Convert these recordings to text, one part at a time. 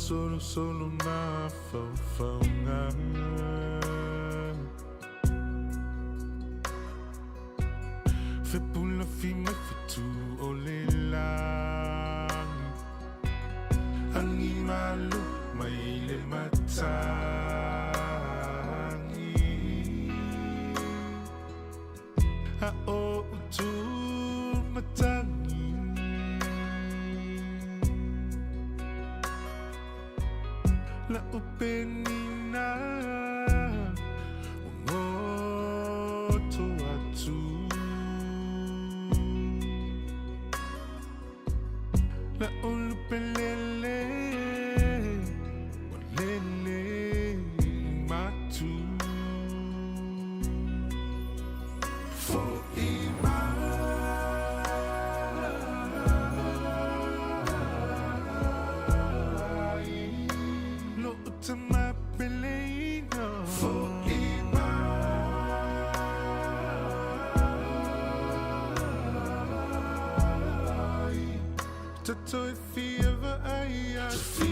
Faasolosolo mafaufauga. Fepulafi mai fetu o le lagi. Agi malu mai le matagi. A o utu matagi. La upenina ua goto atu. La ulupelele ua lele i matu. Fo'i mai lo'u tama peleina. Fo'i mai. Tatou e fia vaai atu.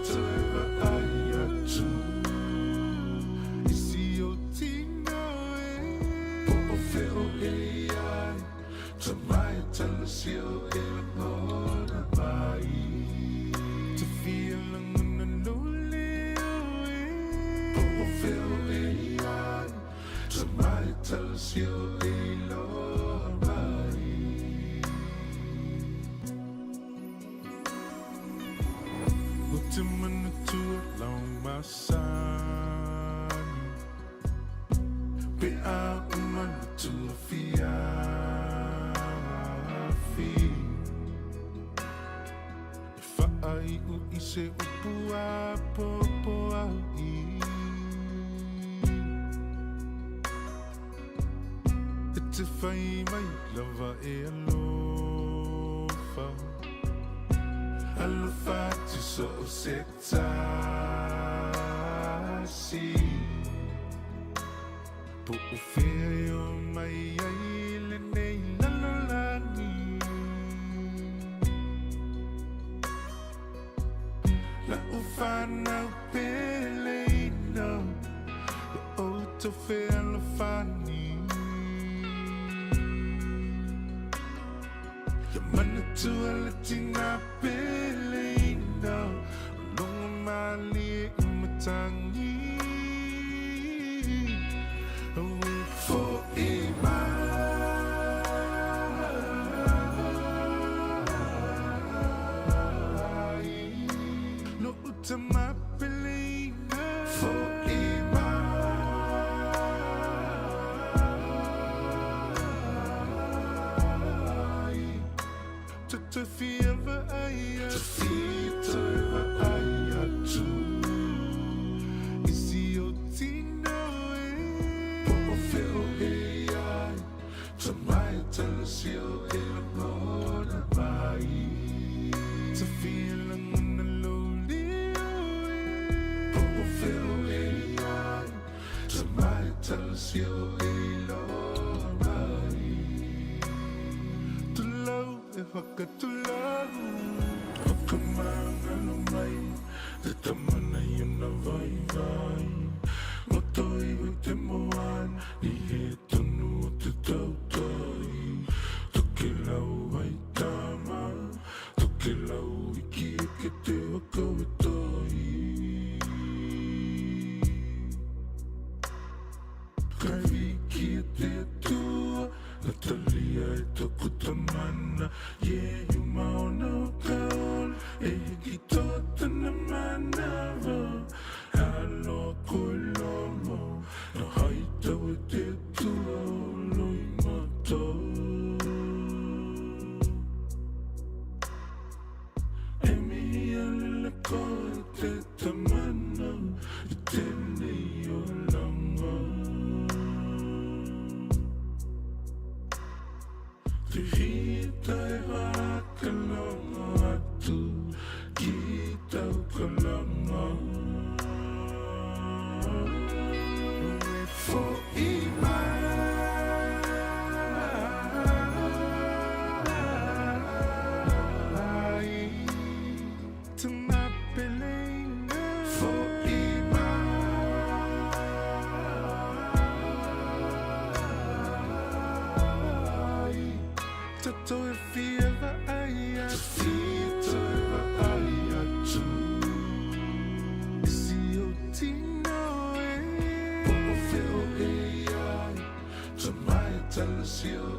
Toe vaai atu i si ou tino e. Po o fea o e i ai, Tama e talasi o e lagona mai. Te fia lagona lou leo e. Po o fea o e i ai, Tama e talasi o e iloa mai. Ou te manatua lau masani. Pe a uma le tuafiafi. E faaiu i se upu apoapoai. E te fai mai lava e alofa. Alofa atu so o se tasi. Po o fea e o mai ai lenei lalolagi. La'u fanau peleina, ia outou fealofani. Ia manatua le tina peleina, o logo malie i matagi. Auē fo'i mai lo'u tama peleina. Fo'i mai. Te fia vaai atu. Te vaai atu i si ou tino e. Po o fea o e i ai, Tama e talasi o e lagona mai. Te fia lagona lou leo e. Po o fea o e i ai, Tama e talasi o e iloa mai. Tulou e whakatulou. Whakamangalo mai te tama nei ona vaivai. Ngoto iho i te moana i he tonu o te tautai. Tokelau ai tama, tokelau iki eke te waka wetai. Kai wiki e te Atua, Natalia e toku tamana, Iehu maona o ka ola, e hiki toa tana manawa. Aloha koe Lomo, na hai tau e te Atua o Loimata. E mihi alele koe te tamana i tenei olanga. Te hita e whakalongo atu ki tau kalanga. E fo'i mai. Si o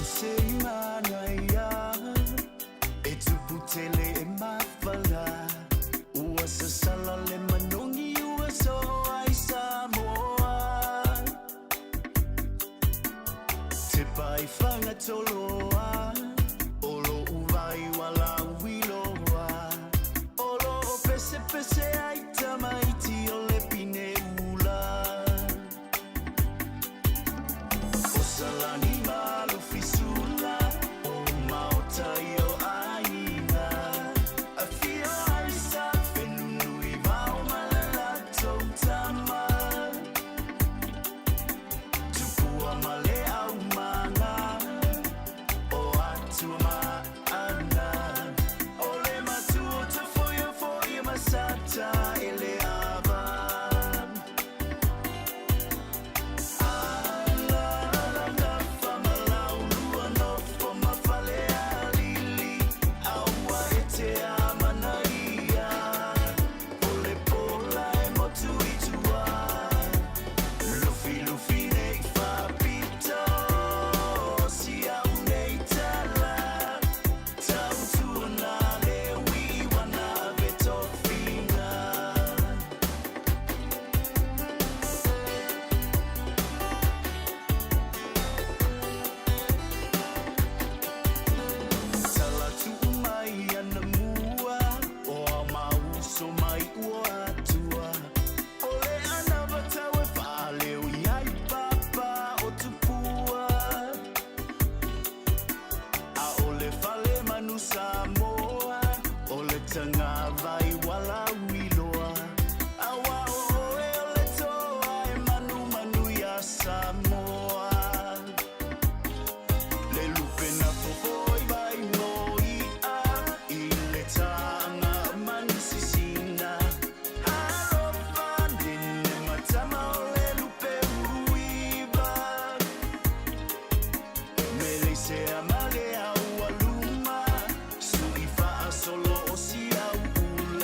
se manaia E tupu tele e mawhala Ua sasala le manongi ua so ai Samoa Te pai whangatoloa Olo uvai wala uiloa Olo o pese pese ai tamaiti o le pine ula O salani malu fisula O maota i o aiga A fia ai sa whenunui vao malalato tama Tupua ma le au manga O atua maana O le matua te foia foia masata e le ava Tautua. Tala tuu mai ana mua O a mauso mai ua atua O le ana vatau e whaaleo i ai papa o tupua A o le fale manu Samoa O le tanga vai wala uiloa A wa o oe o le toa e manu manu ia Samoa Le lupe na fofoi vai no ia I le tānga manu sisina Alofa nene matama o le lupe uiva Mele se amale au aluma Sui faa solo o si au ula.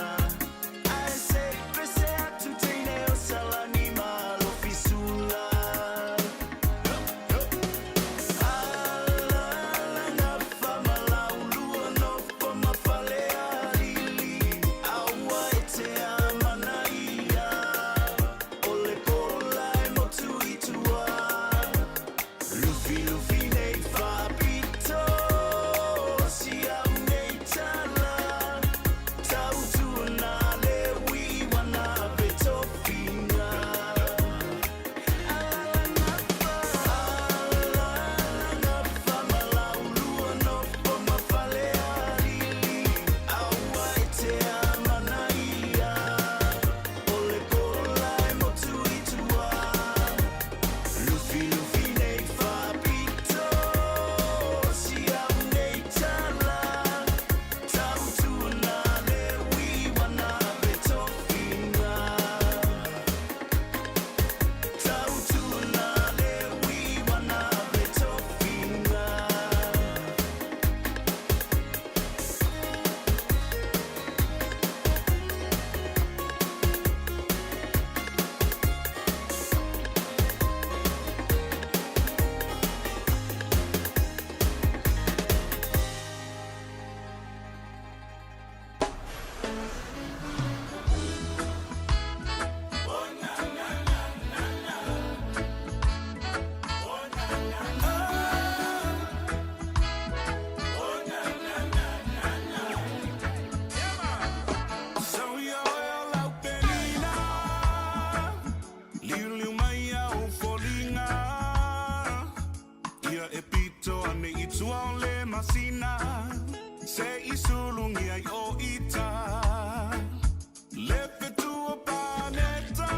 Sau ia oe o lau penina, Liuliu mai au foliga, Ia e pito ane i tua o le masina, Se i sulugia i o ita, Le fetu o paneta,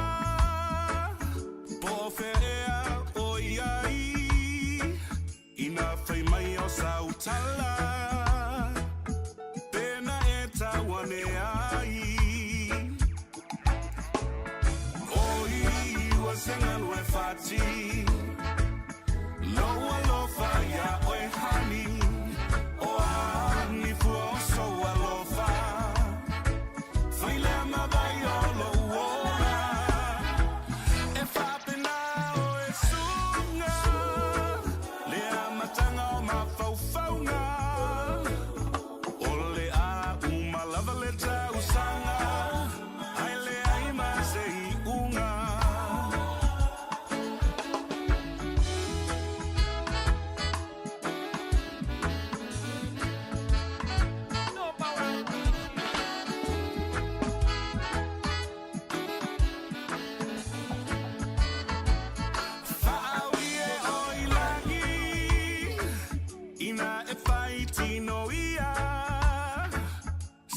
Po o fea ea o i ai, Ina fai mai o sau tala, Pena e tau ane ai. Oi ua se galu e fati, Lou alofa iā oe honey, O a ni fua o sou alofa, Fai lea ma vai o lou ola, E faapena oe suga, Le amataga o mafaufauga, O le a uma lava le tausaga, Ae leai ma se iuga. Faaui e oe i lagi, Ina e fai tino ia,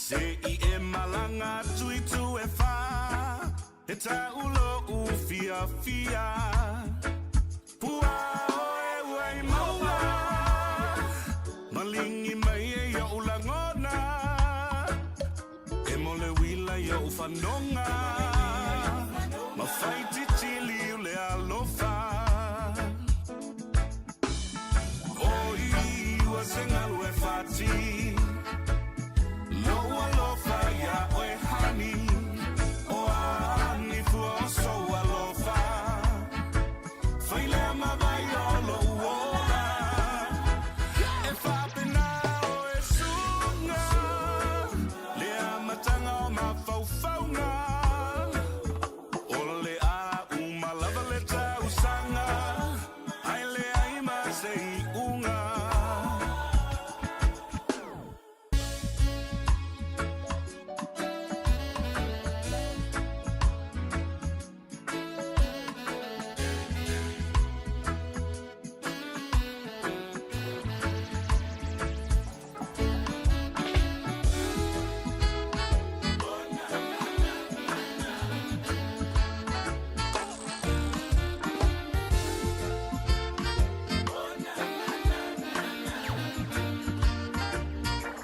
Se i e malaga atu i itu e fā, E tau lou fiafia. Pua oe ua i mauga, Maligi mai e i o'u lagona, E mo le uila i o'u fanoga, Ma faititi liu le alofa. Oi ua se galu e fati, Lou alofa iā oe honey, O a ni fua o sou alofa, Fai lea ma vai o lou ola, E faapena oe suga, Le amataga o mafaufauga, O le a uma lava le tausaga, Ae leai ma se iuga.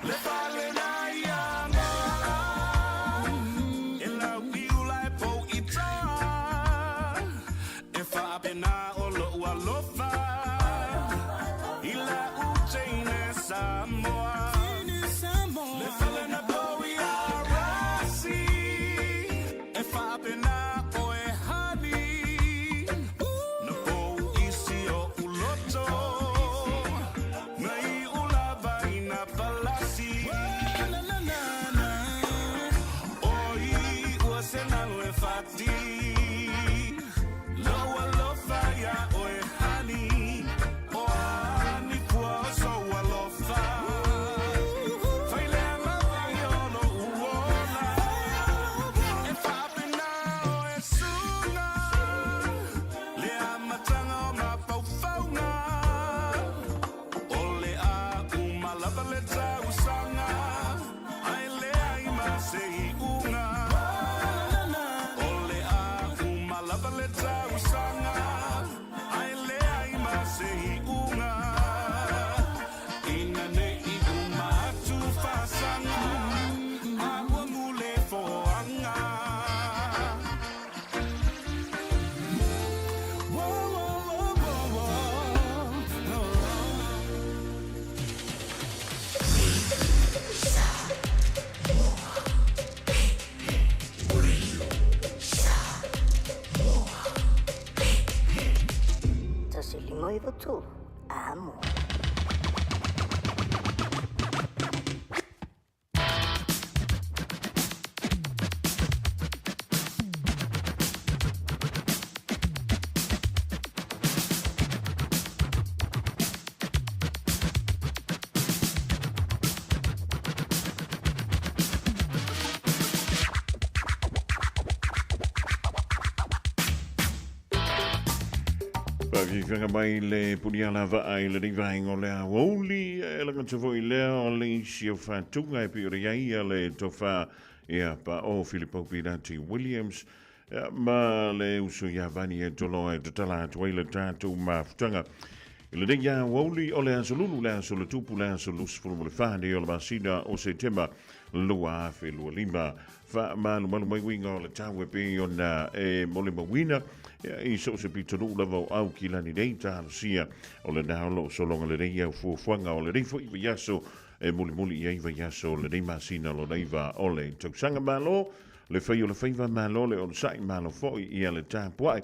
Le fale na ia ngoa, E lau i ula e pou i toa, E faapena o lou alofa, I lau teine Samoa. Le fale na pou i Arasi, E faapena oe honey, Na pou isi o uloto, Na i ulava i na palasi. Oi ua se galu e fati, Lou alofa iā oe honey, O a ni fua o sou alofa, Fai lea ma vai o lou ola, E faapena oe suga, Le amataga o mafaufauga, O le a uma lava le tausaga, Ae leai ma se iuga. O le a uma lava le tausaga, Ae leai ma se iuga. Ina nei uma atu fasaga, A ua mule foaga. Whoa, whoa, whoa, whoa, whoa. 1 5 93. Amo. Faafiafiaga mai le puniala vaa i lenei vaega o le aoauli, e lagata foi lea o le isi o faatuga e pei ona i ai ia le tofa ia Paʻo Filipau Pilati Williams ia, ma le uso ia Vani e Toloa e tatala atu ai le tatou mafutaga. I lenei aoauli o le aso Lulu, le aso Latupu, le aso 24 nei o le masina o Setema 2025. Faamalumalu mai uiga o le tau e pei ona e molimauina i so o se pitonuu lava o Aukilani nei talosia o lena o lo o sologa lelei au fuafuaga o lenei foi vaiaso e mulimuli i ai vaiaso o lenei masina lona iva o le tausaga. Malo le fai o le faiva, malo le onosai, malo foi ia le tapuai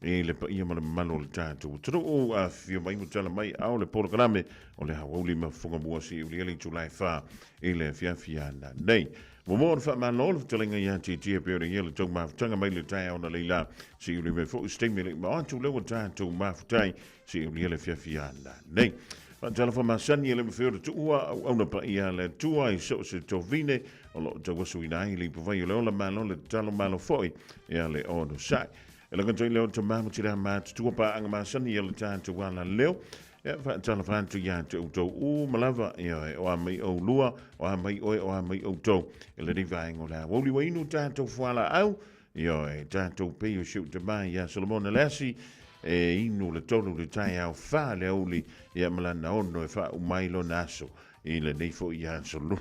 i le paia ma le mamalu o le tatou atunuu. Afifio mai ma tala mai ao le polokalame o le aoauli ma fofoga si uliali itula e 4 i le afiafi ana nei. Muamua le faamalo le fetalaiga ia Tietie pei ona i ai le tou mafutaga mai le taeao na leila si uli mai foi se taimi e le i mao atu lea ua tatou mafutai si ulia le afiafi ana nei. Faatalofa masani e le mafai ona tuua auauna paia a le Atua i so o se tovine o lo o tauasuina ai le ipuvai o le ola malo le tatalo malo foi ia le onosai. E lagata i leo tama ma tira matutua paaga masani ia le tatou ala leo. Ia faatalofa atu ia te outou uma lava, ioe, o a mai oulua, o a mai oe, o a mai outou. I lenei vaega o le aoauli ua inu tatou fualaau, ioe, tatou pei o si ou tama ia Solomona Leasi, e inu le tolu le taeao fa le aouli, ia ma lana ono e faauma ai lona aso i lenei foi aso lu.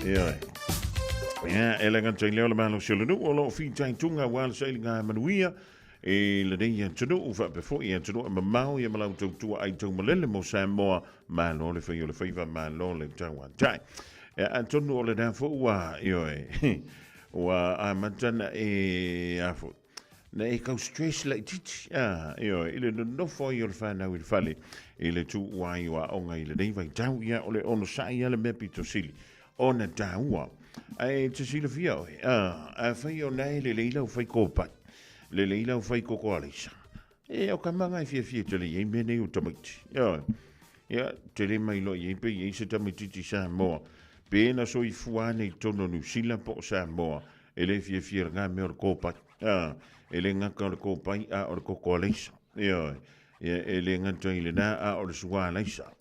Ioe. Ia, e le gata i lea o le malosi o le nuu o lo o fitaituga aua le sailiga manuia i lenei atunuu faapea foi atunuu e mamao ia ma lau tautua ai taumalele mo Samoa, malo le fai o le faiva, malo le tauatai. Ia, atonu o lena foi ua, ioe, ua amata na e, a foi, na e kau stress laitiiti, a, ioe, i le nonofo ai o le fanau i le fale, i le tuua ai o aoga i lenei vaitau, ia, o le onosai lava le mea pito sili ona taua. Ae te silafia oe, a, afai o na e lelei lau fai kopai, lelei lau fai koko alaisa, e o ka maga e fiafia tele i ai mea nei o tamaiti. Ioe. Ia, tele mai loa i ai pe i ai se tamaitiiti Samoa, pe na soifua ane i totonu o Niu Sila po o Samoa, e le fiafia i lena mea o le kopai. A, e le gata o le kopai, a o le koko alaisa. Ioe. Ia, e le gata i lena, a o le suā alaisa.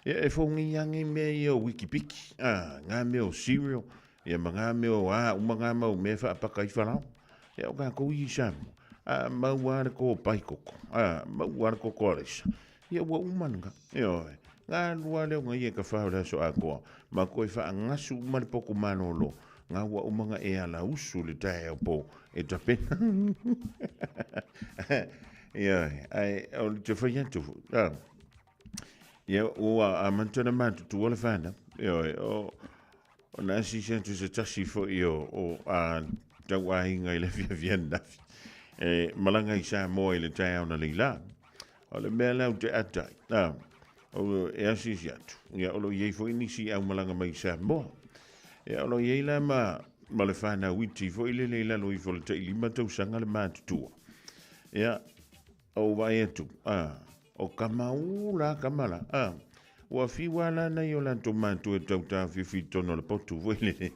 Ia, e fogi lava nei mea ia o wikipiki, a, ngā mea o cereal, ia ma ngā mea o a uma ngā mau mea e faapaka ai falao. Ia, o kākou i Samoa, a mau lava le kopai koko, a mau lava le koko alaisa. Ia, ua uma lena. Ioe. Ngā lua lea o ngā ia ka whao le aso atoa, ma koe whaangasu uma le poku malolo, ngā ua uma ngā e ala usu le taeao po e tapena. Ioe, ai, o te whai atu, a, ia, ua amata na matutua le whanau, ioe, o, o na asisi atu se tasi foi o, o a tau aiga i le afiafi ananafi, e malaga i Samoa i le taeao na leila. O le mea lea ou te ata ai, a, o, e asiasi atu, ia, o lo o i ai foi nisi au malaga mai i Samoa. Ia, o lo o i ai la ma, ma le whanau iti foi lele i lalo ifo o le tai 5 tausaga le matutua. Ia, o vaai atu, a, o kama u la kama la, a, ua fiu lava la nai o latou matua e tau taofiofi i totonu o le potu foi lele.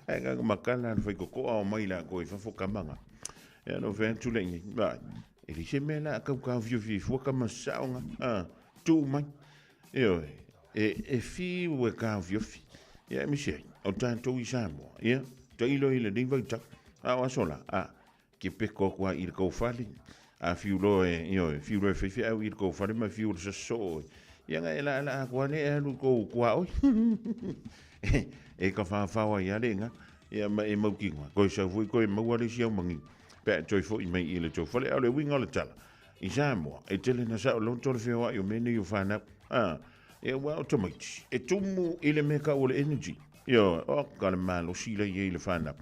Ae gaga makala le faikokoa o mai lakou i fafo kama nga. Ia, na ou fai atu lea i ai, vaai, E leai se mea la a kau taofiofi ai fua kama saoga, a, tuu mai. Ioe, e, e fiu e taofiofi. Ia, aemaise ai, o tatou i Samoa, ia, tailo i lenei vaitau. A o aso la, a, ke peko aku lava i le kou fale, a fiu loa e, ioe, fiu loa e faifeau i le kou fale ma fiu le sosoo e. Ia nga e laalaa atu lava lea e alu i kou tuaoi. E ka whawhao ai a le nga, ia ma e mautinoa, koe sau foi koe maua le isi au magi. Pe a toe foi mai i le tou fale, a o le uiga o le tala, i Samoa, e tele na sao loto le feoai o mea nei o whanau. A, e ua o tamaiti, e tumu i le mea kau o le energy. Ioe, o ka le malosi la i ai le whanau.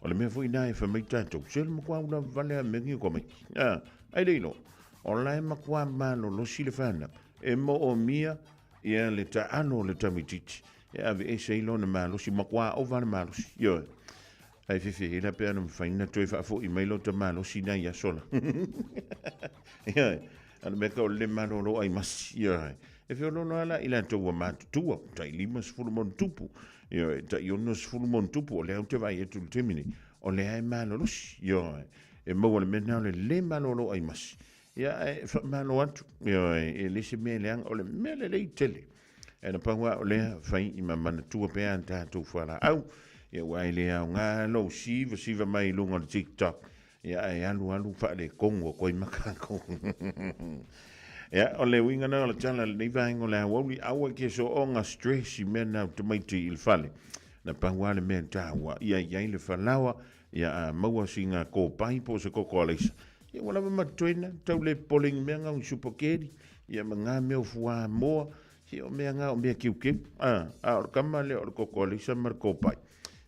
O le mea foi nā e whamai tātou, se le matua ula vale a mea ngi o tamaiti. A, ai le ilo, o la e matua malolosi le whanau, e mo o mia ia le taalo o le tamaitiiti, e ave ese ai lona malosi, matua ova le malosi. Ioe. Ai fefe la pe ana mawhai na toe whaafoi mai lo ta malosi na ia sola. Ioe. Ana mea ka o le malolo ai masi. Ioe. E feoloolo ala i latou ua matutua, tai 50 ma ona tupu. Ioe, tai 60 ma ona tupu, o lea ou te vaai atu i le taimi nei, o lea e malolosi. Ioe. e maua le mea lena o le le malolo ai masi. Ia, ae faamalo atu, ioe, e le se mea leaga, o le mea lelei tele. Ae na pau lava o lea, fai i ma manatua pea a tatou fualaau, ia aua e le aoga lou siva siva mai i luga o le TikTok, ia ae alu alu faaletonu atu ai ma tatou. Ia, o le uiga lena o le tala i lenei vaega o le aoauli, aua e te soona stress i mea na o tamaiti i le fale. Na pau lava le mea taua, ia i ai le falaoa, ia a maua sina kopai po o se koko alaisa, ia ua lava ma totoe tau le popole i ni mea na o ni supakeli, ia ma na mea o fuamoa, se o mea na o mea keukeu, a, a o le tama lea o le koko alaisa ma le kopai,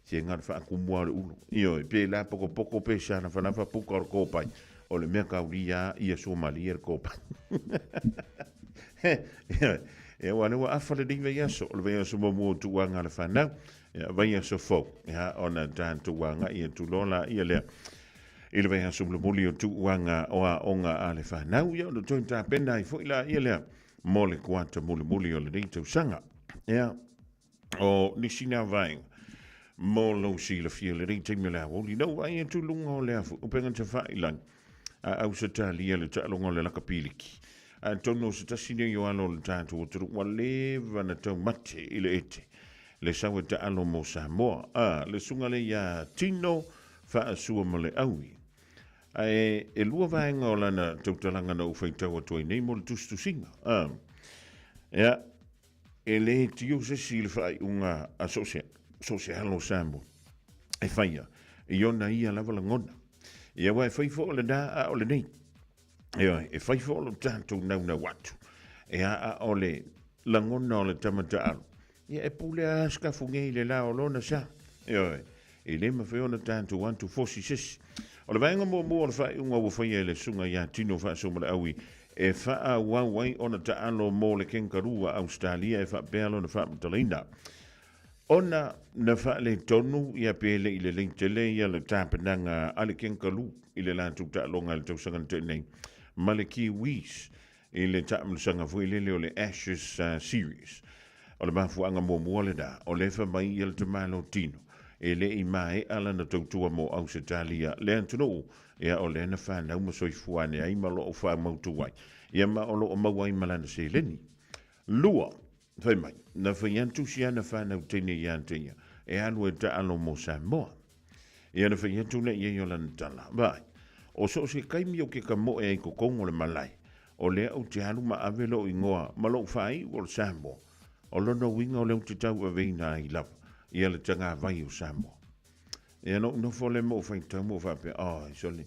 se na o le faatumu lava o le ulu, ioe, pe lapokopoko pe salafalafa puka o le kopai, o le mea kaulia lava ia suamalie le kopai. Ioe, ia aua o lea ua afa lenei vaiaso, o le vaiaso muamua o tuuaga a le fanau, ia vaiaso fou, ia ona tatou agai atu loa laia lea i le vaiaso mulimuli o tuuaga o aoga a le fanau, ia ona toe tapena ai foi laia lea mo le kuata mulimuli o lenei tausaga. Ia, o nisi na vaega mo lou silafia i lenei taimi o le aoauli, na ou vaai atu i luga o le afu, upega tafailagi a Ausetalia le taaloga o le lakapiliki. Atonu o se tasi nei o alo o le tatou atunuu ua leva na taumate i le ete le sau e taalo mo Samoa, a le susuga lea ia Tino Faasua ma le Aui. Ae e lua vaega o lana tautalaga na ou faitau atu ai nei mo le tusitusiga. A, ia, e le tio se isi i le faaiuga a so o se alo o Samoa e faia i ona ia lava lagona. Ia, aua e fai foi o lena a o lenei. Ioe, e fai foi o lo tatou naunau atu. Ia, a o le lagona o le tama taalo, ia e pule lava Sikafu nei i le la o lona sa. Ioe, e le mafai ona tatou atu fosi se isi. O le vaega muamua o le faaiuga ua faia e le Susuga ia Tino Faasoomalaui e faaauau ai ona taalo mo le Kangaroo a Ausetalia e faapea lona faamatalaina. Ona na faaletonu ia pe le i lelei tele ia le tapenaga a le Kangaroo i le latou taaloga i le tausaga na tea nei ma le Kiwis i le taamilosaga foi lele o le Ashes Series. O le mafuaaga muamua lena, o lea fai mai ia le tamālotino e le i maea lana tautua mo Ausetalia le atunuu, ia o lea na fanau ma soifua ane ai ma o lo o faamautu ai, ia ma o lo o maua ai ma lana seleni. Lua, fai mai, na fai atu si ana fanau teine ia te ia, e alu e taalo mo Samoa. Ia na fai atu lea i ai o lana tala, Vaai, o so o se taimi o ke kamoe ai totonu o le malae, o lea ou te alu ma ave lou igoa ma lou faaiu o le Samoa, o lona uiga o lea ou te tauaveina ai lava ia le tagavai o Samoa. Ia na ou nofo lea ma ou faitau ma ou faapea, Oi, sole,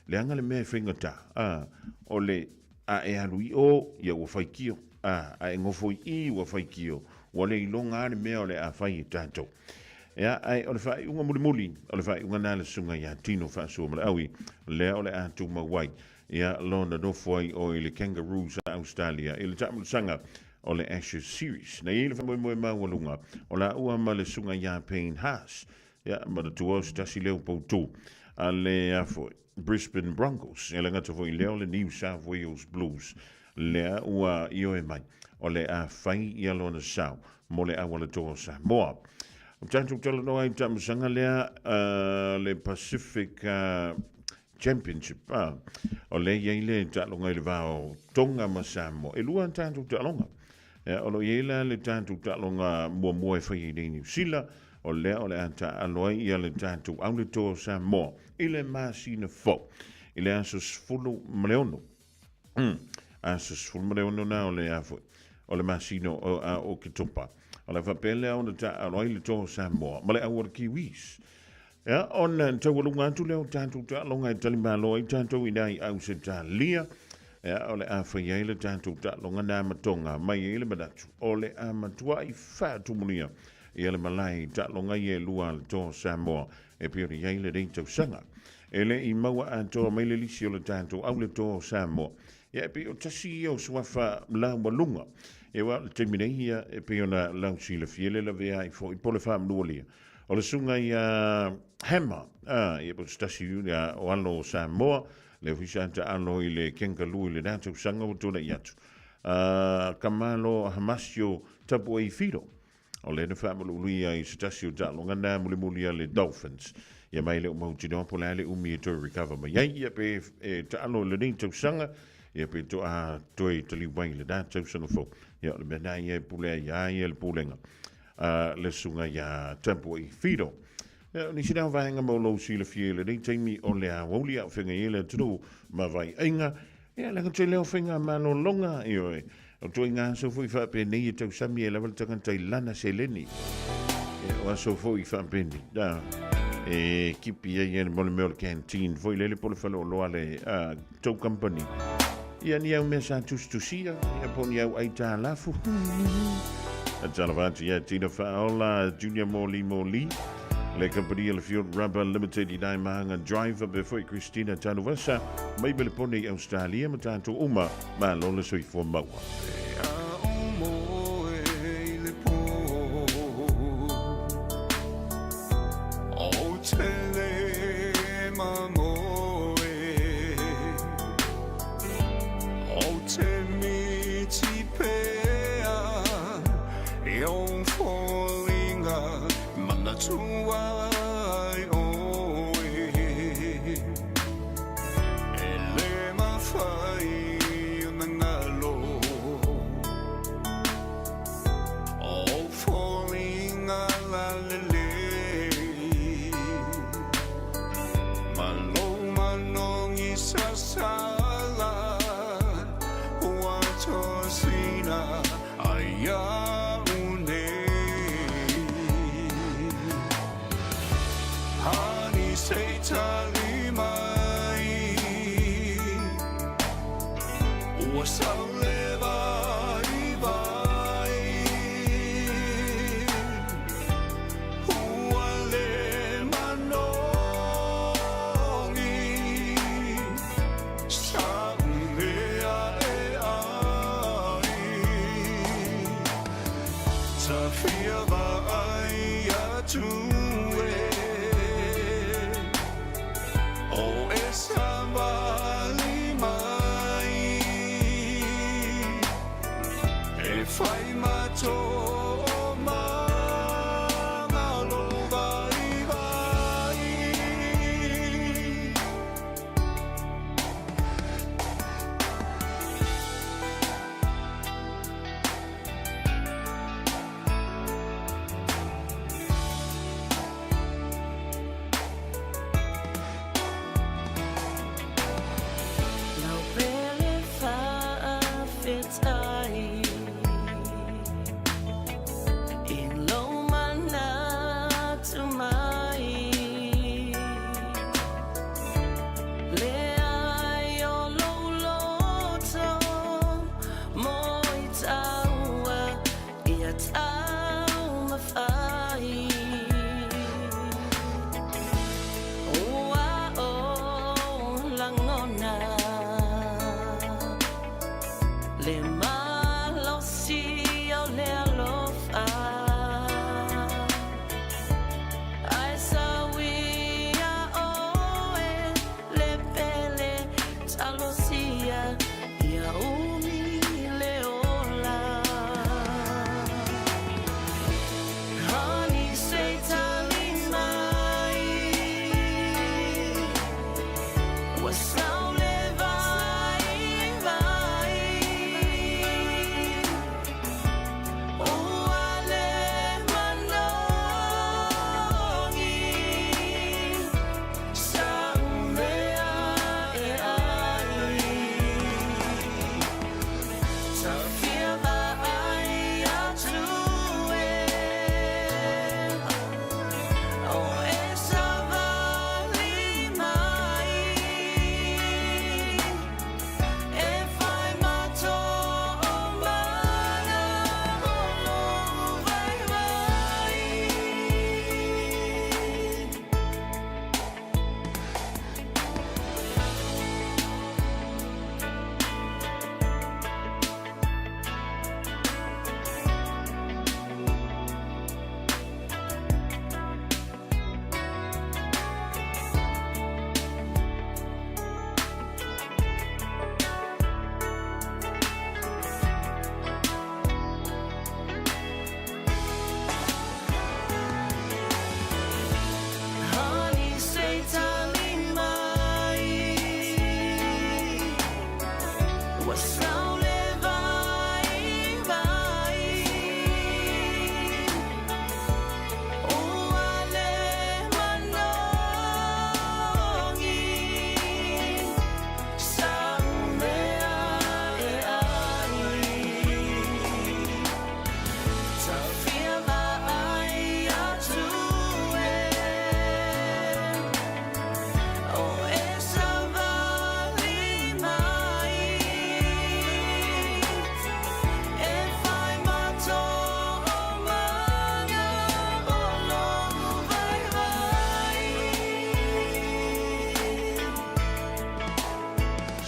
leaga le mea e faigata, a, o le a e alu i o, ia ua faitio, a, a e nofo i i, ua faitio, ua le iloga lava le mea o le a fai e tatou. Ia, ae o le faaiuga mulimuli, o le faaiuga lena a le Susuga ia Tino Faasuamalaui, lea o le a tumau ai, ia, lona nofo ai o i le Kangaroos a Ausetalia i le taamilosaga o le Ashes Series. Na i ai le faamoemoe maualuga o laua ma le Susuga ia Payne Haas, ia, manatua o se tasi lea o poutu a le a foi Brisbane Broncos, e le gata foi i lea o le New South Wales Blues, lea ua ioe mai o le a fai ia lona sao mo le aualatoa o Samoa. O tatou talanoa ai i le taamilosaga lea le Pacific Championship, o lea e i ai le taaloga i le va o Tonga ma Samoa. E lua tatou taaloga. Ia, o lo o i ai la le tatou taaloga muamua e fai ai nei Niu Sila, o lea o le a taaalo ai ia le tatou auletoa o Samoa i le masina fou, i le aso 16. Aso 16 na o le a foi, o le masina o, a, o Oketopa. O le a faapea lea ona taaalo ai le toa o Samoa ma le au o le Kiwis. Ia, ona taualuga atu lea o tatou taaloga e talimalo ai tatou i nai Ausetalia. Ia, o le a fai ai le tatou taaloga na ma Tonga mai ai le manatu o le a matuai faatumulia ia le malae i taaloga ia e lua a le Toa o Samoa e pei ona i ai lenei tausaga. E le i maua atoa mai le lisi o le tatou au le Toa o Samoa. Ia, e pei o tasi ia o suafa laualuga. Ia, aua o le taimi nei ia e pei ona lausilafia le lavea ai foi po o le faamanualia O le susuga ia Hammer, a, ia po o se tasi ia o alo o Samoa, lea foi sa taalo i le Kangaroo i lena tausaga ua tulai atu. A, Kamalo Hamasio Tapuaifiro, o lea na faamaluuluia i se tasi o taaloga na mulimuli a le Dolphins. Ia mai le o mautinoa po o le a le umi e toe recover mai ai, ia pe e taalo i lenei tausaga, ia pe toa toe taliu mai i lena tausaga fou. Ia o le mea lena ia e pule ai iā ia le pulega a le susuga ia Tapua'i Fido. Ia, o nisi na o vaega mo lou silafia i lenei taimi o le aoauli a o feagai ai le atunuu ma vaiaiga, ia leaga tele o faigamalologa, ioe, o ituaiga aso foi faapenei e tausami ai lava le tagata i lana seleni. Ia, o aso foi faapenei, na, e kipi ai le mo le mea o le canteen foi lele po o le faleoloa a le tou company. Ia, ni au mea sa tusitusia, ia po o ni au aitalafu. Talofa atu ia Tina Faaola, Junior Moli Moli, le kamupani a le Field Rubber Limited i Naimahaga Drive, faapea foi Christina Tanuvasa, mai Melepone i Australia ma tatou uma, malo le soifua maua.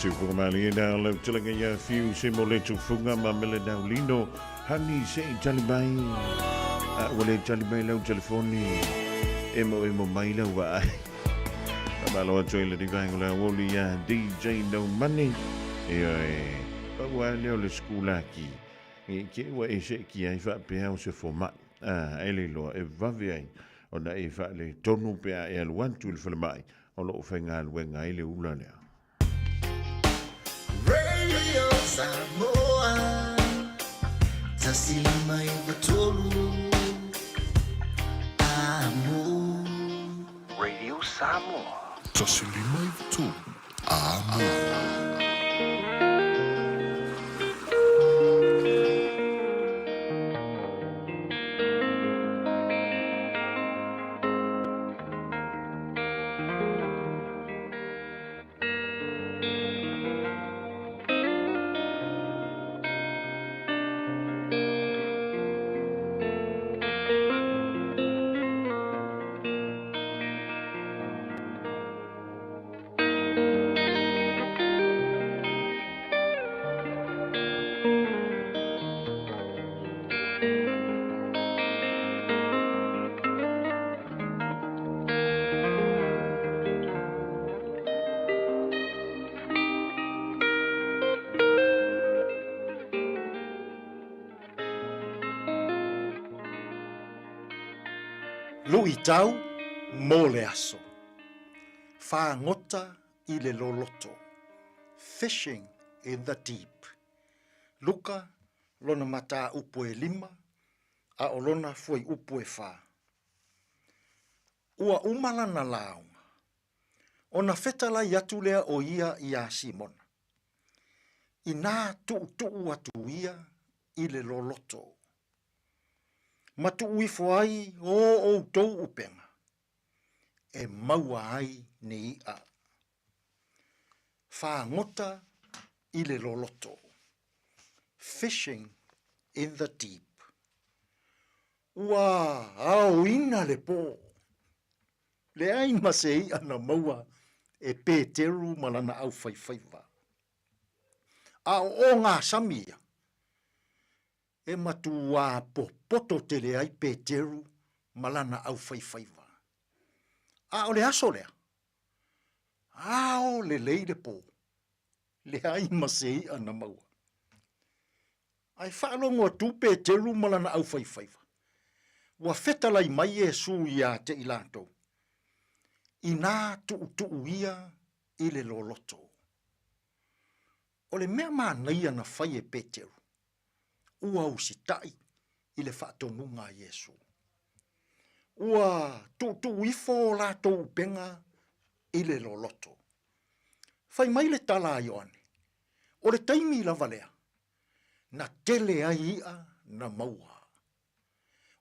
Siufuga malie na lau tulaga ia fiu se mo le tufuga ma mele nau lino hani se i tali mai. A ua le tali mai lau telefoni e mo e mo mai lau vaai. Malo atu i le divaengo le awoli ia DJ No Money. E oe, pau a leo le skulaki. I ke ua e se ki ai whaapea o se fomai. A, e le loa, e vave ai. Ona e wha le tonu pe a e alu atu i le falemai. O loo faigaluega ai le ula lea. Radio Samoa 159 Amo. Radio Samoa. 153 Amo. Luitau mo le aso. Fagota i le loloto. Fishing in the deep. Luka lona mataupu e lima, a o lona fuaiupu e fa. Ua uma lana lauga, ona fetalai atu lea o ia iā Simona. Inā tuutuu atu ia i le loloto, ma tuu ifo ai o outou upega, e maua ai ni iʻa. Fagota i le loloto. Fishing in the deep. Ua aoina le pō. Leai ma se iʻa na maua e Peteru ma lana aufaifaiva. A o ogasami ia, e matuā popoto tele ai Peteru ma lana aufaifaiva. A o le aso lea, ao lelei le pō, leai ma se iʻa na maua. Ae faalogo atu Peteru ma lana aufaifaiva, ua fetalai mai Iesū iā te i latou, inā tuutuu ia i le loloto. O le mea manaia na fai e Peteru, ua usitai i le faatonuga a Iesū. Ua tuutuu ifo o latou upega i le loloto. Fai mai le tala a Ioane, o le taimi lava lea, na tele ai iʻa na maua.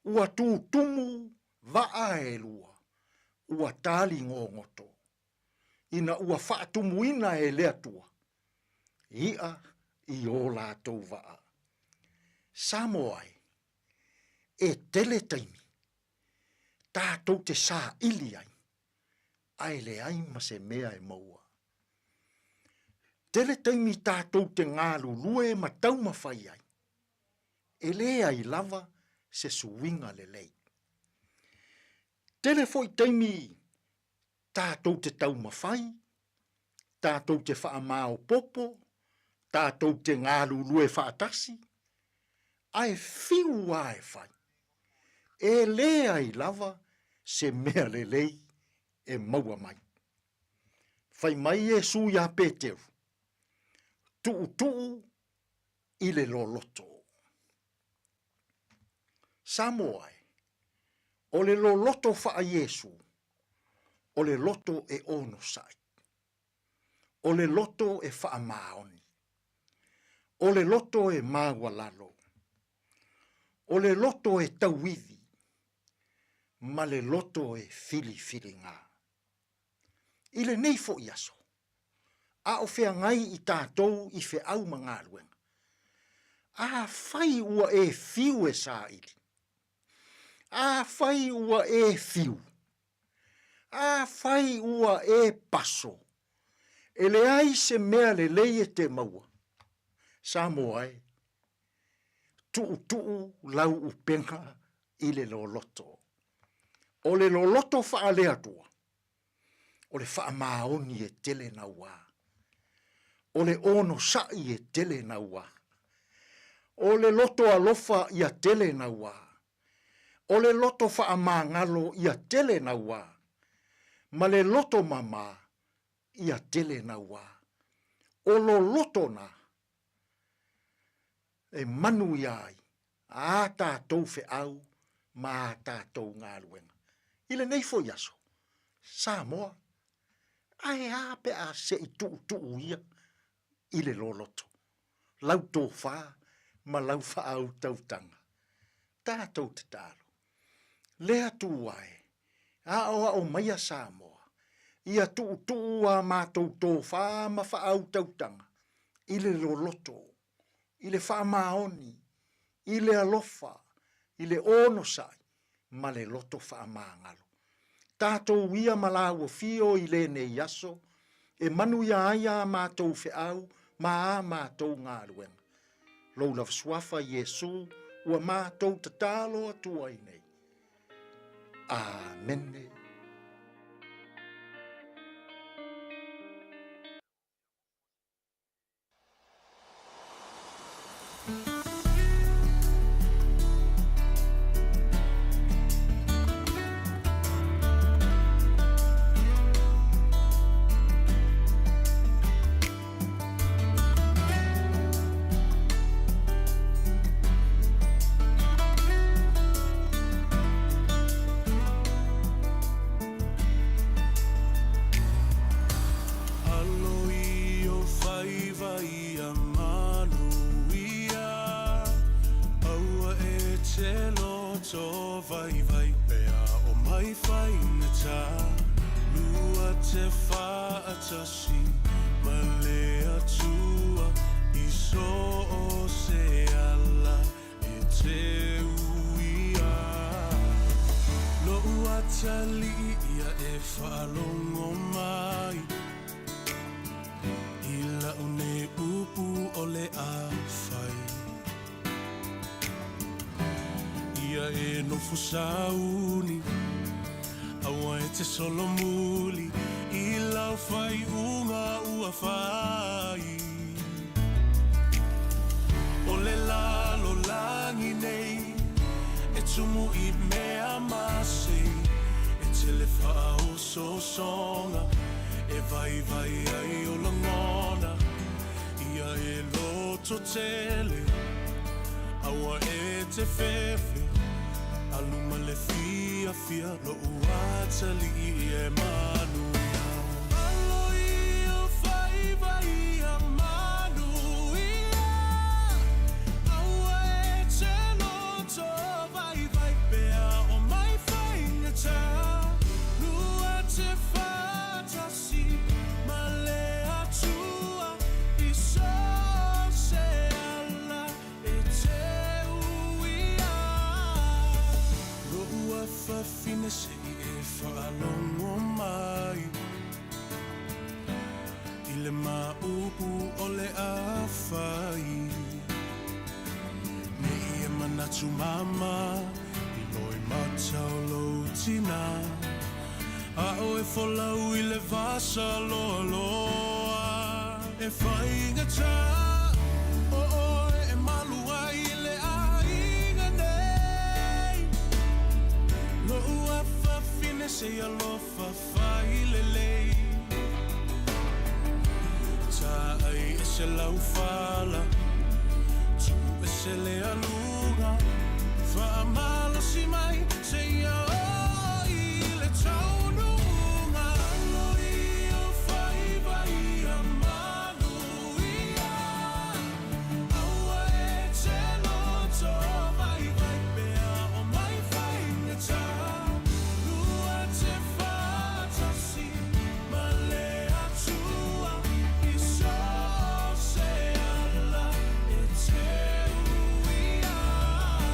Ua tutumu vaa e lua, ua tali gogoto, ina ua faatumuina e le Atua iʻa i o latou vaa. Samoa e, e tele taimi tatou te saili ai, ae leai ma se mea e maua. Tele taimi tatou te galulue ma taumafai ai, e leai lava se suiga lelei. Tele foi taimi tatou te taumafai, tatou te faamaopopo, tatou te galulue faatasi, ae fiu lava e fai, e leai lava se mea lelei e maua mai. Fai mai Iesū iā Peteru, Tuutuu i le loloto. Samoa e, o le loloto faa-Iesū, o le loto e onosai, o le loto e faamaoni, o le loto e maualalo, o le loto e tauivi, ma le loto e filifiliga. I lenei foi aso, a o feagai i tatou i feau ma galuega, afai ua e fiu e saili, afai ua e fiu, afai ua e paso, E leai se mea lelei e te maua. Samoa e, tuutuu lau upega i le loloto. O le loloto faaleatua, o le faamaoni e tele naua. O le onosai e tele naua. O le loto alofa ia tele naua. O le loto faamagalo ia tele naua. Ma le loto mama ia tele naua. O loloto na e manuia ai a tatou feau ma a tatou galuega. I lenei foi aso, Samoa, ae a pe a se i tuutuu ia i le loloto, lau tofa ma lau faautautaga. Tatou tatalo, le Atua e, aoao maia Samoa, ia tuutuu a matou tofa ma faautautaga i le loloto, i le faamaoni, i le alofa, i le onosai ma le loto faamagalo. Tatou ia ma laua fio i lenei aso, e manuia ai a matou feau ma a matou galuega. Lou lava suafa Iesu ua matou tatalo atu ai nei. Amene. Alo i o faiva ia manuia Aua e te loto vaivai Pea o mai faigata Lua te faatasi Ma le Atua I so o se ala E te uia Lo'u atalii ia e faalogo mai I la'u nei upu o le a fai Ia e nofo sauni Aua e te solomuli I lau faaiuga ua fai O le lalolagi nei E tumu i mea masei E tele faaosoosoga E vaivai ai o lagona Ia e loto tele Aua e te fefe Alu ma le fiafia Lo'u atalii e manuia Alo i o faiva ia manuia Aua e te loto vaivai Pea o mai faigata Lua te faatasi Ma le Atua I so o se ala E te uia Lo'u afafine se i e faalogo mai I le ma upu o le a fai Ne i e manatu mama I loimata o lou tina A o e folau i le vasa loaloa E faigata o oe e malu ai i le aiga nei Lo'u afafine se i alofa fai lelei Taai ese lau fala Tuu ese le aluga Faamalosi mai seia oo i le taunuuga Alo i ou faiva ia manuia Aua e te loto vaivai Pea o mai faigata Lua te faatasi Ma le Atua I so o se ala e te uia.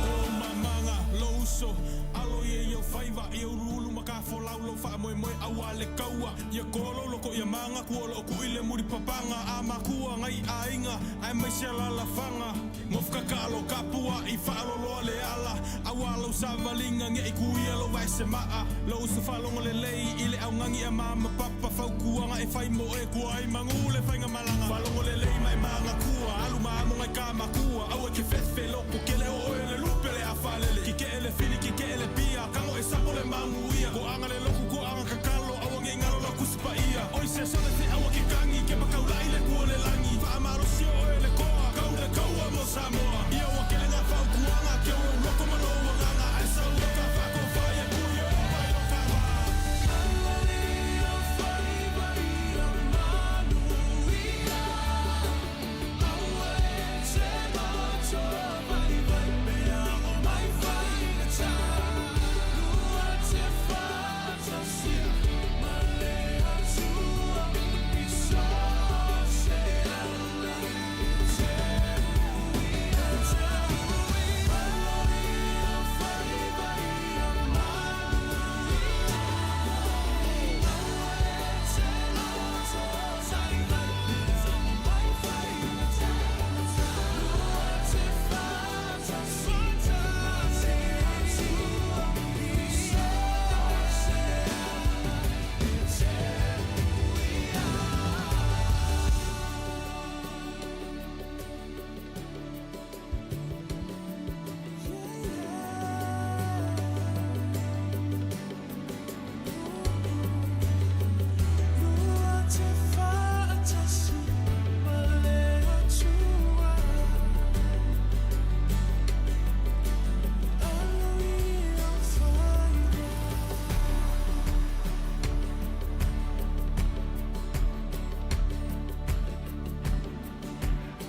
O mamaga, lou uso, alo ia i ou faiva, ia uluulu ma. ka folau lou faamoemoe aua le kaua Ia kolou loko ia maga kua loo kui le muli papaga a makua ngai aiga aemaise alalafaga Gofukaka lo kapua i faaloloa le ala aua lou savaliga nge'i kuia lou vaesemaa Lou uso faalogo lelei i le augani a ma papa fautuaga e fai mo oe kua ai magu le faigamalaga Faalogo lelei ma e magakua alu ma amo ngai ka makua aua e ke fefe loko kele o oe le lupe le afalele Kike'e le fili kike'e le pia kago e sapo le maguia Koaga le loku koaga kakalo aua nei galo lau Tusi Paia oi se sole se aua ke kagi ke makaula'i le kua le lagi Faamalosi oe le koa kau le kaua mo Samoa Ia ua kele ngā fautuaga ke ou loko ma lou agaga Ae sau o ka faakofa ia kui o mai lo ka wā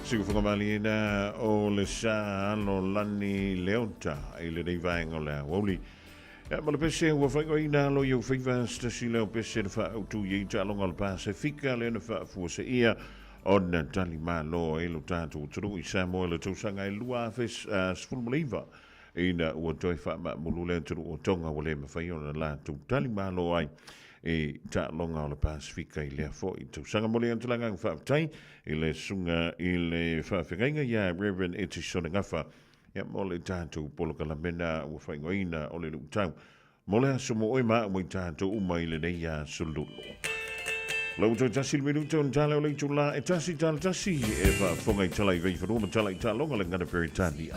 Siufogamalieina o le sa alo lani Leota i lenei vaega o le aoauli. Ia, ma le pese ua faaigoaina alo i ou faiva se tasi lea o pese na faaautu i ai taaloga o le Pasefika lea na faafuaseia ona tali malo ai lo tatou atunuu i Samoa i le tausaga e 2019 ina ua toe faamaamulu le atunuu o Tonga ua le mafai ona latou tali malo ai i taaloga o le Pasefika i lea foi tausaga. Mo le atu le agaga faafetai i le susuga i le faafeagaiga ia Reverend Etisone Gafa ia mo le tatou polokalamena ua faaigoaina o le lu'utau mo le aso mo oe ma au mai tatou uma i lenei aso lulu. Lau toe tasi le minuta o tala o le itula e tasi tala tasi e faafofoga i tala i vaifanua ma tala i taaloga le gana Peretania.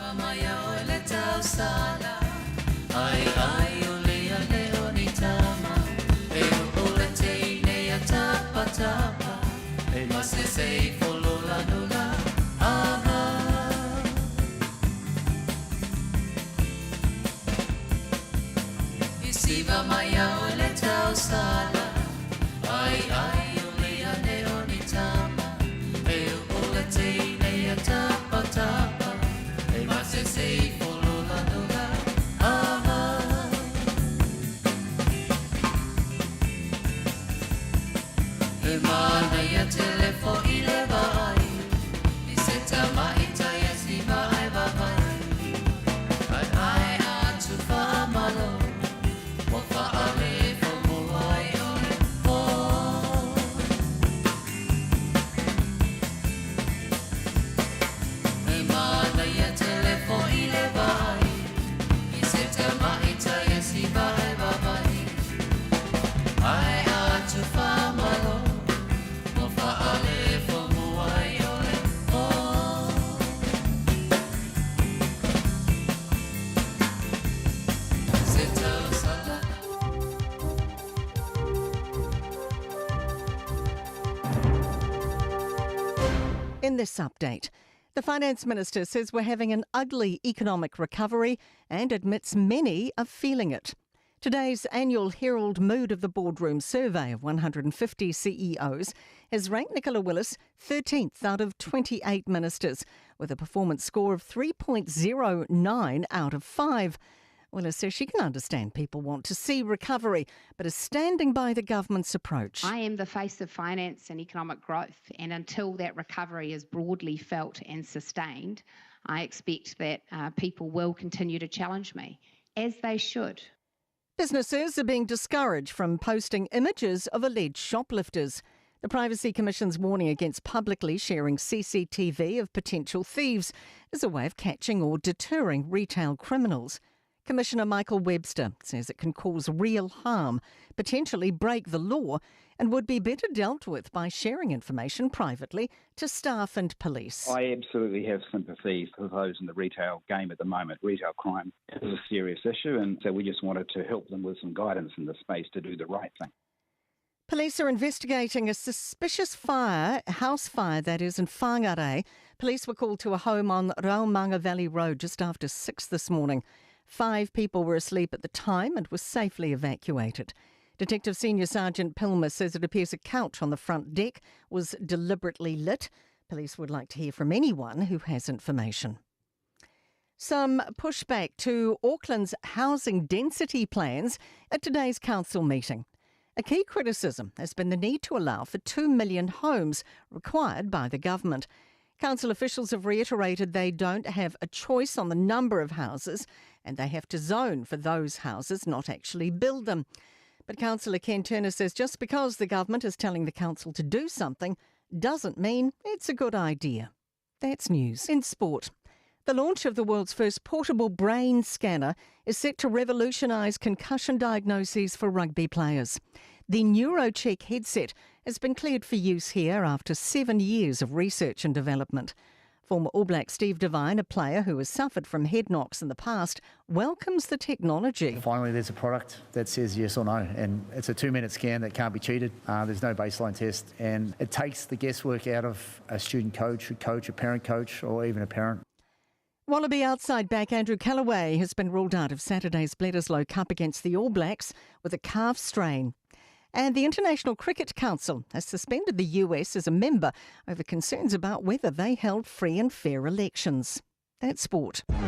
In this update, the finance minister says we're having an ugly economic recovery and admits many are feeling it. Today's annual Herald Mood of the Boardroom survey of 150 CEOs has ranked Nicola Willis 13th out of 28 ministers, with a performance score of 3.09 out of 5. Willis says she can understand people want to see recovery, but is standing by the government's approach. I am the face of finance and economic growth, and until that recovery is broadly felt and sustained, I expect that people will continue to challenge me, as they should. Businesses are being discouraged from posting images of alleged shoplifters. The Privacy Commission's warning against publicly sharing CCTV of potential thieves is a way of catching or deterring retail criminals. Commissioner Michael Webster says it can cause real harm, potentially break the law, and would be better dealt with by sharing information privately to staff and police. I absolutely have sympathy for those in the retail game at the moment. Retail crime is a serious issue, and so we just wanted to help them with some guidance in the space to do the right thing. Police are investigating a suspicious fire, house fire that is, in Whangarei. Police were called to a home on Raumanga Valley Road just after 6 this morning. 5 people were asleep at the time and were safely evacuated. Detective Senior Sergeant Pilmer says it appears a couch on the front deck was deliberately lit. Police would like to hear from anyone who has information. Some pushback to Auckland's housing density plans at today's council meeting. A key criticism has been the need to allow for 2 million homes required by the government. Council officials have reiterated they don't have a choice on the number of houses and they have to zone for those houses, not actually build them. But Councillor Ken Turner says just because the government is telling the council to do something doesn't mean it's a good idea. That's news. In sport, the launch of the world's first portable brain scanner is set to revolutionise concussion diagnoses for rugby players. The NeuroCheck headset has been cleared for use here after 7 years of research and development. Former All Black Steve Devine, a player who has suffered from head knocks in the past, welcomes the technology. Finally, there's a product that says yes or no, and it's a 2-minute scan that can't be cheated. There's no baseline test, and it takes the guesswork out of a student coach, a coach, a parent coach, or even a parent. Wallaby outside back Andrew Callaway has been ruled out of Saturday's Bledisloe Cup against the All Blacks with a calf strain. And the International Cricket Council has suspended the US as a member over concerns about whether they held free and fair elections. That's sport. Malo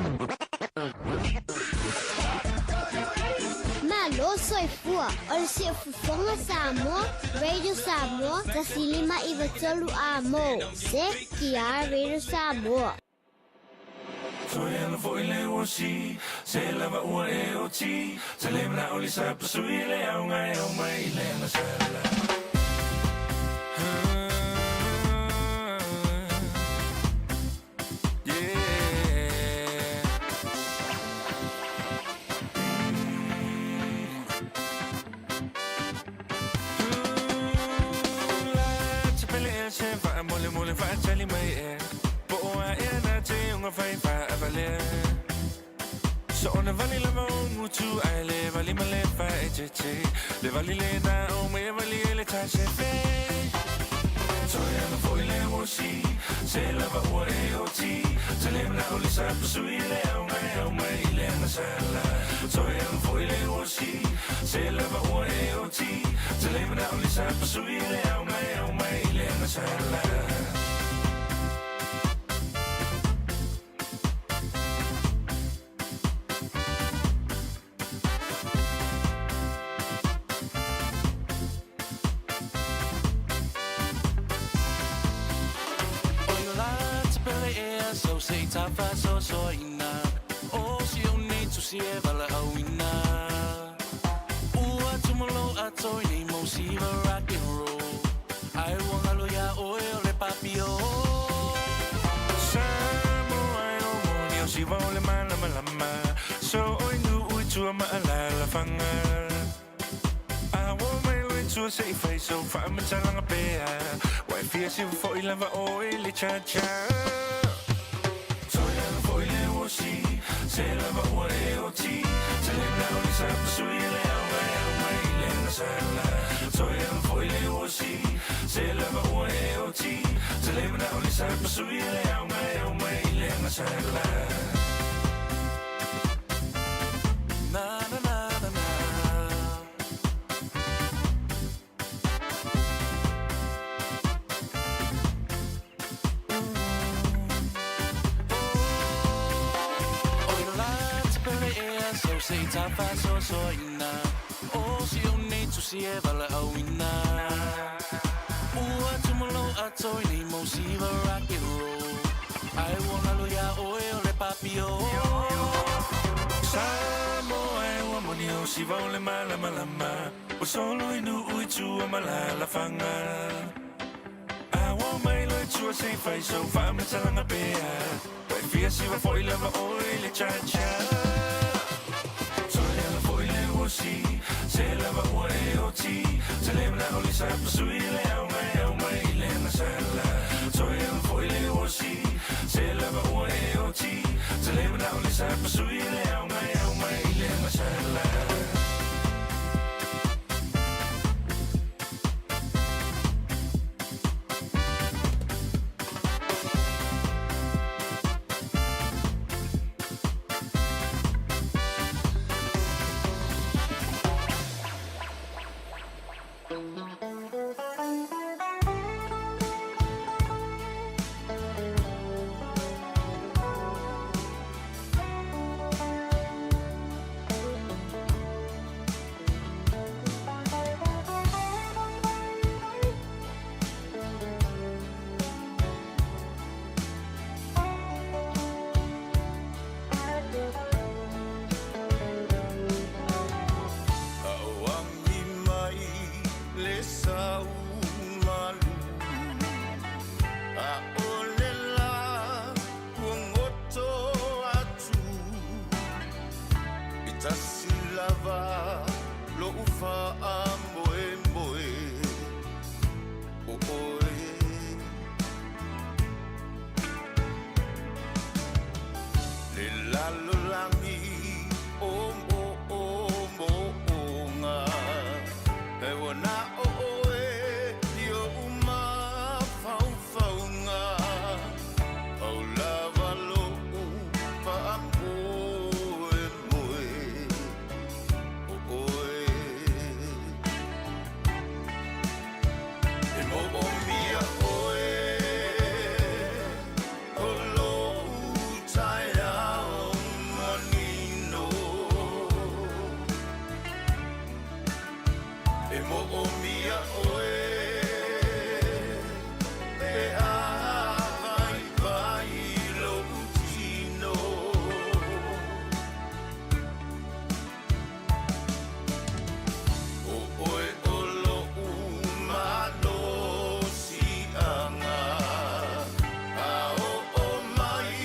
soifua, o le siufofoga Samoa, Radio Samoa, 153 A mo, se ki Radio Samoa. Toi ana foi le osi, se lava ua e o ti, se le mana o lisa pasui le au ngai au mai le na sala. So on the valley lava mutu I le valley male fa ejete le valley le na o me valley le ta se fe So ya na foi le wo si se lava ua e o ti se le na o le sa pasui le au mai au mai le na sala So ya na foi le wo si se lava ua e o ti se le na o le sa pasui le au mai au mai le na sala. siva o le malamalama Ua solo i nuu i tua ma alaalafaga A ua omai loa i tua se i fai sau faamatalaga pea Ua e fia siva foi lava oe i le charger Toe ala foi le uosi Se lava ua e oti Te le manao lisa pasui le aoga e au mai i le agasala Toe ala foi le uosi Se lava ua e oti Te le manao lisa pasui le aoga e au mai i le agasala. Auagi mai le sau malu ʻAʻole lā ua goto atu I tasi lava loʻu faamoemoe ʻO ʻoe Le lalolagi o moʻomoʻoga E ua na ʻo ʻoe i oʻu mafaufauga Pau lava loʻu faamoemoe ʻO ʻoe E moʻomia ʻoe O loʻu taeao manino E moʻomia ʻoe E āwaiwai loʻu kino ʻO ʻoe ʻo loʻu malosiʻaga A oʻo mai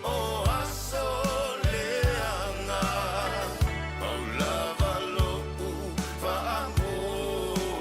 o aso leaga Pau lava loʻu faamoemoe.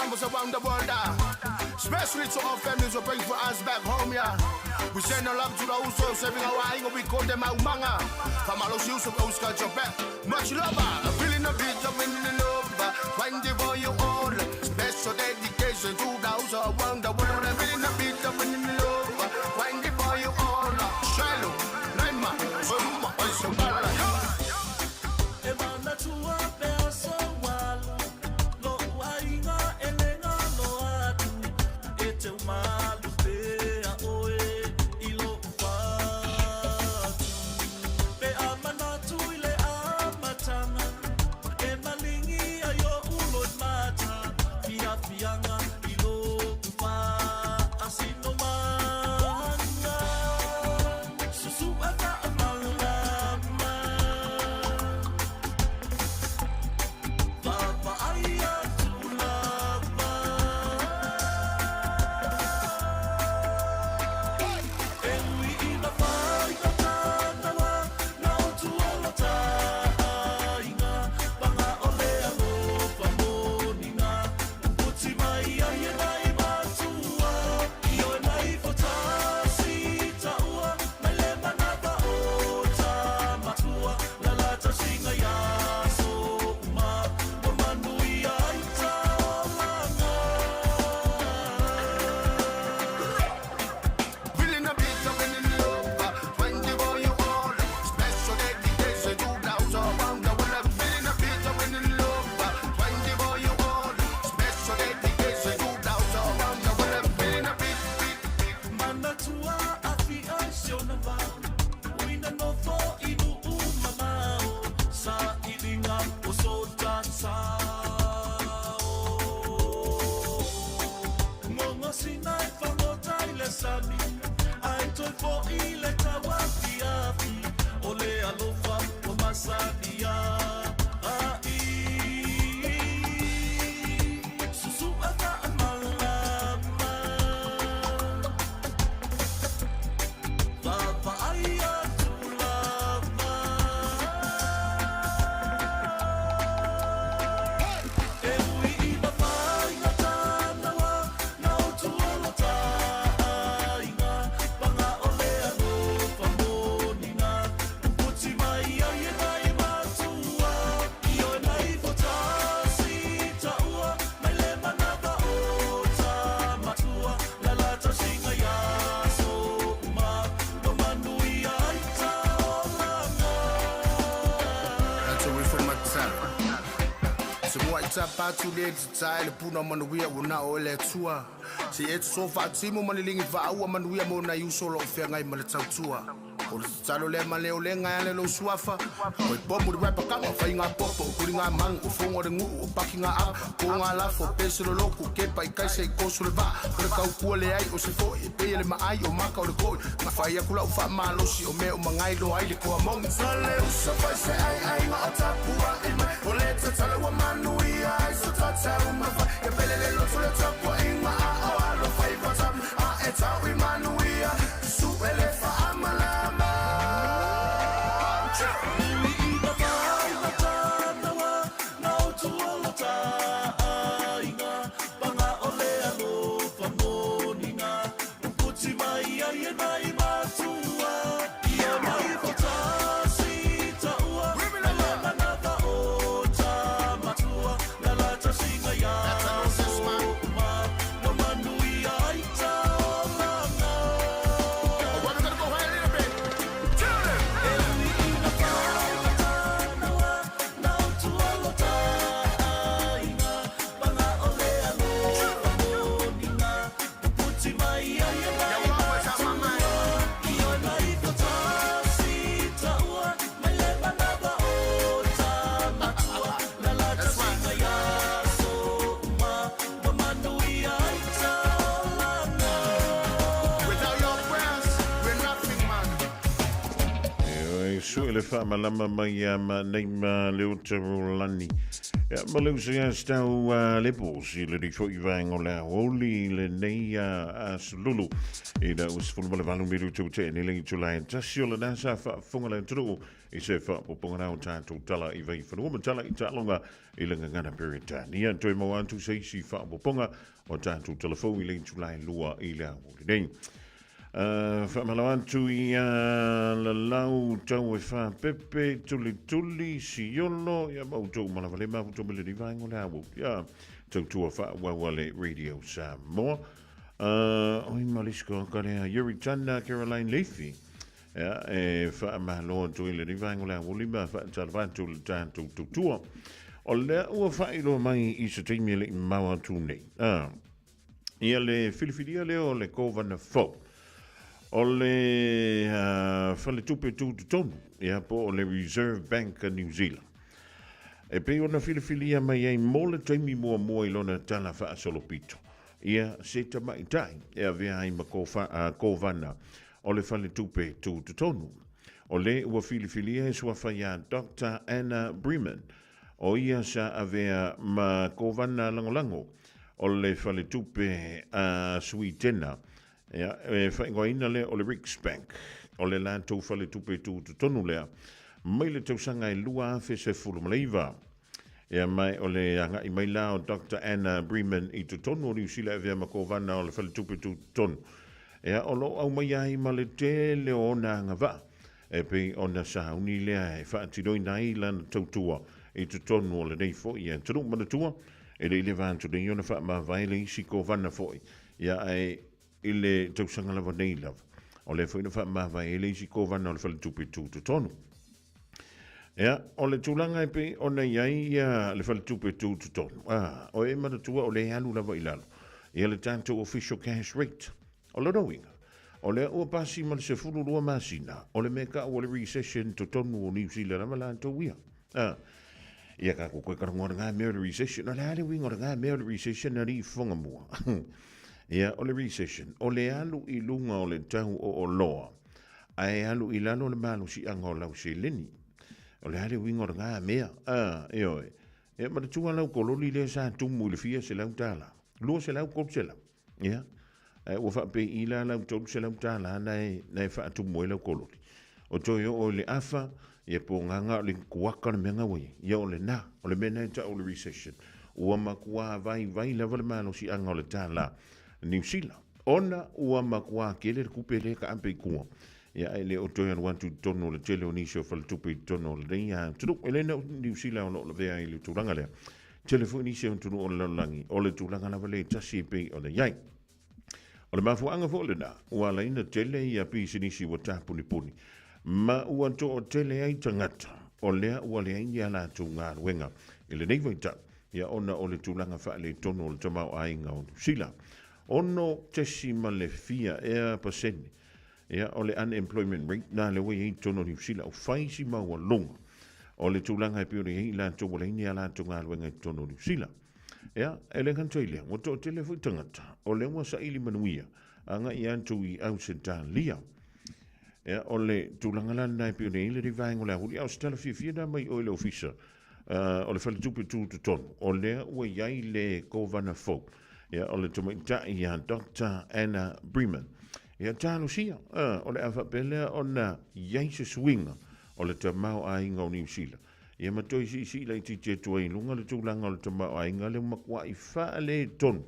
members around the world. Especially to our families who bring for us back home, yeah. We send our love to those who are serving our ainga, we call them Aumanga. Famalosi Uso, Oscar Jobet. Much love, I'm feeling a bit of in love. 24 you all. Special dedication to those around the world. I'm feeling a bit of in love. 24 you all. Shallow, Naima, Summa, Osubala. E manatua pe aso walu, lo uaiga e le galo atu, e te umalu pea oe i lou fatu. Pe a manatu i le amataga, e maligi ai oʻu loimata, fiafiaga i loʻu faasinomaga. Susuʻa faamalama. Vaavaai atu lava. E ui ina faigata na o tuolo taʻaiga, paga o le alofa moniga, puti mai ai e nai matua, i oe nai fotasi taua, mai le manava o tamatua, la la tausiga ia so uma, ua manuia ai taolaga. Feeling a bit of in love. 24 you all. Special dedication to those around the world. I'm feeling a bit of in love. 24 you all. Special dedication to those around the world. I'm feeling a bit, bit, bit. Manatua afi ai si ona vao, uina nofo i nuu mamao, sa iliga o so tatao. Gogosina e fagota i le sami, ae toe foʻi le tauafiafi, o le alofa ua masani ai. Susuʻa faamalama. Vaavaai atu lava. E ui ina faigata na o tuolo taʻaiga, paga o le alofa moniga, puti mai ai e nai matua, i oe nai fotasi taua, mai le manava o tamatua, la la tausiga ia so uma, ua manuia ai taolaga. That's away from my time. Se mua i tapa atu le te le puna manuia ua na o le Atua. Se e soso faatimu ma le ligi vaaua manuia mo nai uso o loo feagai ma le tautua. O le tatalo lea ma le olega e ala i lou suafa. O i pomu le rapper kama, fai ngā popo, kuri ngā mangu, o fongo le nguu, o paki ngā apa, po ngā lafo, pese lo loku, kepa i kaisa i koso le vaa, o le kaukua le ai, o se foi, e peia le maai, o maka o le koi, ngā whai aku lau wha malosi, o mea o mangai loa ai le koa mongi. Sa le usa fai se ai ai nga o tapua i mai, o le tatalo ua manuia ai so tatau mawhai, e pele le loto le tapua i ngā a o alo whai watam, a e tau i manuia, su ele wha amalama. Ui ina faigata na o tuolo taʻaiga, paga o le alofa moniga, puti mai ai e nai matua, i oe nai fotasi taua, faamalama mai ia ma nei ma le uta rolani. Ia, ma le usa ia stau le posi le nei foi vaenga o le aoauli le nei asolulu i le 18 minutu ua tea nei le itula e tasi o lena sa faafofoga le atunuu i se faapopoga la o tatou tala i Vaifanua ma tala i taaloga i le gagana Peretania. Toe maua atu se isi faapopoga o tatou tala fou i le itula e 2 i le aoauli nei. Faamalo atu ia Lalau tau e whāpepe, tulituli, siolo, ia ma outou malawa le mafuta me lenei vaenga o le aoauli. Ia, tautua faaauau a le Radio Samoa. Oi ma le isi ka lea, Yuri Tana, Caroline Leafy. Ia, e faamalo atu i lenei vaenga o le aoauli ma faatalofa atu i le tatou tautua. O lea ua faailoa mai i se taimi e le i mamao atu nei. Ia le filifilia lea o le Kovana fou, o le Faletupe Tutotonu, ia po o le Reserve Bank a New Zealand. E pei ona filifilia mai ai mo le taimi muamua i lona tala faasolopito, ia se tamaitai e avea ai ma Kovana o le Faletupe Tutotonu. O le ua filifilia e suafa iā Doctor Anna Breman, O ia sa avea ma Kovana Lagolago o le Faletupe a Switena, ia, e faaigoaina lea o le Riksbank, o le latou faletupe tutotonu lea mai le tausaga e 2019. Ia, ma o le agai mai la o Doctor Anna Breman i totonu o Niu Sila e avea ma Kovana o le Faletupe Tutotonu, ia, o lo o aumaia ai ma le tele o ona agavaa E pei ona sauni lea e faatinoina ai lana tautua i totonu o lenei foi atunuu. Manatua, e le i leva atu nei ona faamavae le isi kovana foi, ia ae i le tausaga lava nei lava, o lea foi na faamavae ai le isi kovana o le Faletupe Tutotonu. Ia, o le tulaga e pei ona i ai ia le Faletupe Tutotonu, a, o e manatua o lea e alu lava i lalo ia le tatou official cash rate. O lona uiga, o lea ua pasi ma le 12 masina, o le mea kau o le recession totonu o Niu Sila lava latou ia. A, ia ka koe karangoa le ngā mea o le recession, o le a le uiga o le ngā mea o le recession a li fofoga mua. Ia, o le recession, o le alu i luga o le tau o oloa, ae alu i lalo le malosiaga o lau seleni. O le a le uiga o le ngā mea? A, ioe. Ia, manatua lau kololi lea sa tumu i le fia $100, 200, 300. Ia, ae ua faapei la lau $300 na e, na e faatumu ai lau kololi. O toe oo i le afa, ia po gaga o le kuaka le mea nga ua i ai. Ia o lena, o le mea na e tau o le recession. Ua matua vaivai lava le malosiaga o le tālā Niu Sila. Ona ua matua tele le tupe lea taape i tua. Ia ae le o toe alu atu i totonu o le tele o nisi o faletupe i totonu o lenei atunuu. E le na o Niu Sila o lo o lavea i le tulaga lea. Tele foi nisi o atunuu o le lalolagi, o le tulaga lava lea e tasi e pei ona i ai. O le mafuaaga foi lena, ua ala ai ona tele ia pisinisi ua tapunipuni, ma ua toatele ai tagata o lea ua leai ni a latou galuega i lenei vaitau, ia ona o le tulaga faaletonu o le tamaoaiga o Niu Sila. 6 tesi ma le fia ea pasene, ia, o le unemployment rate na lea ua i ai i totonu o Niu Sila, ua fai si maualuga o le tulaga e pei ona i ai i latou ua leai ni a latou galuega i totonu o Niu Sila. Ia, e le gata i lea, ua toatele foi tagata o lea ua saili manuia agai atu i Ausetalia. Ia, o le tulaga la lena e pei ona i ai lenei vaega o le aoauli, a o se tala fiafia lena mai oe i le ofisa o le faletupe tutotonu, o lea ua i ai le kovana fou, ia, o le tamaitai ia Doctor Anna Breman. Ia talosia, o le a faapea lea ona i ai se suiga o le tamaoaiga o Niu Sila. Ia ma toe siisii laitiiti atu ai i luga le tulaga o le tamaoaiga lea ua matuai faaletonu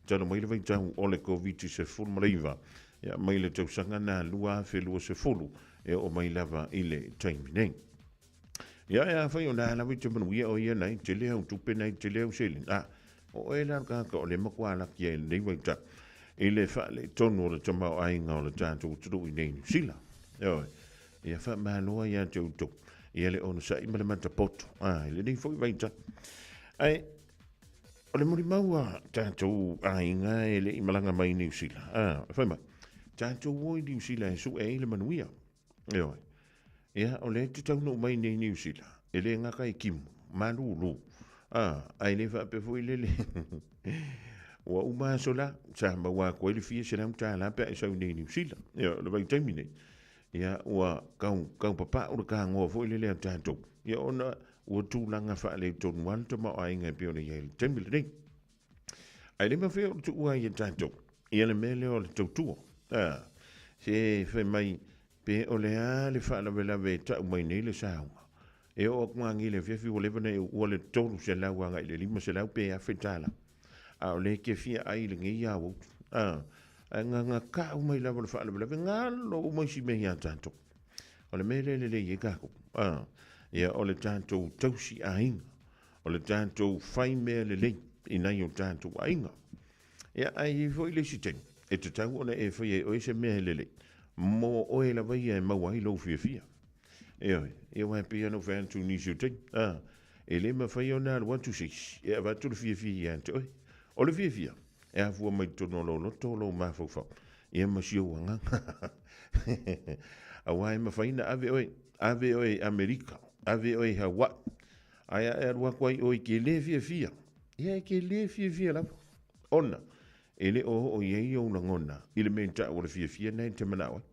talu mai le vaitau o le Koviti-19, ia, mai le tausaga na 2020 e oo mai lava i le taimi nei. Ia, e afai o la lava i te manuia o ia nei, tele au tupe nei, tele au seleni. A, o oe la le tagata o lea matua laki ai i lenei vaitau i le faaletonu o le tamaoaiga o le tatou atunuu i nei Niu Sila. Ioe. Ia faamalo ai ia te outou ia le onosai ma le matapoto a, i lenei foi vaitau. Ae, o le molimau a tatou aiga e le i malaga mai i Niu Sila, a, fai mai, tatou o i Niu Sila e sue ai le manuia. Ioe. Ia, o lea e te taunuu mai nei i Niu Sila, e le gata i timu, malulu, a, ae le faapea foi lele ua uma aso la, sa maua atu ai le fia $100 pe a e sau nei i Niu Sila. Ioe, o le vaitaimi nei. Ia, ua kau, kau papa'u le kagoa foi lele a tatou, ia ona ua tulaga faaletonu lava le tamaoaiga e pei ona i ai i le taimi lenei. Ae le mafai ona tuua ai e tatou ia le mea lea o le tautua. A, se fai mai pe o le a le faalavelave e tau mai nei le sauga. E oo atu lava i le afiafi ua leva ona e uua le 300 agai i le 500 pe $1,000. A o lea e te fia ai i lenei aoauli. A, ae gagakau mai lava le faalavelave, galo uma isi mea ia tatou. O le mea lea e lelei ai tatou. A, ia o le tatou tausi aiga. O le tatou fai mea lelei i nai o tatou aiga. Ia, ae i ai foi le isi taimi, e tatau ona e faia e oe se mea e lelei mo oe lava ia e maua ai lou fiafia. Ioe, ia aua e pei lava ona ou fai atu i nisi o taimi, a, e le mafai ona alu atu se isi e avatu le fiafia ia te oe. O le fiafia, e afua mai totonu o lou loto, o lou mafaufau, ia ma si ou agaga. Aua e mafai ona ave oe, ave oe i Amerika, ave oe i Hawaii, Ae a e alu atu ai ʻoe i ke lē fiafia, ia e ke lē fiafia lava, ona e le o oo i ai ou lagona i le mea i taʻu o le fiafia na e te manaʻo ai.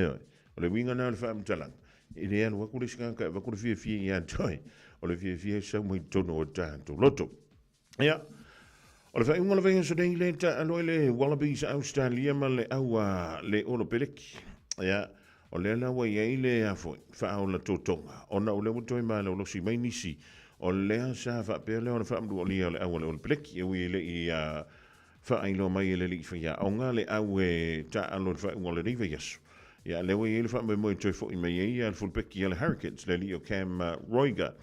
Ioe, o le uiga na o le faamatalaga, e le alu atu le isi tagata e avatu le fiafia ia te oe, o le fiafia e sau mai totonu o tatou loto. Ia, o le faaiuga o le vaiaso nei le taalo ai le Wallabies a Australia ma le au a le Olopeleki. Ia, o lea la ua i ai le a foi, faaola totoga, ona o lea ua toe malolosi mai nisi, o lea sa faapea lea ona faamalualia o le au a le Olopeleki, e ui e le i faailoa mai e le alii faiaoga le au e taaalo i le faaiuga o lenei vaiaso. Ia, lea ua i ai le faamoemoe e toe foi mai ai le fulupeki a le Hurricanes, le alii o Cam Roigard,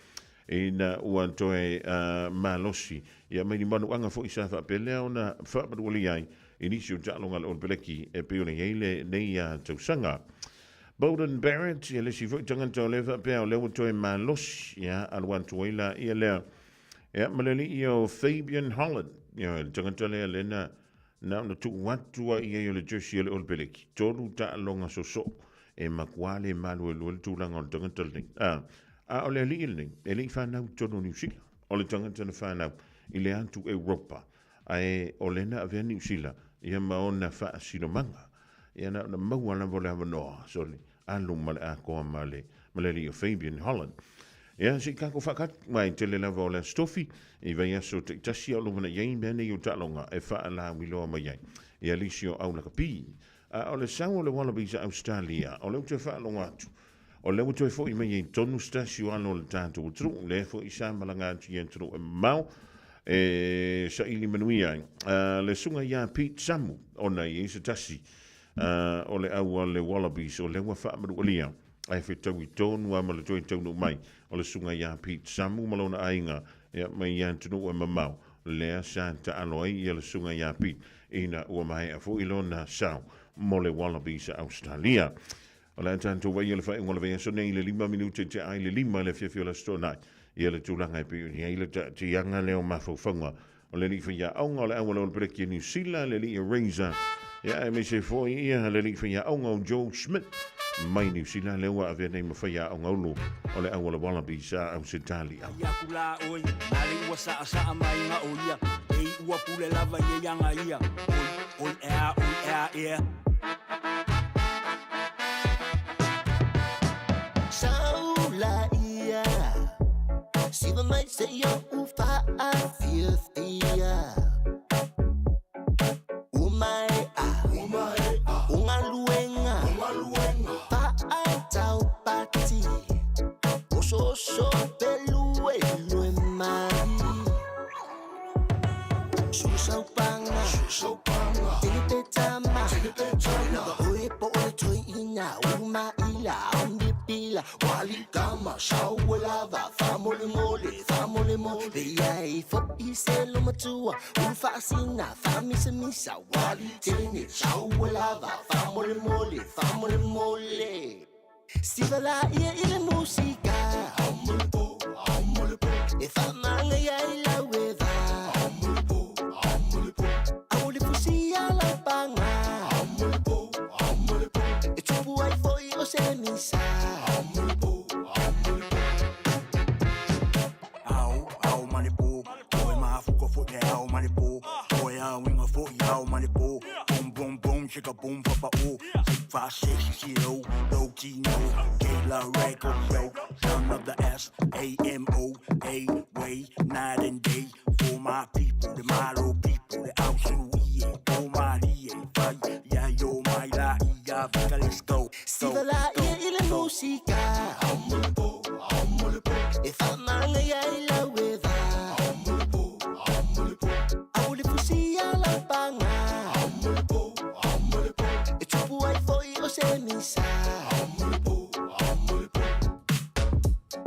Ina ua toe malosi ia mai ni manuaga foi sa faapea lea ona faamanualia ai i nisi o taaloga a le Olopeleki e pei ona i ai lenei tausaga. Beauden Barrett, ia le isi foi tagata o lea faapea o lea ua toe malosi, ia alu atu ai la ia lea. Ia ma le alii ia o Fabian Holland, ia le tagata lea lea na na ona tuu atu ai i ai o le jersey a le Olopeleki, 3 taaloga soosoo e matua le maluelue le tulaga o le tagata lenei. A o le alii lenei, e le i fanau i totonu o Niu Sila. O le tagata na fanau i le atu Europa, ae o lea na avea Niu Sila ia ma ona faasinomaga. Ia na ona maua lava o le avanoa, sole, alu ma le atoa ma le, ma le alii o Fabian Holland. Ia, se i tatou faatali, mai tele lava o le Aso Tofi, i vaiaso taitasi a o lumanai ai mea nei o taaloga e faalauiloa mai ai. Ia lisi o au lakapi. A o le sau o le Wallabies a Australia, o lea ou te faalogo atu, o lea ua toe foi mai ai tonu se tasi o alo o le tatou atunuu, lea foi sa malaga atu i atunuu e mamao e saili manuia ai. Le susuga ia Pete Samu, ona e i ai se tasi o le au a le Wallabies o lea ua faamanualia ae fetaui tonu lava ma le toe taunuu mai o le susuga ia Pete Samu ma lona aiga mai atunuu e mamao, lea sa taalo ai ia le susuga ia Pete ina ua maea foi lona sao mo le Wallabies a Australia. O le a tatou vaai i le faaiuga o le vaiaso nei i le 5 minute i te ai le 5 i le afiafi o le Aso Toonai. Ia le tulaga e pei ona i ai le taatiaga lea o mafaufauga o le alii faiaoga o le auala o le Peleki a Niu Sila, le alii Eraser, ia aemaise foi ia le alii faiaoga o Joe Schmidt mai Niu Sila, lea ua avea nei ma faiaoga ulu o le auala Wallabies a Ausetalia. Ai aku la oi, na le ua saa saa mai nga o ia, ei ua pule lava ia ia nga ia, oi, oi ea, oi ea, ea. Saula ia, siva mai se ia u faafiafia. Umae a, ungaluenga, faataupati, osooso peluelue mai. Susaupanga, tinipetama, lava oe po o le toeina, umaila, umipila, walikama, sauelava, faamolemole, faamolemole, ia e fo'i se lomatua, ulufaasina, faamisamisa, walitene, sauelava, faamolemole, faamolemole. Siva la ia i le musika, e faamaga ia i lau eva. Au le fusia lau paga, e tupu ai foi o se misa. Ao, ao ma le po, oe mafuka foi le ao ma le po, oe ao inga foi ao ma le po, boom boom boom, chicka boom papa o. 5, 6, 0, low key, no, Kayla record, yo, son of the S A M O A way, night and day for my people, the Malo people, the Ausu E A, oh my D A, fight, yeah, yo, my la, E, ya, Vika, let's go. Siva la ia i le musika E whamanga ia i lau e vā Au le fusi a lau panga E tupu ai foi o se misa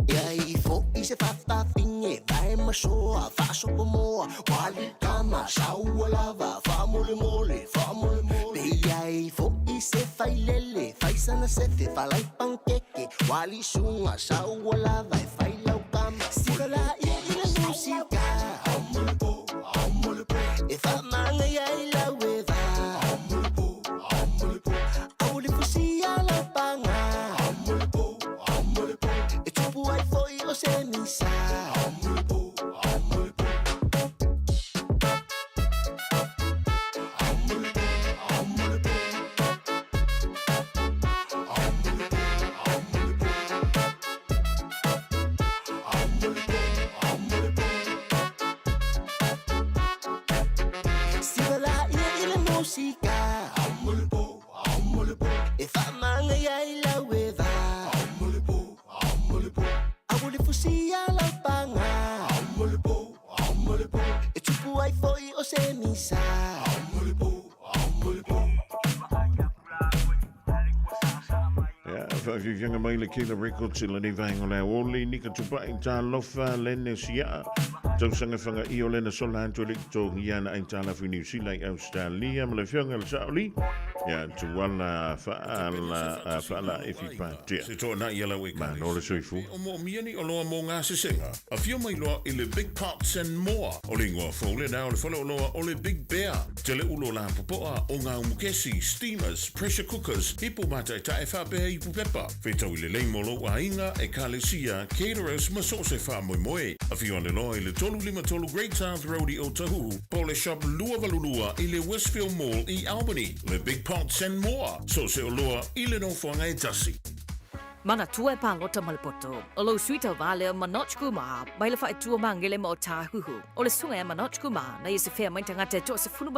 Ia i fo i se whawhawhinge Vai masoa, whasopo moa Wali kama, saua lava Whamole mole, whamole mole Pe ia i fo i se whailele Whaisana sefe, whalai pankeke Wali sunga, saua lava E whailau kama Siva la ia i le musika E whamanga ia i lau e vā Au le fusi a lau panga E tupu ai foi o se misa Siva la ia i le musika E whamanga ia i lau e vā Au le fusi a lau panga E tupu ai foi o se misa Ia, whaafifianga mai le Kela Records i lenei vaenga o le aoli, Nika Tupai, Talofa, Lene Siaa, Tausaga whangai o lena sola atu e le togia na ai tālafu i New Zealand, Australia, ma le fionga le saoli, ia, tuala whaala, whaala e fi pātea. Se toa na ia lau e Mano le soifua. O mo mia ni oloa mo ngā sesenga. A fio mai loa i le Big Pots and More. O le ingoa fou le nā o le whale oloa o le Big Bear. Te le ulo la popoa o ngā umukesi, steamers, pressure cookers, ipu mātaitai e whapea ipu pepa. Whetau i le leimolo a inga e kalesia, caterers, ma so se wha moe moe. A fio ane loa i le tolu lima tolu Great South Road i Otahuhu, po le shop lua valulua i le Westfield Mall i Albany. Le Big Pots and More. So se oloa i le nofoanga e tasi. Manatua e palota ma le poto. O lou sui tauva lea o Manoj Kumar, mai le faaitua magele ma Otāhuhu. O le susuga ia Manoj Kumar, na ia se fea mai tagata e 16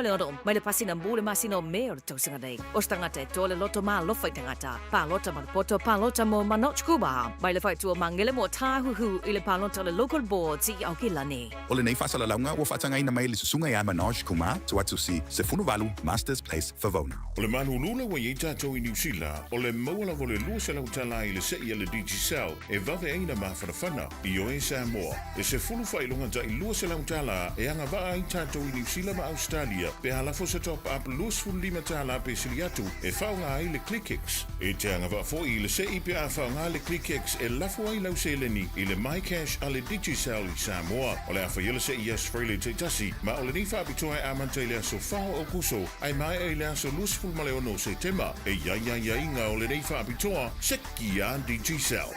mai le pasina mu le masina o Me o le tausaga nei. O se tagata e toa le loto ma alofa i tagata. Palota ma le poto, palota mo Manoj Kumar, mai le faaitua magele ma Otāhuhu i le palota o le Local Boards i Aokelani. O lenei faasalalauga ua faatagaina mai e le susuga ia Manoj Kumar, Tuatusi, 18, Masters Place, Favona. O le malulu ua i ai tatou i Niu Sila, o le maua lava o le 200 tala i le se'i a le Digicel e vave ai na mafanafana i oe Samoa. E sefulu faailoga ta'i 200 tala e agava'a ai tatou i Niu Sila ma Ausetalia pe a lafo se top up 25 tala pe sili atu e faaaoga ai le ClickX. E te agava'a fo'i i le se'i pe a faaaoga le ClickX e lafo ai lau seleni i le MyCash a le Digicel i Samoa. O le a faia le se'i i aso Faraile taitasi, ma o lenei faapitoa e amata i le aso 4 o Aokuso ae maea i le aso 26 o Setema. E i ai aiaiga o lenei faapitoa, seki a Digicel.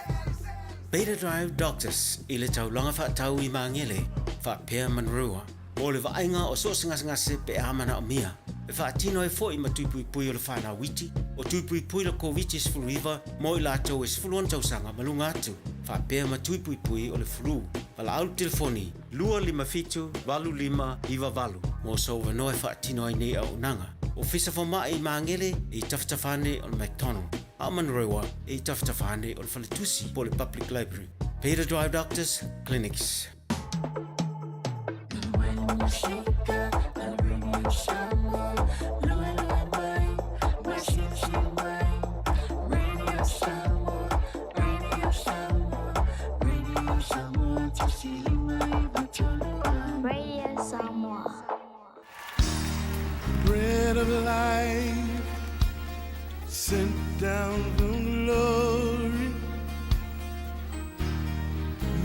Beta Drive Doctors i le taulaga faatau i Magele, faapea Manurewa, mo le vaaiga o so o se gasegase pe a manaomia. E faatino ai foi ma tui puipui o le fanau iti, o tui puipui le Koviti-19 mo i latou e 16 tausaga ma luga atu, faapea ma tui puipui o le flu. Valaau le telefoni 257 8598 mo sou avanoa e faatino ai nei auaunaga. Ofisa Fomai i Magele e i tafatafa ane o le McDonald, a o Manurewa e i tafatafa ane o le Faletusi po o le Public Library. Beta Drive Doctors Clinics. Radio Samoa. Bread of life sent down from glory.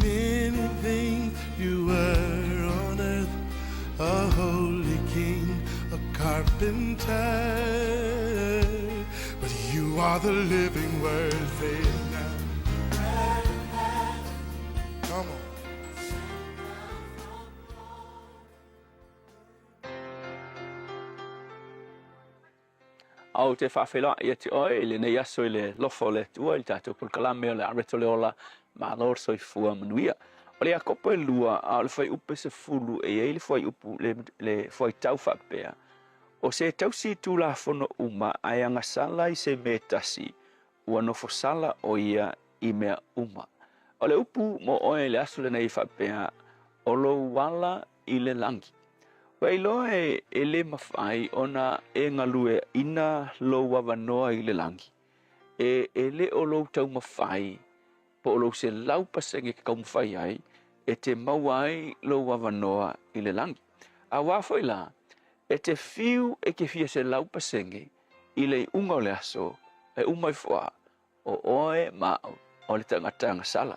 Many things you were on earth, a holy king, a carpenter. But you are the living word, say it now. Come on. Ou te faafeiloai ia te oe i lenei aso i le alofa o le Atua i le tatou polokalame o le Areto le Ola, malo le soifua manuia. O le Iakopo e lua, a o le fuaiupu 10 e i ai le fuaiupu, le, le fuaitau faapea, O se tausi i Tulafono uma ae agasala i se mea e tasi, ua nofo sala ʻo ia i mea uma. O le upu mo ʻoe i le aso lenei e faapea, o lou ala i le lagi. Ua iloa e, e le mafai ona e galueaʻina lou avanoa i le lagi. E, e le o lou taumafai po o lou 100% e ke taumafai ai e te maua ai lou avanoa i le lagi. Auā foi la, e te fiu e ke fia 100% i le iuga o le aso, e uma ifo a, o oe ma au, o le tagata agasala.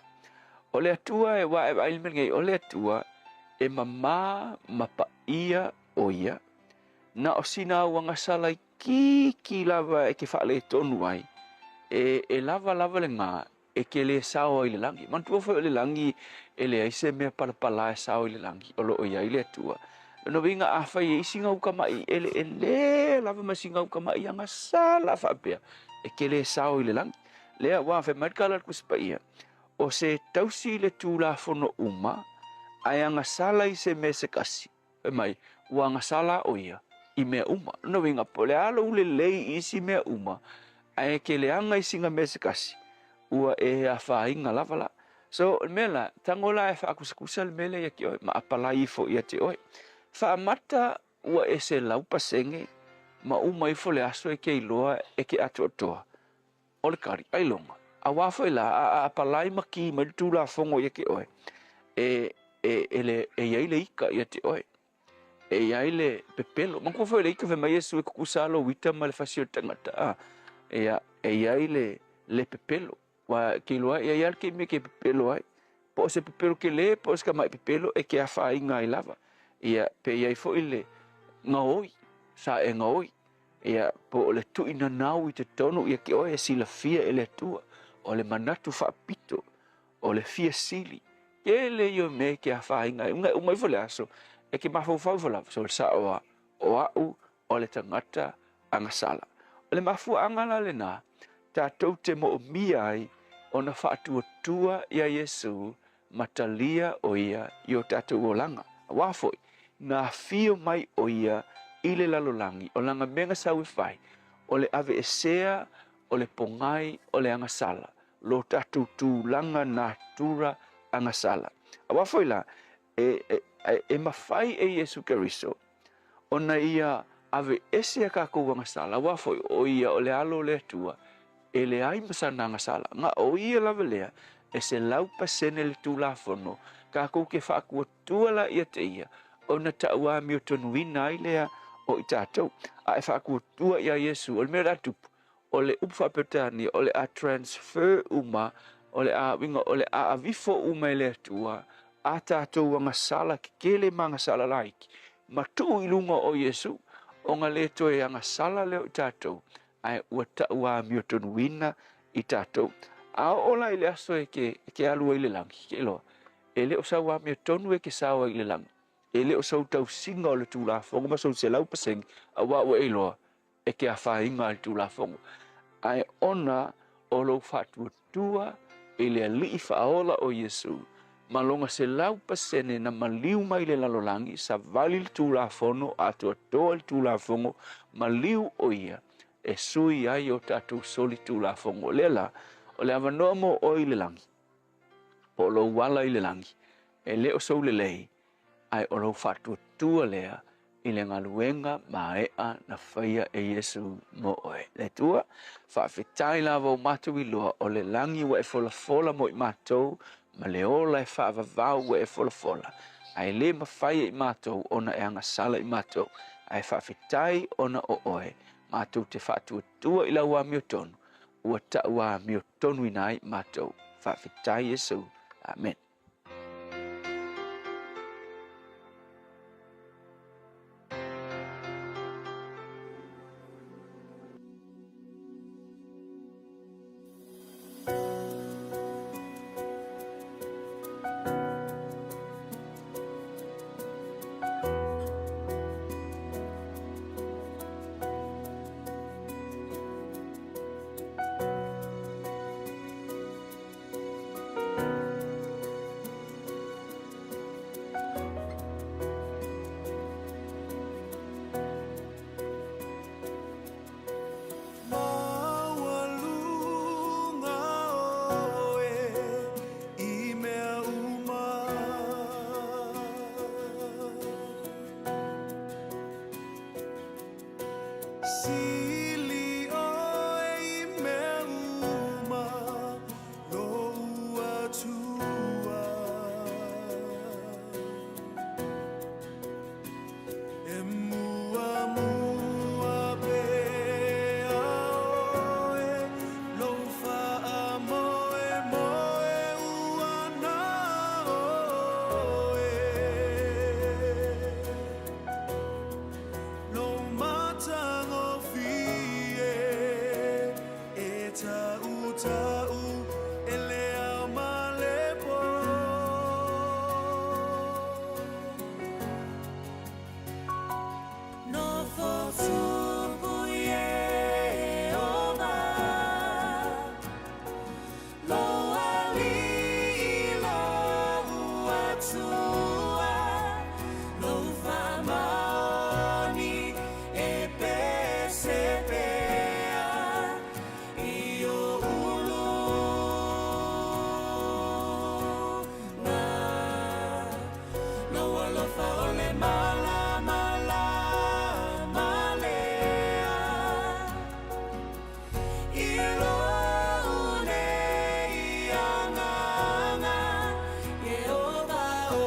O le Atua e wā e vaai le mea lenei, o le Atua e mamā ma paia o ia, na o sina au agasala itiiti lava e ke faaletonu ai, e, e lava lava lena e ke lē sao ai i le lagi. Manatua foi o le lagi e leai se mea palapala e sao i le lagi, o lo o i ai le Atua. Lona uiga afai e i ai sina uka maʻi eleele lava ma sina uka maʻi agasala faapea, e ke lē sao i le lagi. Lea ua fai mai le tala a le Tusi Paia, o se tausi i le Tulafono uma, ae agasala i se mea se tasi, Fai mai, ua agasala ʻo ia i mea uma. Lona uiga, po o le a lou lelei i isi mea uma, ae ke leaga i sina mea se tasi, ua e afaina lava la. So, o le mea la, tago la e faakusakusa le mea lea ia te oe, ma apalai ifo ia te oe. Faamata ua e 100% ma uma ifo le aso e ke iloa e ke atoatoa. O le kari, ailoga, auā foi la, a a apalai ma kī mai le Tulafono ia te oe, e, e, e, le, e i ai le ika ia te oe, e i ai le pepelo. Manatua foi le ika fai mai Iesu e tutusa lou ita ma le fasi o le tagata, a, ia, e i ai le, le pepelo. Ua ke iloa e i ai lava le taimi e ke pepelo ai. Po o se pepelo telē, po o se tamai pepelo, e ke afaina ai lava. Ia, pe i ai foi le gaoi, sa e gaoi. Ia, po o le tuuinanau i totonu ia te oe e silafia e le Atua, o le manatu faapito, o le fia sili. Tele ia o mea e ke afaina ai. Una e uma ifo le aso, e ke mafaufau ifo lava, so le sao a, o a'u o le tagata agasala. O le mafuaaga la lenā, tatou te moomia ai ona faatuatua iā Iesu ma talia ʻo ia i o tatou olaga. Auā foi, na afio mai ʻo ia i le lalolagi, o lana mea na sau e fai, o le aveesea o le pogai o le agasala, lo tatou tulaga natura agasala. Auā foi la, e, e, e mafai e Iesu Keriso ona ia aveese a tatou agasala, auā foi ʻo ia o le Alo o le Atua, e leai ma sana agasala. Na o ia lava lea e 100% le Tulafono, tatou te faatuatua la ia te ia, ona tauamiotonuina ai lea o i tatou. A e faatuatua iā Iesu, o le mea o le a tupu, o le upu faa-Peretania, o le a transfer uma, o le a uiga, o le a aveifo uma e le Atua a tatou agasala kekele ma agasala laiti, ma tuu i luga o Iesu, ona le toe agasala lea o i tatou, ae ua tauamiotonuina i tatou. A oo la i le aso e ke, e ke alu ai i le lagi, ke iloa, e le o sau amiotonu e ke sao ai i le lagi. E le o sou tausiga o le Tulafono ma sou 100%, auā ua e iloa, e ke afaina ai le Tulafono, ae ona o lou faatuatua i le Alii Faaola o Iesu, ma lona 100% na maliu mai i le lalolagi, savali le Tulafono, atoatoa le Tulafono, maliu o ia e sui ai o tatou soli Tulafono. O lea la, o le avanoa mo oe i le lagi, po o lou ala i le lagi, e le o sou lelei, ae o lou faatuatua lea i le galuega maeʻa na faia e Iesu mo oe. Le Atua, faafetai lava ua matou iloa o le lagi ua e folafola mo i matou ma le ola e faavavau ua e folafola, ae le mafai e i matou ona e agasala i matou, ae faafetai ona o oe matou te faatuatua i lau amiotonu ua tauamiotonuina ai matou. Faafetai Iesu. Amen. Atua lou faamaoni e pese pea i o'u luga. Lou alofa o le malamalama lea i lou nei agaga, Ieova o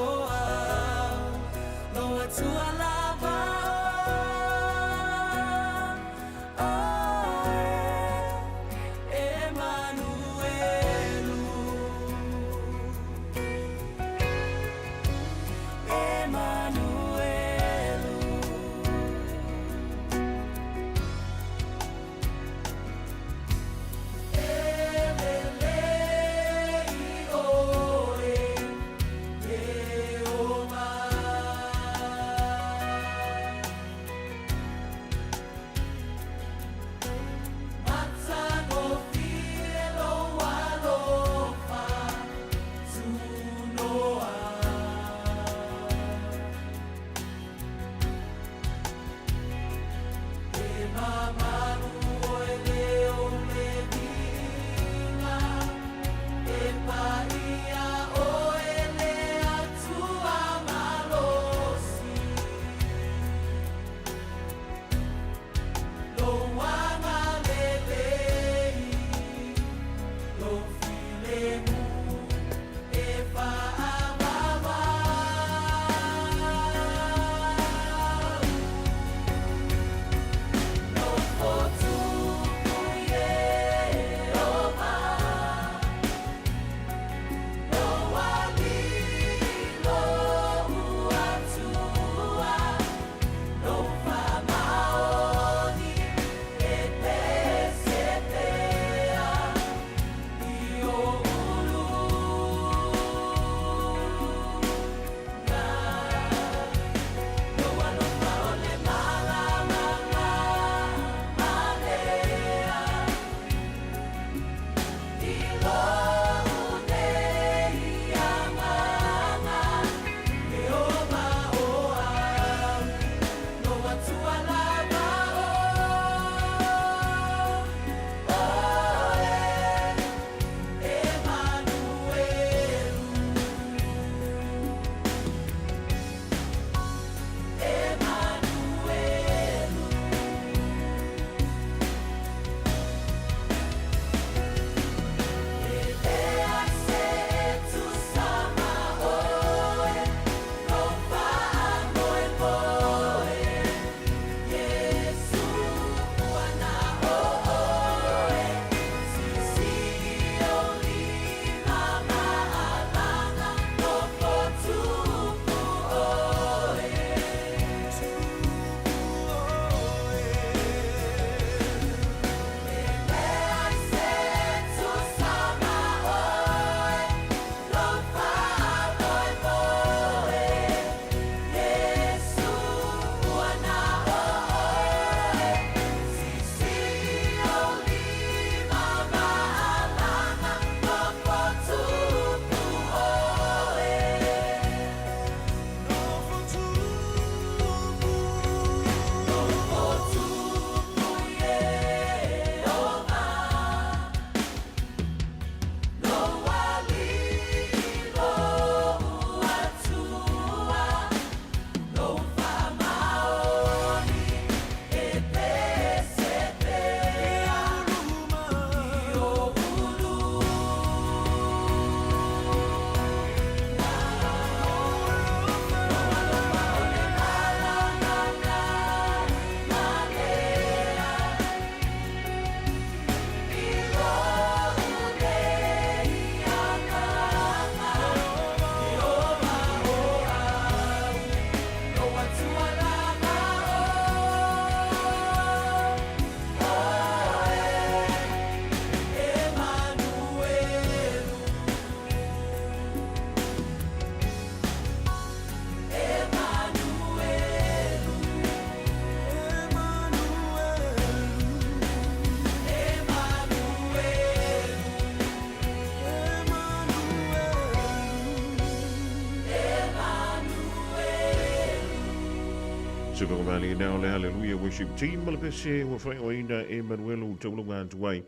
Se whakawali nā o le Hallelujah Worship Team ma le pese ua whaioina e Manuelu taulunga atu ai.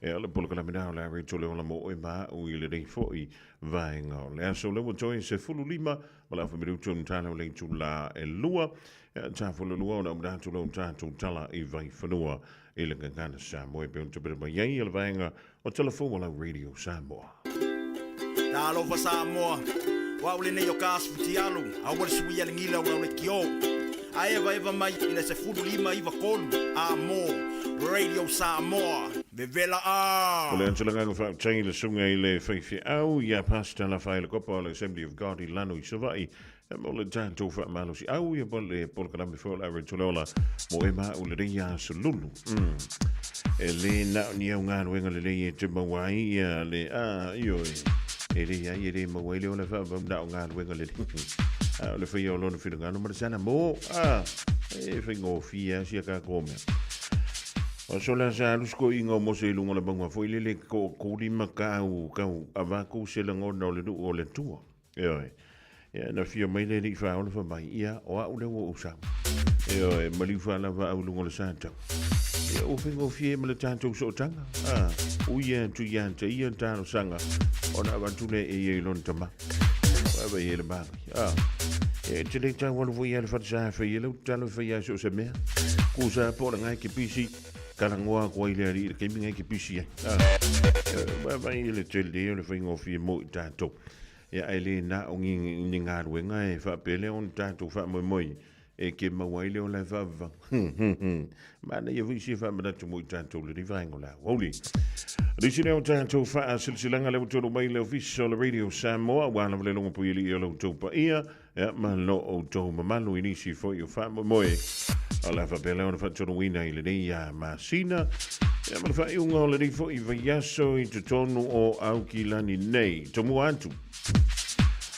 E ala polokalame nā o le are tole ola mo oe ma au i le rei fo'i vaenga o le aso lewa toe se fulu lima ma la whamirutu tala o le tula e lua. E tā fulu lua o na umdatu lau tātou tala i vai whanua i le gagana Samoa e pe un tupere mai ai le vaenga o telefo lau Radio Samoa. Talofa Samoa, o au lenei o ka aso futialu, aua le suia le gila o lau lekiō. A evaeva mai i le 15 93 a mo Radio Samoa, vevela a! O le Angelagaga Faafetai i le susuga i le faifeau ia Pastor Lafaele Kopa o le Assembly of God i Lano i Savaii e mo le tatou faamalosiau ia po le polokalame foi o le Average Oleola mo e ma au lelei ia aso lulu. E le na o ni au galuega lelei e te maua ai ia le a ioe. E le ai e le maua ai le ola whaavau na o galuega lelei. A o le whaia o lona whirangano ma le sana mo a e whaingōfia sia ka kōmea. O so la sa alu sko inga o mose i lunga o le maunga foi lele ko kōlima ka au kau avako se langona o le nuu o le tua. Ioe. Ia, na fia mai le alii faaola fai mai, ia, o au lea ua ou sau. Ioe, maliu faalava au i luga o le satau. Ia, ua faigofie ma le tatou sootaga. A, ui atu ia te ia le talosaga, ona avatu lea e ia i lona tama. Vaavaai i ai le magai. A, e te le tau alu foi ia le falesa e fai ai lau tatalo e fai ai so o se mea. Kusa po o le ngai ke pisi, kalagoa atu ai le alii i le taimi ngai ke pisi ai. A, vaavaai i le tele o le faigofie mo i tatou. Ia ae le na o ni, ni galuega e faapea lea ona tatou faamoemoe e ke maua ai le ola e faavavau. Manaia foi sia faamanatu mo i tatou lenei vaega o le aoauli. Nisi lea o tatou faasilasilaga lea ua tolu mai le ofisa o le Radio Samoa, ua lava le logo puialii o lo outou paia, ia, ma lo outou mamalu i nisi foi o faamoemoe. O le a faapea lea ona faatonuina i lenei masina. Ia, ma le faaiuga o lenei foi vaiaso i totonu o Aukilani nei. Tomua atu.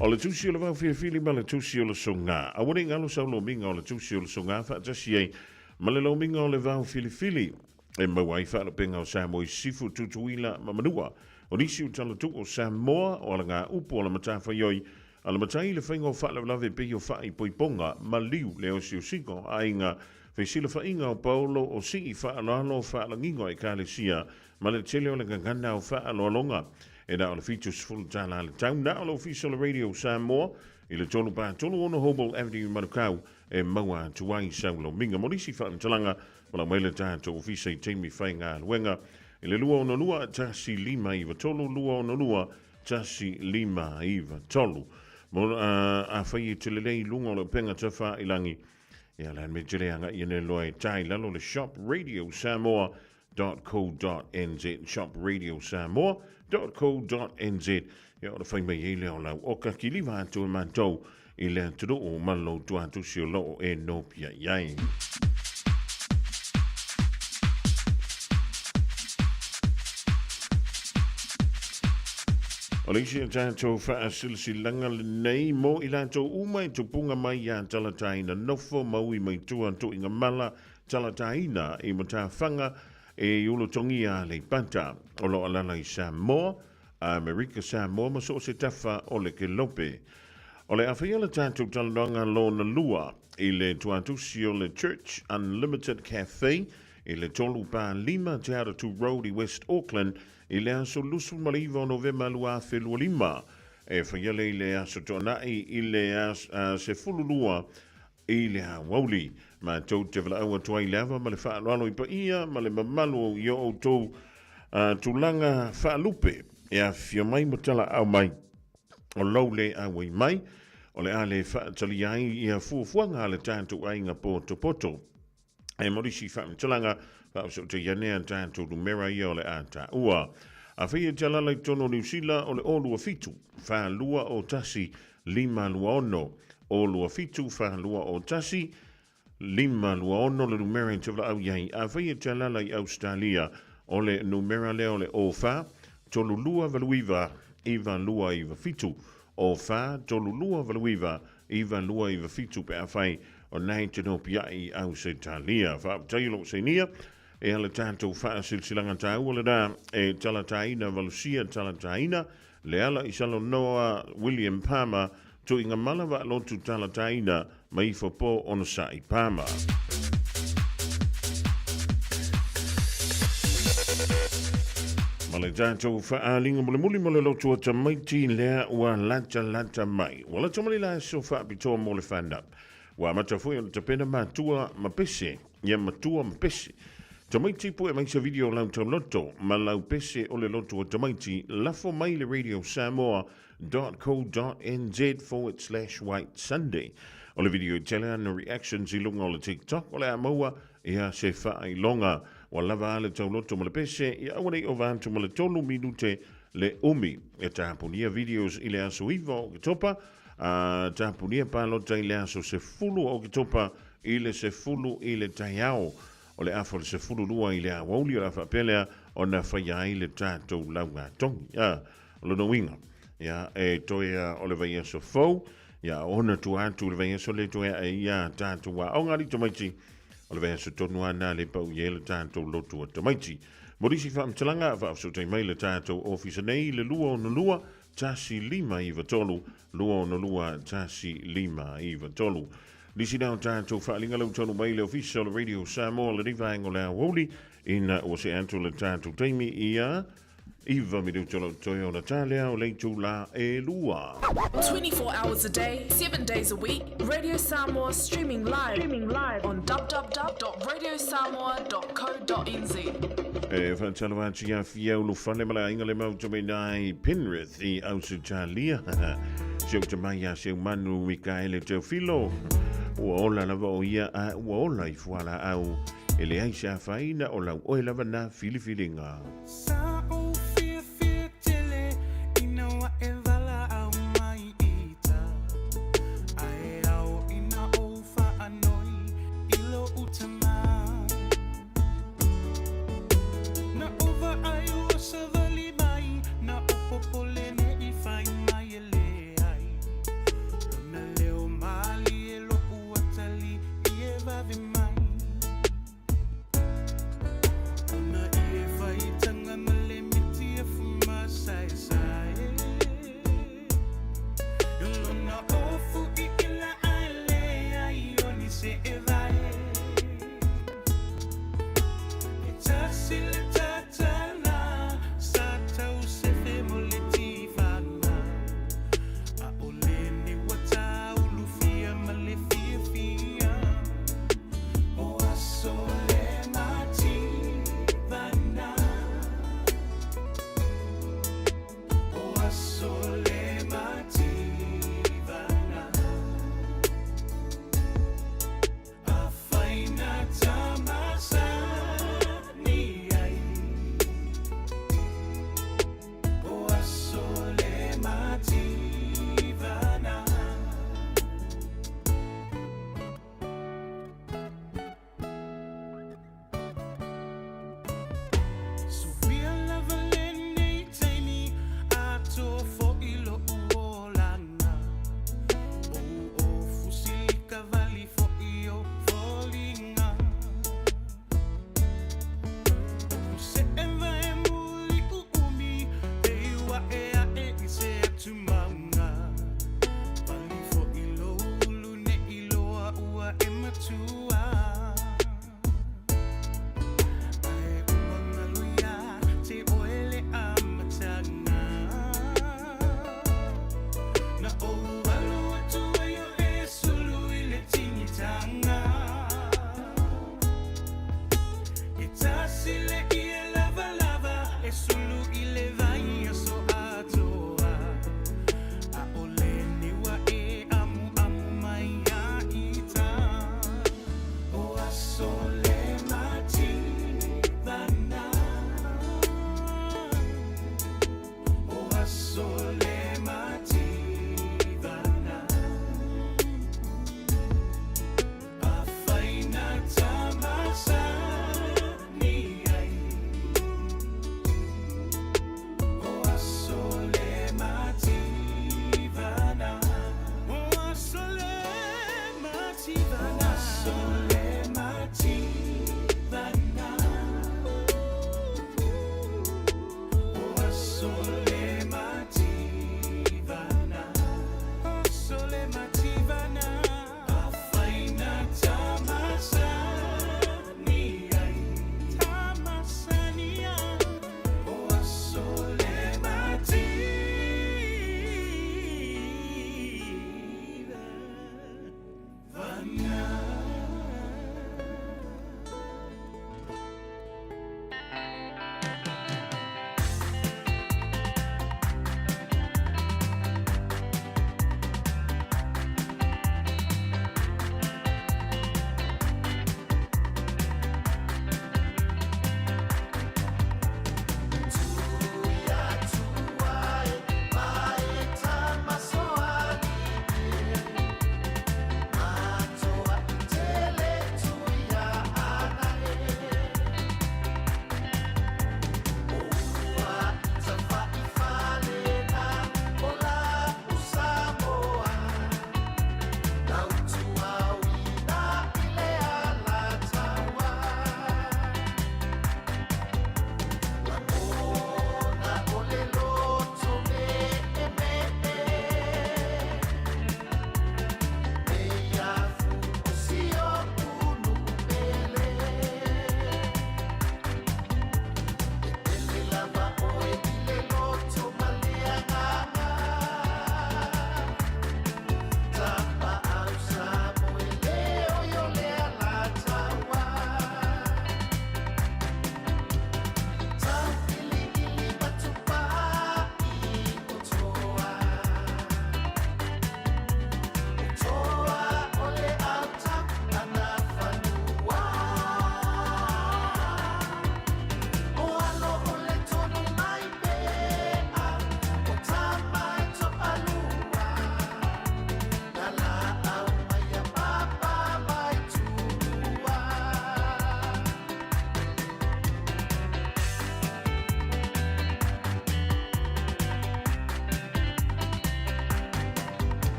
O le tusi o le vaofilifili ma le tusi o le soga. Aua ne i galo sau lomiga o le tusi o le soga faatasi ai ma le lomiga o le vaofilifili e maua ai faalupega o Samoa i Sisifo, Tutuila ma Manua. O nisi o talatuu o Samoa, o alagaupu, o le matafaioi, a le matai i le faiga o faalavelave pei o faaipoipoga, maliu, le osiosiga o aiga, fesilafaiga o paolo, o sii faaaloalo, faalagiga o ekalesia, ma le tele o le gagana o faaaloaloga. E na o le $70 le tau. Na o le Ofisa o le Radio Samoa i le 336 Hobel Avenue i Manukau e maua atu ai sau lomiga. Mo nisi faamatalaga, valaau mai le tatou ofisa i taimi faigaluega i le 262 1593 262 1593. Mo, afai e te lelei i luga o le upega tafailangi, ia le me tele aga ia ne loa e tai lalo le shop radio samoa .co.nz shop radio samoa .co.nz ia o le fai mai ai lea o lau oka kiliva atu e matou i le atunuu ma lou tuatusi o loo e nopia i ai. O le isi o tatou faasilasilaga lenei mo i latou uma e tupuga mai iā Talataina nofo maui mai tua tuiga mala Talataina i Matafaga e i Ulutogia Aleipata o lo o alaala i Samoa, Amerika Samoa ma so o se tafa o le kelope. O le a faia le tatou talanoaga lona lua i le tuatusi o le Church Unlimited Cafe i le 3 pa 5 Te Aratū Road i West Auckland i le aso 29 o Novema 2025. E faia lea i le aso Toonai i le 12 i le aoauli. Matou te valaau atu ai i le ava ma le faaaloalo i paia ma le mamalu i o outou tulaga faalupe e afifio mai ma talaau mai o lou le auai mai, o le a le faatalia ai ia fuafuaga a le tatou aiga potopoto. E mo nisi faamatalaga, faaosootei ane a tatou numera ia o le a taua. Afai e te alaala i totonu o Niu Sila, o le 027 421 526, 027 421 526 le numera e te valaau i ai. Afai e te alaala i Ausetalia, o le numera lea o le 04 32 89 9297, 04 32 89 9297 pe afai o na e te nopiai i Ausetalia. Faafetai o lou sainia e ala tatou faasilasilaga taua lena e talataina valusia talataina le ala i Salonoa William Palmer. Tuiga mala vaalotu talataina ma ifo po onosaʻi Palmer. Ma le tatou faaaliga mulimuli mo le lotu o tamaiti lea ua latalata mai. Ua lata mai le aso faapitoa mo le fanau. Ua amata foi ona tapena matua ma pese, ia matua ma pese. Tamaiti pue mai se video o lau tauloto ma lau pese o le lotu o tamaiti, lafo mai le Radio Samoa www.co.nz/white Sunday. O le video i tele ana reactions i luga o le TikTok o le a maua ia se faailoga. Ua lava a le tauloto ma le pese, ia aua ne i ova atu ma le tolu minute le umi. E tapunia videos i le aso 9 o Oketopa, a tapunia palota i le aso 10 o Oketopa i le 10 i le taeao. O le afa o le 12 i le aoauli o le a faapea lea ona faia ai le tatou laugatogi. A. O lona uiga, ia, e toe o le vaiaso fou, ia, ona tua atu le vaiaso le toe ae ia tatou aoga alii tamaiti, o le vaiaso tonu lava lena le pau i ai le tatou lotu o tamaiti. Mo nisi faamatalaga, faafesootai mai le tatou ofisa nei i le 262 1593, 262 1593. Nisi na o tatou faaaliga lau taunuu mai i le ofisa o le Radio Samoa lenei vaega o le aoauli, ina ua see atu le tatou taimi ia 9 minuta o lo o toe ona tā lea o le itulā e lua. 24 hours a day, 7 days a week, Radio Samoa streaming live, streaming live on www.radiosamoa.co.nz. E whaatalo atu ia fia ulufale ma le aiga le mauta mai nai Penrith i Ausitalia. Si ou tamai ia seu manu Mikaele Teofilo. Ua ola lava o ia a ua ola i fuala au. E leai se afaina o lau oe lava na filifiliga. Sa ou fiafia tele ina ua e valaau mai i ta, a e ao ina ou faanoi i lou tama. Na ou vaai ua savali mai, na ou popole ne i fai mai e leai. Lona leo malie lo'u atalii e vave mai.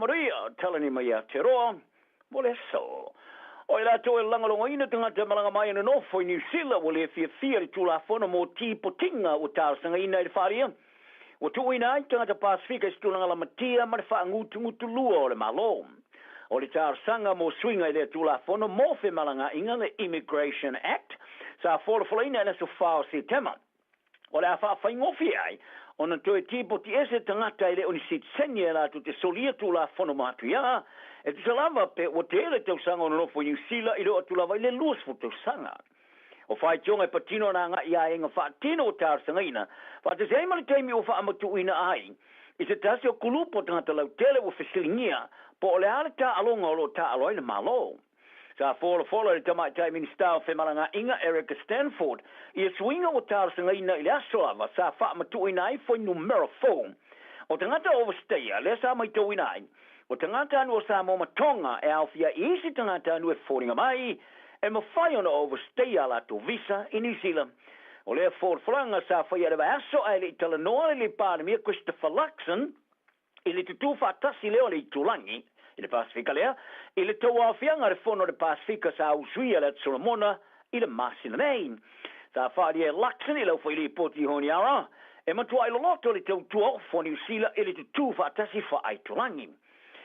Maria, talani mai Aotearoa mo le aso. O i latou e lagolagoina tagata e malaga mai e nonofo i Niu Sila ua le fiafia i le Tulafono mo Tipotiga ua talosagaina i le faaalia, ua tuuina ai tagata Pasefika i se tulaga lamatia ma le faagutugutulua o le Malo. O le talosaga mo suiga i lea Tulafono mo Femalagaaiga, le Immigration Act, sa folafolaina i le aso 4 o Setema. O le a faafaigofie ai ona toe tipoti ese tagata e le o ni sitiseni e latou te solia Tulafono matuia, e tusa lava pe ua tele tausaga o nonofo i Niu Sila i le oo atu lava i le 20 tausaga. O faitioga e patino ana agai i aiaiga faatino ua talosagaina, faatasi ai ma le taimi ua faamatuuina ai i se tasi o kulupu o tagata lautele ua fesiligia po o le a le taaloga o lo o taaalo ai le Malo. Sa folafola e le Tamaitai Minisita o Femalagaaiga Erica Stanford ia suiga ua talosagaina i le aso lava sa faamatuuina ai fuainumera fou o tagata overstayer lea sa maitauina ai O tagatanuu o Samoa ma Tonga e aofia ai isi tagatanuu e foliga mai e mafai ona overstay a latou visa i Niu Sila. O lea folafolaga sa faia i le vaiaso ae le i talanoa le Palemia Christopher Luxon i le tutū faatasi lea o le itulagi i le Pasefika lea i le tauaofiaga o le Fono a le Pasefika sa usuia i le Atu Solomona i le masina nei. Sa faaalia e Luxon i lau foi lipoti i Honiara, e matuai loloto le tautua ofo a Niu Sila i le tutū faatasi faaitulagi.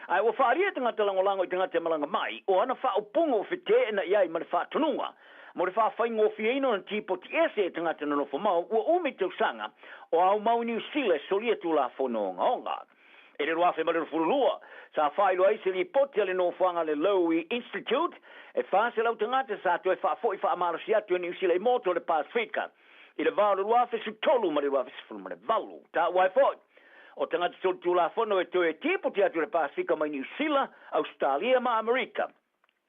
Ae ua faaalia e tagata lagolago i tagata e malaga mai, o ana faaupuga ua feteenai ai ma le faatonuga mo le faafaigofieina ona tipoti ese e tagata nonofo mau ua umi tausaga o aumau i Niu Sila e solia Tulafono ogaoga. I le 2022, sa faailoa ai se lipoti a le nofoaga a le Lowy Institute, e 400 tagata sa toe faafoi faamalosi atu e Niu Sila i motu o le Pasefika i le va o le 2013 ma le 2018. Taua ai foi, o tagata solitulafono e toe tipoti atu i le Pasefika mai Niu Sila, Ausetalia ma Amerika.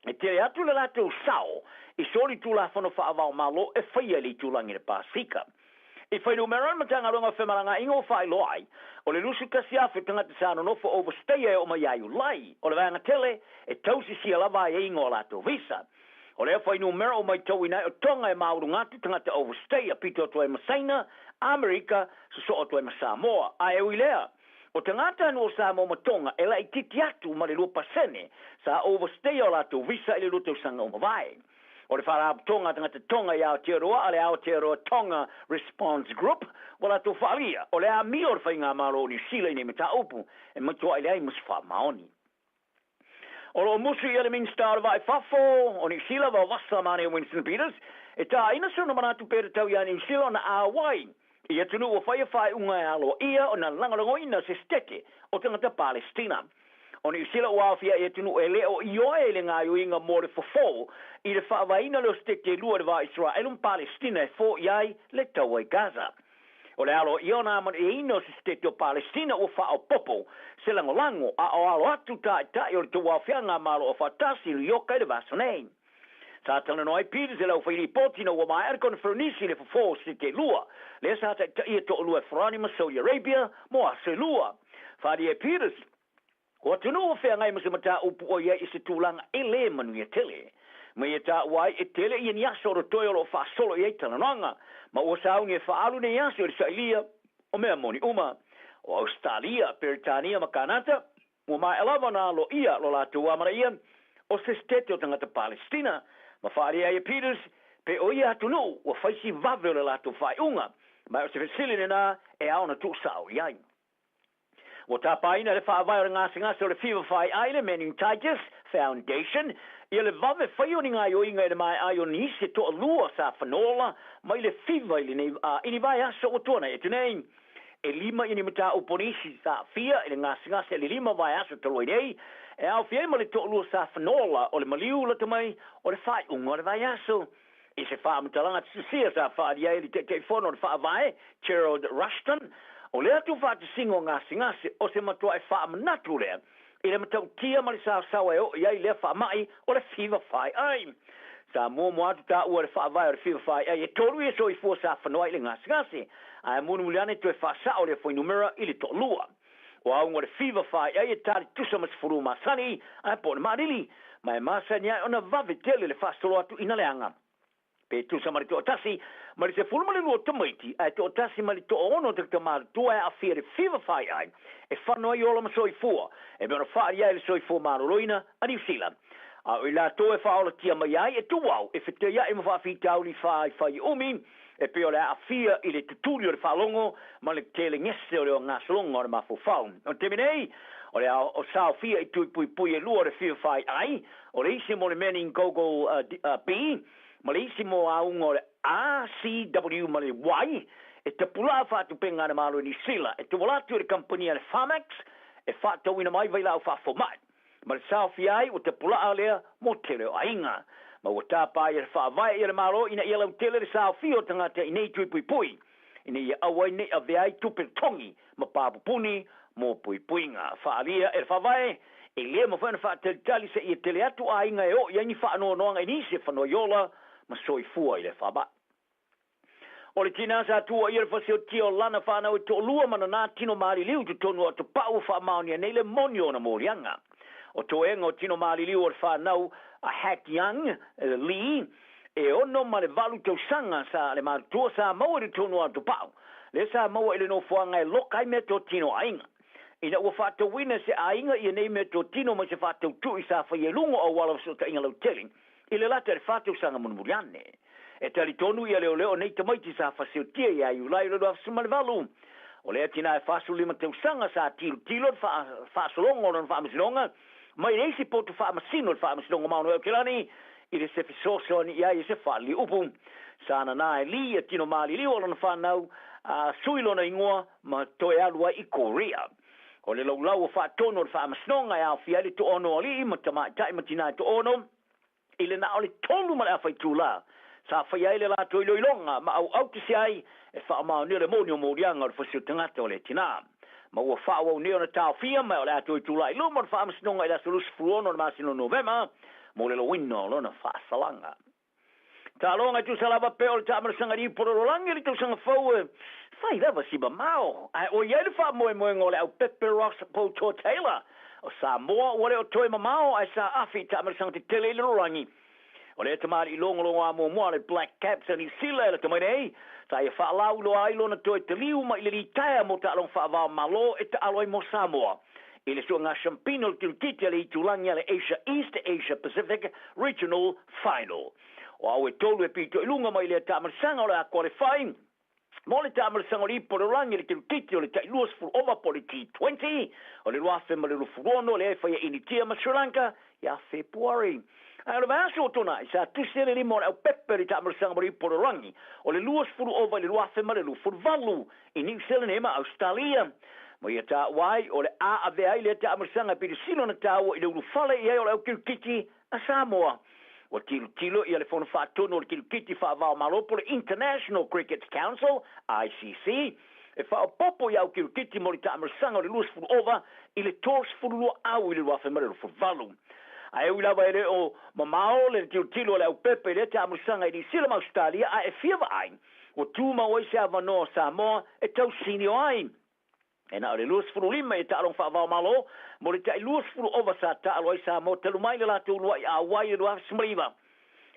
E tele atu le latou sao i solitulafono faava-o-Malo e faia i le itulagi i le Pasefika. I fuainumera le Matagaluega o Femalagaaiga ua faailoa ai, o le 21,000 tagata sa nonofo overstayer e oo mai ia Iulai, o le vaega tele e tausisia lava aiaiga o a latou visa. O lea fuainumera ua maitauina ai o Tonga e maualuga atu tagata overstayer pito atu ai ma Saina, Amerika, sosoo atu ai ma Samoa. Ae ui lea, O tagata anu o Samoa ma Tonga e laitiiti atu ma le 2% sa overstay o latou visa i le lua tausaga ua mavae. O le Faalapotopotoga a Tagata Tonga i Aotearoa a le Aotearoa Tonga Response Group ua latou faaalia, o le amio o le Faigamalo o Niu Sila i nei mataupu e matuai leai ma se faamaoni. O lo o musu ia le Minisita o le Vaa i Fafo o Niu Sila, Vaovasa Mane Winston Peters, e tāina sona manatu pe tatau iā Niu Sila ona āwai i atunuu ua faia faaiuga e aloaia ona lagolagoina se setete o tagata Palestina. O Niu Sila ua aofia i atunuu e le o ioe i le gaoioiga mo le fofo i le faavaeina lea o setete e lua i le va o Iseraelu ma Palestina e foia ai le taua i Gaza. O le aloaia ona amana'iaina o se setete o Palestina ua faaopoopo se lagolago a o alo atu tāita'i o le tauaofiaga a Malo Aufaatasi i Nuioka i le vaiaso nei. Sa talanoa ai Peters i le aufailipoti ina ua maea le koneferenisi i le fofo o setete e lua, lea sa taitaia toalua e Farani ma Saudi Arabia mo aso e lua. Faaalia e Peters, O atunuu ua feagai ma se mataupu ua i ai i se tulaga e le manuia tele. Ma ia taua ai e tele ia ni aso o rotoe o lo o faasolo i ai talanoaga, ma ua sauni e faaalu nei aso i le sailia o mea moni uma. O Ausetalia, Peretania ma Kanata, ua maea lava ona aloaia lo latou amanaia o se setete o tagata Palestina, ma faaalia ai e Peters pe o ia atunuu ua fai si vave o le latou faaiuga, ma o se fesili lena e ao ona tuusao i ai. Ua tapaina le faavae o le gasegase o le Fiva Faiai le Meningitis Foundation ia le vave fai o ni gaoioiga i le maea ai o nisi e toalua sa fanola mai le fiva i lenei i ni vaiaso ua tuanai atu nei. E lima ia ni mataupu o nisi sa aafia i le gasegase i le lima vaiaso talu ai nei, e aofia ai ma le toalua sa fanola o le maliu lata mai o le faaiuga o le vaiaso. I se faamatalaga tusisia sa faaalia ai e le Taitaifono o le Faavae, Gerald Rushton, o lea tuufaatasiga o gasegase o se matuaʻi faamanatu lea i le matautia ma le saosaoa e oo i ai lea faamaʻi o le fiva faiai. Sa muamua atu taua le faavae o le fiva faiai e tolu ia soifua sa fanoa i le gasegase, ae mulimuli ane toe faasao lea fuainumera i le toalua. O auga o le fiva faiai e tali tusa ma se fulu masani ae po o le maalili, ma e masani ai ona vave tele le faasolo atu ina leaga. Pe tusa ma le toatasi ma le 12 o tamaiti, ae toatasi ma le toaono o tagata matutua e aafia i le fiva faiai e fano ai ola ma soifua, e mea ona faaalia ai le soifua maloloina a Niu Sila. A o i latou e faaolatia mai ai e tuau e fetaia'i ma faafitauli faifai umi, e pei o le aafia i le tutuli o le faalogo ma le telegese o le gasologa o le mafaufau. O le taimi nei, o le o saofia i tui puipui e lua o le fiva faiai, o le isi mo le meningogo B, ma le isi mo auga o le A, C, W ma le Y, e tapulaa faatupega a le Malo i Niu Sila e tauala atu i le kamupani a le Pharmax e faatauina mai vailaau faafomai ma le saofia ai ua tapulaa lea mo tele o aiga. Ma ua tapa ai e le Faavae ia le Malo ina ia lautele le saofia o tagata i nei tui puipui ina ia aua ai nei avea ai tupe totogi ma papupuni mo puipuiga. Faaalia e le Faavae, e le mafai ona faatalitali seia tele atu aiga e oo i ai ni faanoanoaga i nisi e fanoai ola ma soifua i le faamai. O le tinā sa tuuaia le fasiotia o lana fanau e toalua ma nanā tino maliliu i totonu o Atopa'u ua faamaonia nei le moni o ona moliaga. O toega o tino maliliu o le fanau a Hak Young Lee e 68 tausaga sa le matutua sa maua i totonu o Atopa'u, lea sa maua i le nofoaga e loka ai meatotino a aiga. Ina ua faatauina e se aiga ia nei meatotino mai se faatautu'i sa faia i luga o auala o fesootaiga lautele, I le lata i le fa tausaga mulimuli ane, e talitonu ia leoleo nei tamaiti sa fasiotia ia Iulai o le 2018. O lea tina e 45 tausaga sa tilotilo le faasologa o lona faamasinoga mai le isi poto faamasino i le Faamasinoga Maono e Aotearoa i le se fesoasoani i ai e se faaliliupu. Sa nanā e Lee ia tino maliliu o lona fanau a sui lona igoa ma toe alu ai i Korea. O le laulau o faatonu o le Faamasinoga e aofia ai le toaono alii ma tamaitai ma tinā e toaono, i le na o le tolu ma le afa itulā sa faia ai le latou iloiloga ma auautasi ai e faamaonia le moni o moliaga o le fasi o tagata o le tinā. Ma ua faaauau nei ona taofia ma o le a toe tulai i luma o le Faamasinoga i le aso 26 o le masina o Novema mo le loina o lona faasalaga. Taaloga e tusa lava pea o le taamalasaga i Polololangi i le tausaga fou e fai lava si mamao, ae oi ai le faamoemoega o le aupepe Ross Poutoa Taylor o Samoa ua le o toe mamao ae sa afi i taamalasaga tetele i le lololangi. O lea tamalii logologoa muamua a le Black Caps a Niu Sila e lata mai nei, sa ia faalauiloa ai lona toe taliu mai le litaea mo taaloga faava o Malo e taalo ai mo Samoa i le suega siampina o le tilotiti a le itulagi a le Asia East Asia Pacific Regional Final. O au e tolu e pito i luga mai lea taamalasaga o le a qualify mo le taamalasaga o le ipu o le olagi i le tilotiti o le tai 20 ova po o le T20 o le 2026 lea e faia Initia ma Sri Lanka ia Fepuari. Ae o le vaiaso ua tuanai, sa tusi ai le lima o le aupepe i le taamalasaga mo le ipu o le olagi o le 20 ova i le 2028 i Niu Seleni ma Ausetalia. Ma ia taua ai, o le a avea ai lea taamalasaga e pito sili ona taua i le ulufale i ai o le au kirikiti a Samoa. Ua tilotilo ia le Fono Faatonu o le Kirikiti Faava-o-Malo po o le International Cricket Council, ICC, e faaopoopo i au kirikiti mo le taamalasaga o le 20 ova i le 32 au i le 2028. Ae ui lava e le o mamao le tilotilo a le aupepa i lea taamalasaga i Niu Sila ma Ausetalia, ae e fia vaai ua tumau ai se avanoa o Samoa e tausinio ai. E na o le 25 i taaloga faava-o-Malo mo le tai 20 ova sa taalo ai Samoa talu mai le latou uluai auai i le 2019.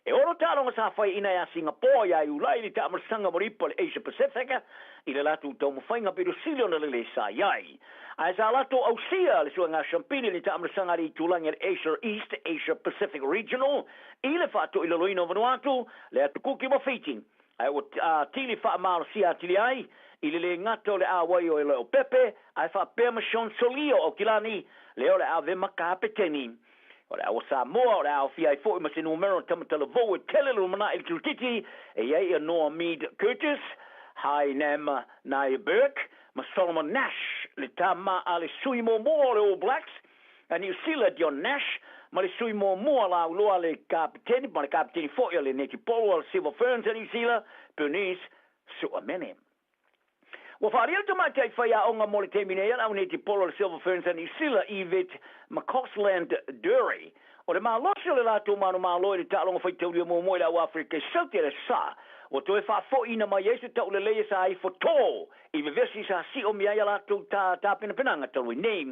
E ono taaloga sa faiaina ia Singapore ia Iulai i le taamalasaga mo le ipu a le Asia Pacific i le latou taumafaiga pito sili ona lelei sa i ai. Ae sa latou ausia le suega siampini i le taamalasaga a le itulagi a le Asia East Asia Pacific Regional i le faatoilaloina o Vanuatu, le Atu Kuki ma Fiti. Ae ua atili faamalosia atili ai i le lē gata o le auai o Leaupepe, ae faapea ma Sean Solia o Aukilani, lea o le a ave ma Kapeteni. O le aua Samoa o le a aofia ai foi ma se numera o tamatalavou e tele le lumanai i le kirikiti, e i ai ia Noah Mead Curtis, Hainam Nair Burke ma Solomon Nash, le tama a le sui muamua o le All Blacks, a Niu Sila Dion Nash ma le sui muamua lauiloa a le kapeteni ma le kapeteni foi o le netipolo a le Silver Ferns a Niu Sila, Bernice Suamene. Ua faaalia le tamaitai faiaoga mo le taimi nei a le au netipolo a le Silver Ferns a Niu Sila, Yvette McCausland Durie, o le malosi o le latou manumalo i le taaloga faitaulia muamua i le au Afrika i Saute le sa, ua toe faafoiina mai ai se tauleleia sa ifo tō i vevesi sa siomia ai a latou tapenapenaga talu ai nei.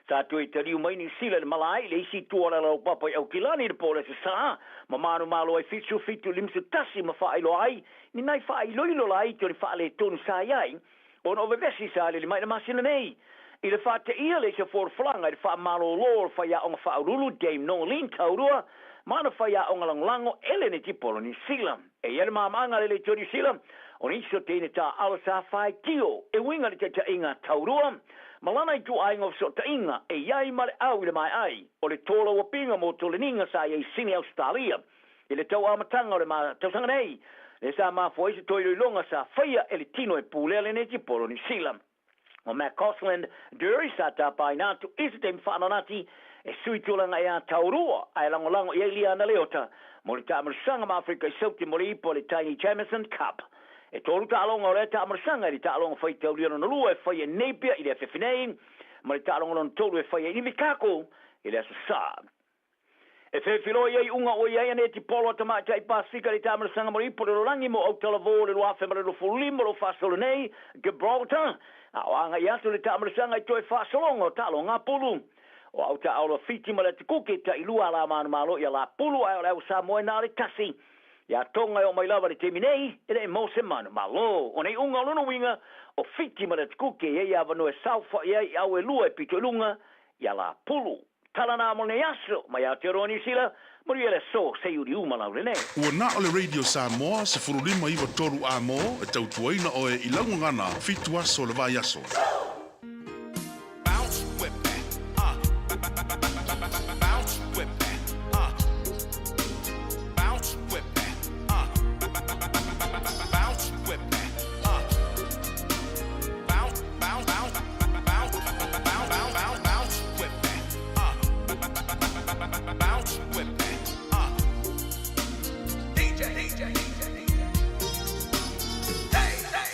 Sa toe taliu mai Niu Sila i le malae i le isi itu o le alalaupapa i Aukilani i le po o le Aso Sa, ma manumalo ai 77 51 ma faailoa ai ni nai faailoilo laiti o ni faaletonu sa i ai ona o vevesi sa alili mai i le masina nei. I le faateia le isi o folafolaga i le faamalolo o le faiaoga faauluulu Dame Noeline Taurua ma ana faiaoga lagolago Eleni Tipolo Niu Sila. E i ai le maamaaga a le Leitio Niu Sila o nisi o teine taaalo sa faitio e uiga i le taitaiga Taurua ma lana ituaiga o fesootaiga e i ai ma le au i le maeai o le tolauapiga mo toleniga sa i ai i Sini Ausetalia i le tau amataga o le tausaga nei, lea sa mafua ai se toe iloiloga sa faia e le tino e pulea lenei tipolo Niu Sila. O McCausland Durie sa tapaina atu i se taimi faananati e sui tulaga ea taurua ae lagolago i ai Liana Leota mo le taamilisaga ma Afrika i Sauti mo le ipu o le Taini Jamieson Cup. E tolu taaloga o lea taamilisaga i le taaloga faitaulia lona lua e faia i Napier i le afiafi nei ma le taaloga lona tolu e faia i Invercargill i le Aso Sa. E fefiloa i ai iuga ua i ai ane tipolo a tamaitai Pasifika i le taamilosaga mo le ipu o le lalolagi mo Autalavou o le 2025 o lo o faasolo nei Gibraltar, a o agai atu le taamilosaga i toe faasologa o taaloga a pulu. O au taaolo a Fiti ma le Atikuki e tailua a la manumalo ia la pulu ae o le au Samoa e na o le tasi. Ia Tonga e oo mai lava i le taimi nei e le i maua se manumalo. O nei iuga o lona uiga o Fiti ma le Atikuki e i ai avanoa e saofai ai i au e lua e pito i luga ia la pulu. Tala na mo lenei aso, mai Aotearoa Niu Sila, manuia le aso, se i uliuma lau lenei. Ua na o le Radio Samoa 1593 amo e tautuaina oe i lau gagana fitu aso o le vaiaso. Bounce with me, bounce with me, bounce with me, bounce with me, bounce, bounce, bounce, bounce, bounce, bounce, bounce with me, bounce with me, DJ, DJ, DJ, hey, hey.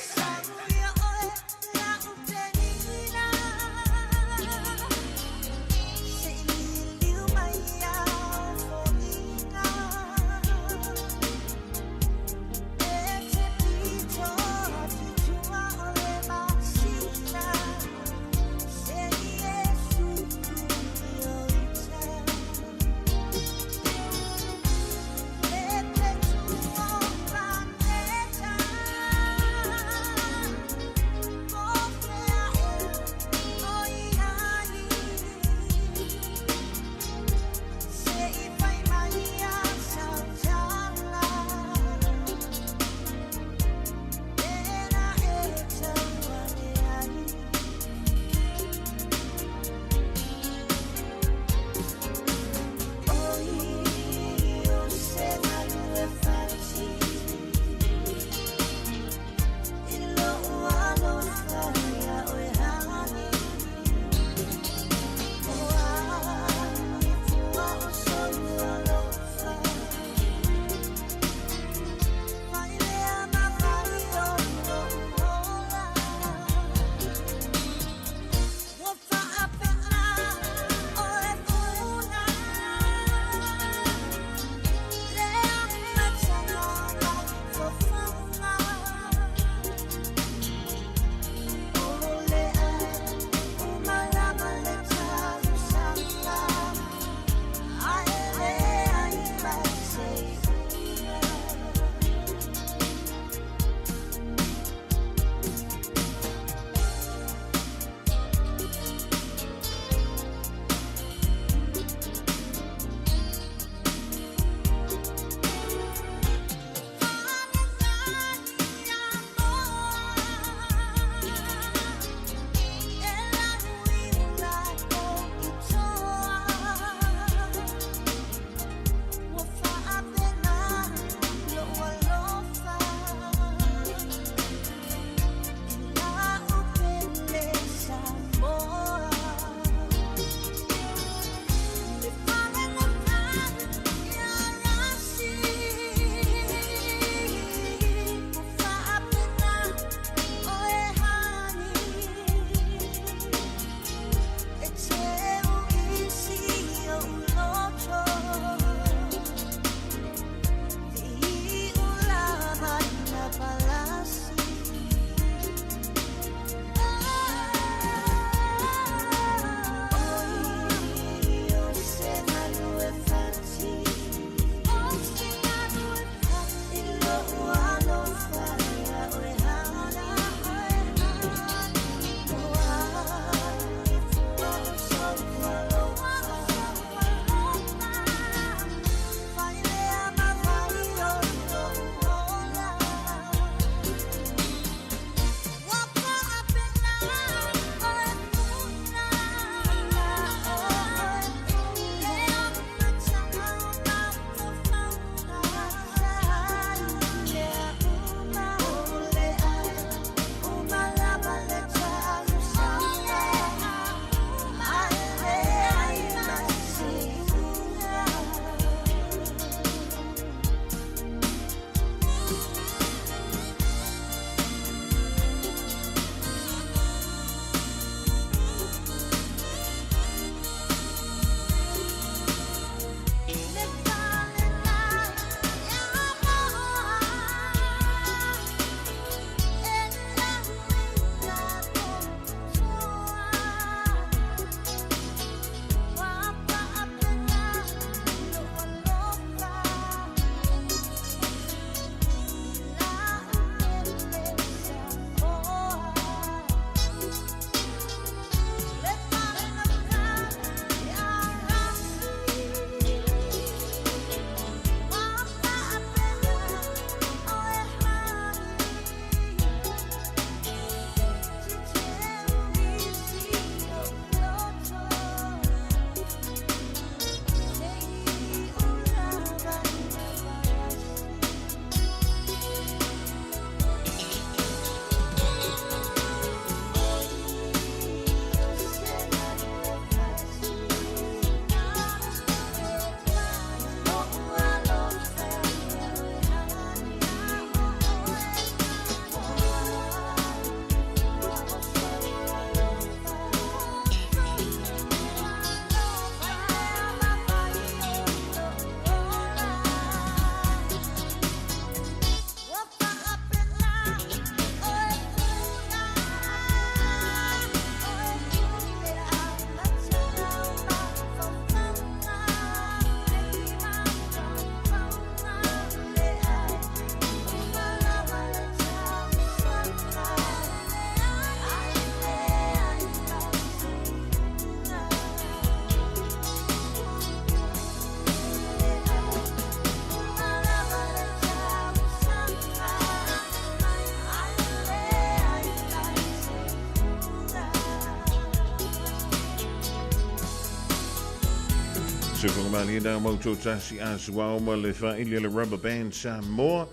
Soifuaga malie na mau tōtasi a suao ma le whaili le rubber band Samoa.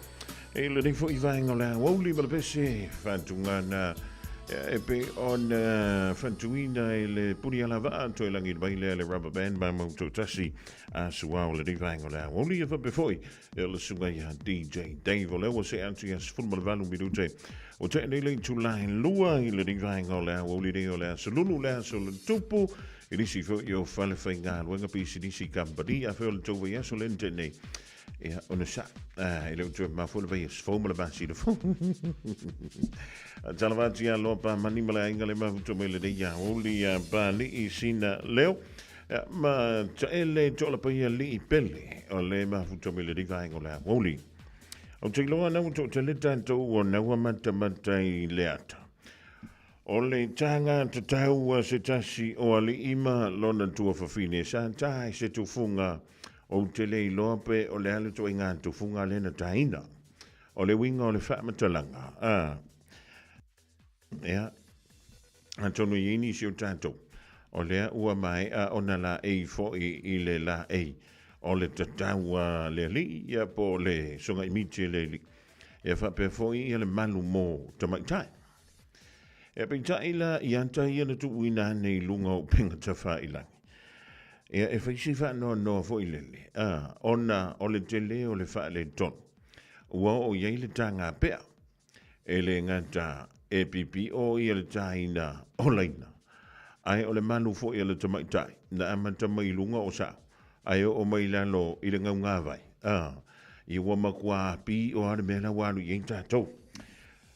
E le nei foi vaenga o le aoauli ma le pese whantunga na e pe ona whantuina e le puni ala vaa toi langi mai lea le rubber band ma mau tōtasi a suao le nei vaenga o le aoauli e whape foi e le sunga ia DJ Dave o lewa se atu ia 18 minute o te nei le tūlai lua i le nei vaenga o le aoauli nei o le asolulu le aso le tupu i nisi foi o fale faigaluega pisinisi kamupani afai o le tou vaiaso lea na tea nei ia ona sa e le o toe mafua le vaiaso fou ma le masina fou Talava atu ia loa pa mani ma le aiga le mafuta mai lenei aoauli ia Pali'i sina leo ma taele toalapaia li'i pele o le mafuta mai lenei vaega o le aoauli. Ou te iloa na ua toatele tatou o naua matamata i le ata. O le taga tatau a se tasi o alii ma lona tuafafine sa ta i se tufuga, ou te le iloa pe o le a le ituaiga tufuga lea na taina. O le uiga o le faamatalaga, a, ea, atonu i ai nisi o tatou, o lea ua maea ona laei foi i le laei o le tatau a le alii, ia po o le sogaimiti a le alii, ia faapea foi ia le malu mo tamaitai. E peitai la i ata ia na tuuina ane i luga o upega tafailangi. Ia e fai si faanoanoa foi lele, a, ona o le tele o le faaletonu. Ua oo i ai le taga pea. E le gata e pipio ia le taina o laina, ae o le malu foi a le tamaitai na amata mai i luga o sao, ae oo mai i lalo i le gaugāvai. A, ia ua matua pio lava le mea la ua alu i ai tatou.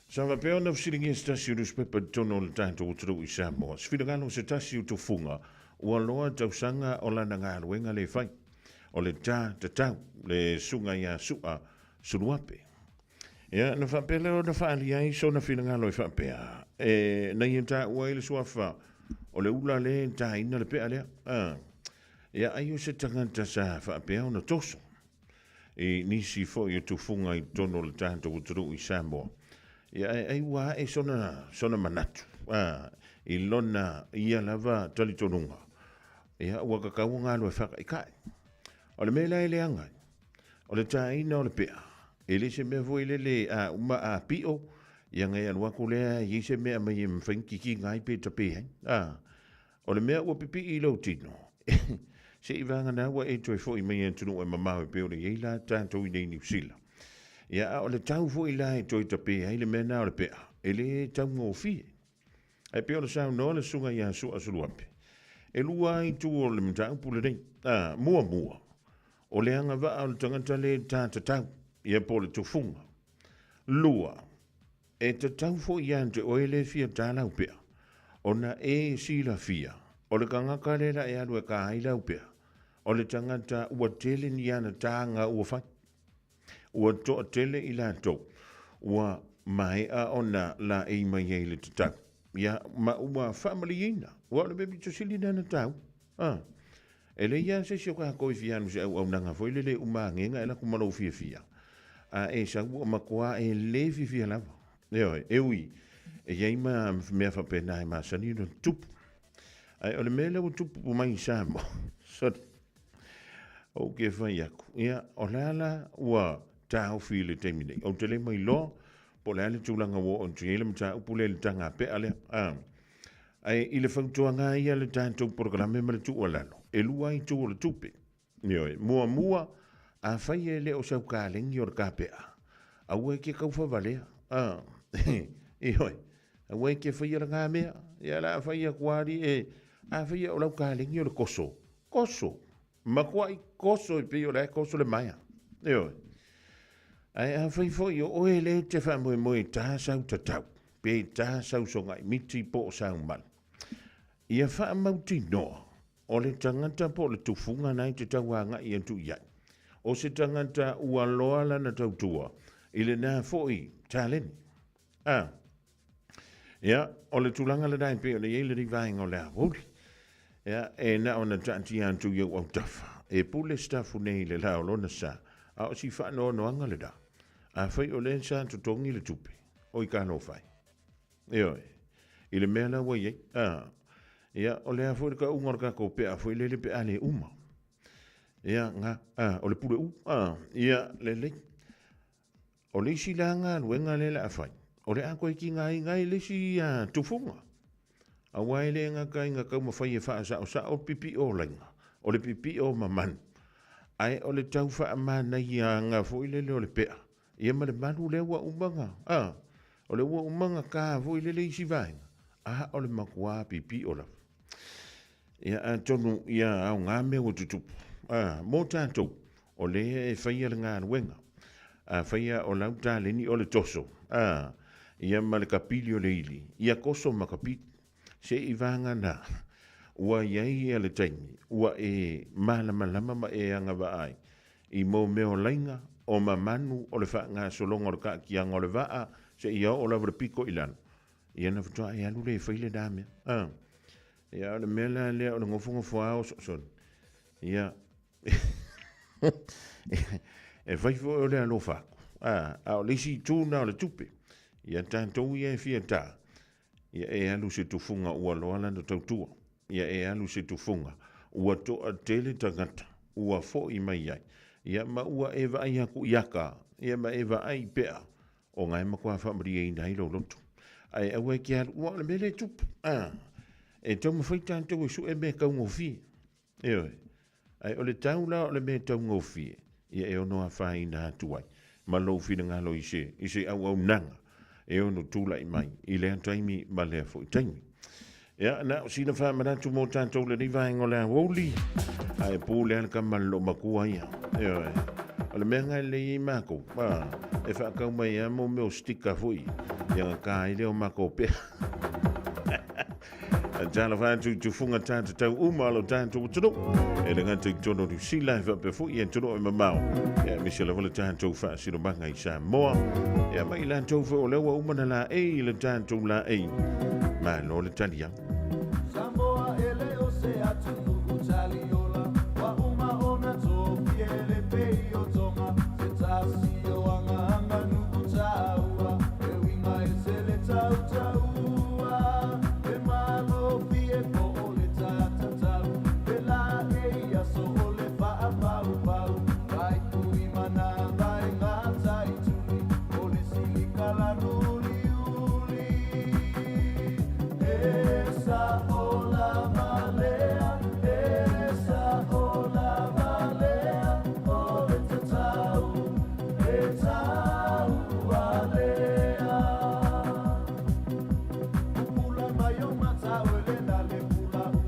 Sa faapea ona fesiligia se tasi o nusipepa i totonu o le tatou atunuu i Samoa, se finagalo o se tasi o tufuga ua loa tausaga o lana galuega le fai, o le ta tatau, le susuga ia Su'a Suluape. Ia, na faapea lea ona faaalia ai sona finagalo e faapea, e, na ia taua ai le suafa o le ula lea e taina le pea lea. A, ia, ai o se tagata sa faapea ona toso. i nisi foi o tufuga i totonu o le tatou atunuu i Samoa. Ia, ai, ai ua ae sona, sona manatu, a, i lona ia lava talitonuga. Ia, ua kakau o galue whakaikai. O le mea la e leaga ai, o le tāina o le pea, e le se mea foi lele a uma a pio, ia ngai alu aku lea i se mea mai e mwhai kiki ngai pe tape ai. A, O le mea ua pipii i lou tino, se i vagana ua e toe foi mai i atunuu e mamao e pei ona i ai la tatou i nei Niu Sila. Ia, a o le tau foi la e toe tape ai le mea na o le pea, e le taugofie. Ae pei ona saunoa le Susuga ia Su'a Suluape, e lua ai itu o le mataupu lenei. A, muamua, o le agavaa o le tagata le ta tatau, ia po o le tufuga. Lua, E tatau foi ia te oe le fia tā lau pea, ona e silafia, o le tagata lea la e alu e kā ai lau pea, o le tagata ua tele ni ana tāga ua fai. Ua toatele i latou, ua maea ona laei mai ai le tatau. Ia, ma ua faamalieina, ua o le mea pito sili lena na tāua. A, e leai lava se isi o kākou e fia alu i se auaunaga foi lele e uma agega e alu atu ma lou fiafia, a e sau ua matua e le fiafia lava. Ioe, e ui, e i ai ma mea faapena e masani ona tupu. Ae o le mea lea ua tupu mai i Samoa, sorry, ou ke fai aku, ia, o le a la ua taofi i le taimi nei. Ou te le mailoa po o le a le tulaga ua oo atu i ai le mataupu lea i le taga pea lea. A, Ae i le fautuaga ia le tatou polokalame ma le tuualalo, e lua ai itu o le tupe. Ioe, muamua, afai e le o sau kalegi o le kapea, aua e ke kaufavalea. A, ioe, aua e ke faia lena mea. Ia la fai atu ali e, afai e o lau kalegi o le koso, koso, makuai koso e pei o la e koso le maea. Ioe. Ae afai foi o oe lea e te faamoemoe i tā sau tatau, pe tā sau sogai miti po o sau malu. Ia faamautinoa, o le tagata po o le tufuga na e te tau agai atu i ai. O se tagata ua loa lana tautua i lena foi taleni. A, ia, o le tulaga lena e pei ona i ai lenei vaega o le aoauli. Ia, e na ona taatia atu i ou autafa, e pule sitafu nei i le la o lona sa, a o si faanoanoaga lena. Afai o lea sa totogi le tupe, oi ka lofai. Ioe, i le mea la ua i ai. A, ia, o le a foi le kauga o le tatou pea foi lele pe a le uma. Ia, nga, a, o le pule u, a, ia, lelei. O le isi la galuega lea o le a fai, o le a toe tigaina ai le isi tufuga. Aua e le gata ina taumafai e faasaosao le pipio o laina, o le pipio o mamanu, ae o le tau faamanaiaga foi lele o le pea, ia ma le malu lea ua uma ona, a, o lea ua uma ona ta foi lele isi vaega, a o le matua pipio lava. Ia, atonu ia aoga mea ua tutupu, a, mo tatou, o lea e faia le galuega. A faia o lau taleni o le toso, a, ia ma le kapili o le ili, ia toso ma kapili. Se i vagana, ua i ai ia le taimi, ua e malamalama ma e agavaa ai i mau mea o laiga, o mamanu, o le faagasologa o le taatiaga o le vaa, seia oo lava i le pito i lalo, ia ona faatoa e alu lea e fai lena mea. A, ia o le mea la lea o le nofonofo lava o soosoni, ia, e fai foi o le alofa atu, a, a o le isi itu lena o le tupe, ia tatou ia e fia ta, ia e alu se tufuga ua loa lana tautua, ia e alu se tufuga ua toatele tagata ua foi mai ai, ia ma ua e vaai atu i aka, ia ma e vaai i pea, ona e matua faamalieina ai lou loto. Ae aua e te alu, ua o le mea lea e tupu, a, e taumafai tatou e sue mea taugofie. Ioe. Ae o le tau la o le mea taugofie, ia e ono afaina atu ai ma lou finagalo i se, i se auaunaga e ono tulai mai i lea taimi ma lea foi taimi. Ia, na o sina faamanatu mo tatou lenei vaega o le aoauli, ae pu lea le tama le loomatua ia. Ioe. O le mea na e lelei ai matou, a, e faatau mai lava mo mea o sticker foi, ia ona ta ai lea o matou pea. Talofa atu i tufuga tātatau uma o lo tātou atunuu. E le gata i totonu o Niu Sila, e faapea foi i atunuu e mamao. Ia, aemaise lava le tātou faasinomaga i Samoa. Ia, ma i latou foi o lea ua uma na laei i le tātou laei. Malo le taliau. Samoa e le o se atunuu taliola, ua uma ona tofia e le pei o Tonga, se tasi o agaanganuu taua, e uiga ese le tautaua, e malofie po o le tatatau, e laei aso o le faapaupau, faipui mana vaega taituli, o le silika lanuliuli. E sao lava lea, e sao lava lea, o le tatau, e tau alea. Pupula mai o matau e lena le pula u,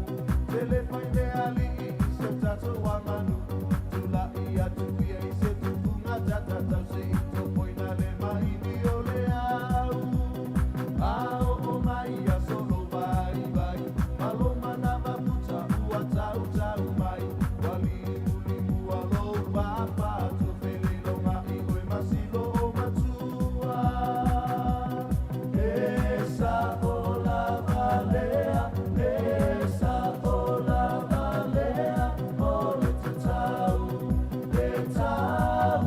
tele fai le alii i se tatou aganuu, tulai atu ia i se tufuga tatatau se i tofoina le maini o le au. A oo mai ia solo vaivai, malo manava puta ua tautau mai, ua limulimu a lou papa tofele longa i oe masilo o matua. E sao lava lea, e sao lava lea, o le tatau, e tau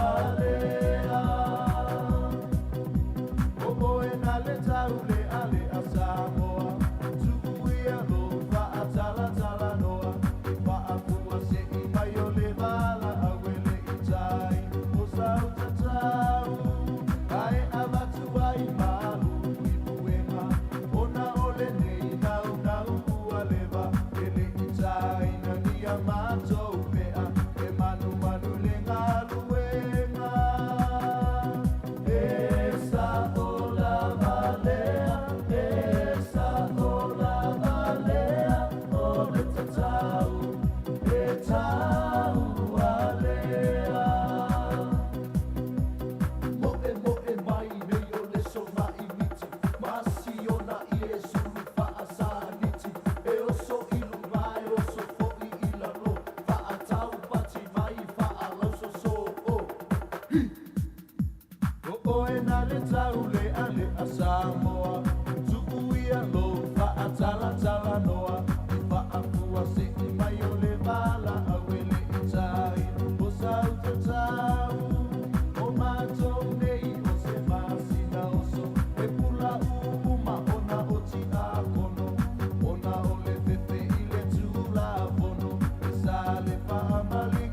alea. O oe na le tau le ale a Samoa, tuu ia lou faatalatalanoa, i faafua se i mai o le vala au e le i tai, o sau tatau, ae avatu ai malu i puega, ona o lenei naunau ua leva, e le i taina ni a matou pea, e manumanu le galuega. E sao lava lea, e sao lava lea, o le tatau, e tau alea. Moe moe mai nei o le soma'i miti, masiona i e sulu faasaniti, e oso i luga e oso fo'i i lalo, faataupati mai faalausoso o. Hi! O oe na le tau lealea Samoa, tuu ia lou faatalatalanoa, i faafua se i mai o le vala au e le i tai, o sau tatau, o matou nei o se masina oso, e pula uma ona o tiakono, ona o le fefe i le tulafono, e sa le faamalie.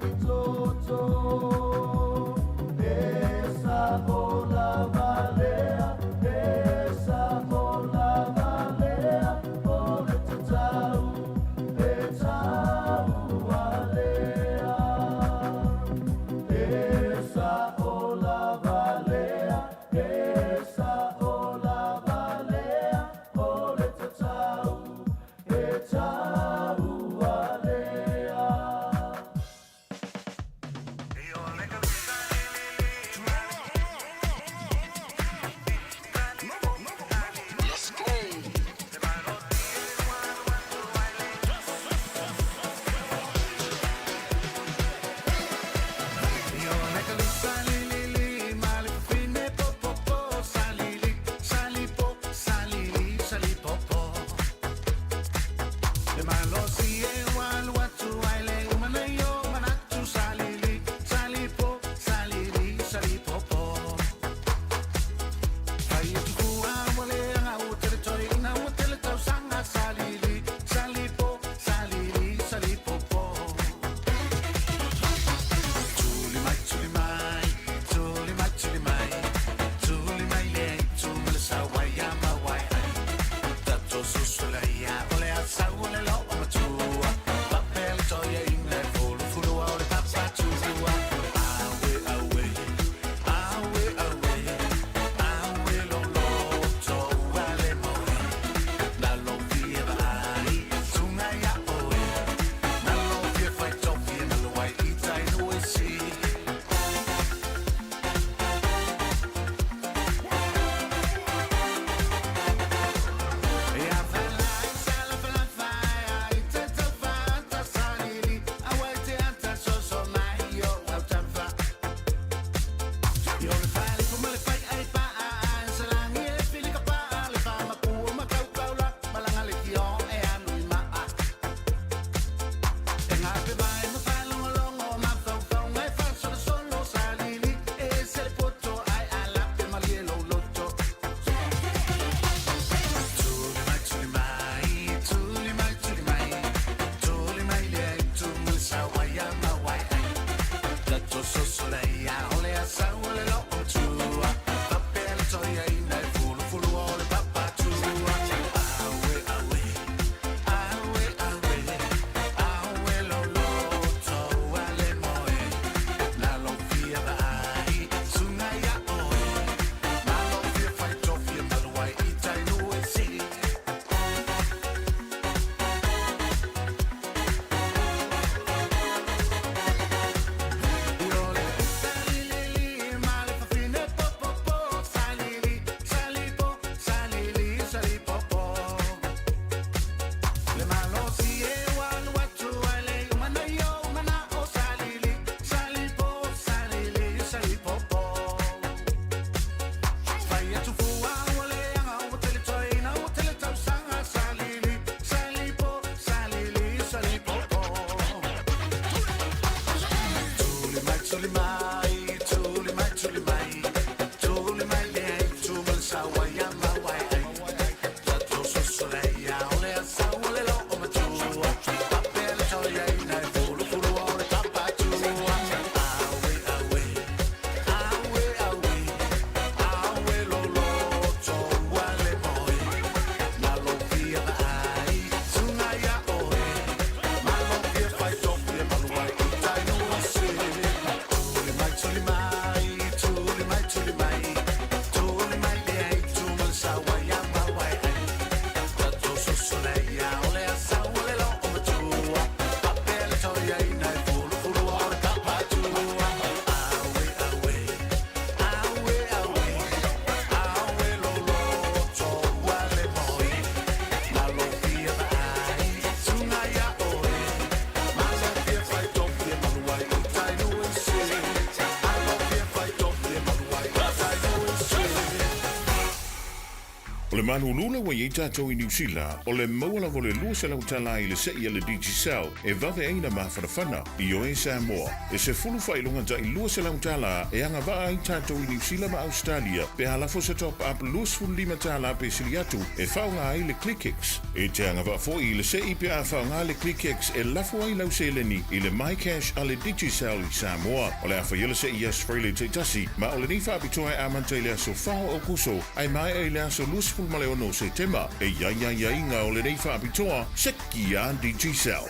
O le malūlū le ua i ai tātou i Niu Sila, o le maua lava o le 200 tala i le se'i a le Digicel e vave ai na mafanafana. Ioe Samoa, e 10 faailoga ta'i 200 tala e agava'a ai tātou i Niu Sila ma Ausetalia pe a lafo se top up 25 tala pe sili atu e faaaoga ai le ClickX. E te agava'a fo'i i le se'i pe a faaaoga le ClickX e lafo ai lau seleni i le MyCash a le Digicel i Samoa. O le a faia le se'i i aso Friday taitasi, ma o lenei faapitoa e amata i le aso 4 o Aokuso ae maea i le aso 26 o Setema. E i ai aiaiga o lenei faapitoa, seki a Digicel.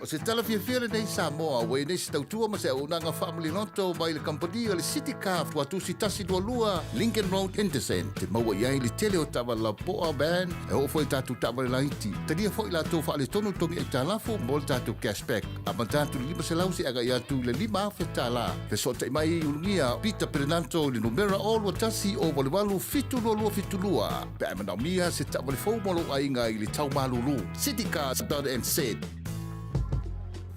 O se tala fiafia lenei Samoa ua i nei se tautua ma se auaunaga faamaliloto mai le kamupani o le City Car Tuatusi 122 Lincoln Road Henderson te maua i ai le tele o taavale lapoa, van, e oo foi i tatou taavale laiti. Talia foi latou faaletonu togi aitalafu mo le tatou cash back. Amata atu i le 500 seia agai atu i le 5,000 tala. Fesootai mai i Ulugia Peter Perenanto i le numera 021 088 722 pe a e manaomia se taavale fou mo lou aiga i le tau malulu. Citycars.nz.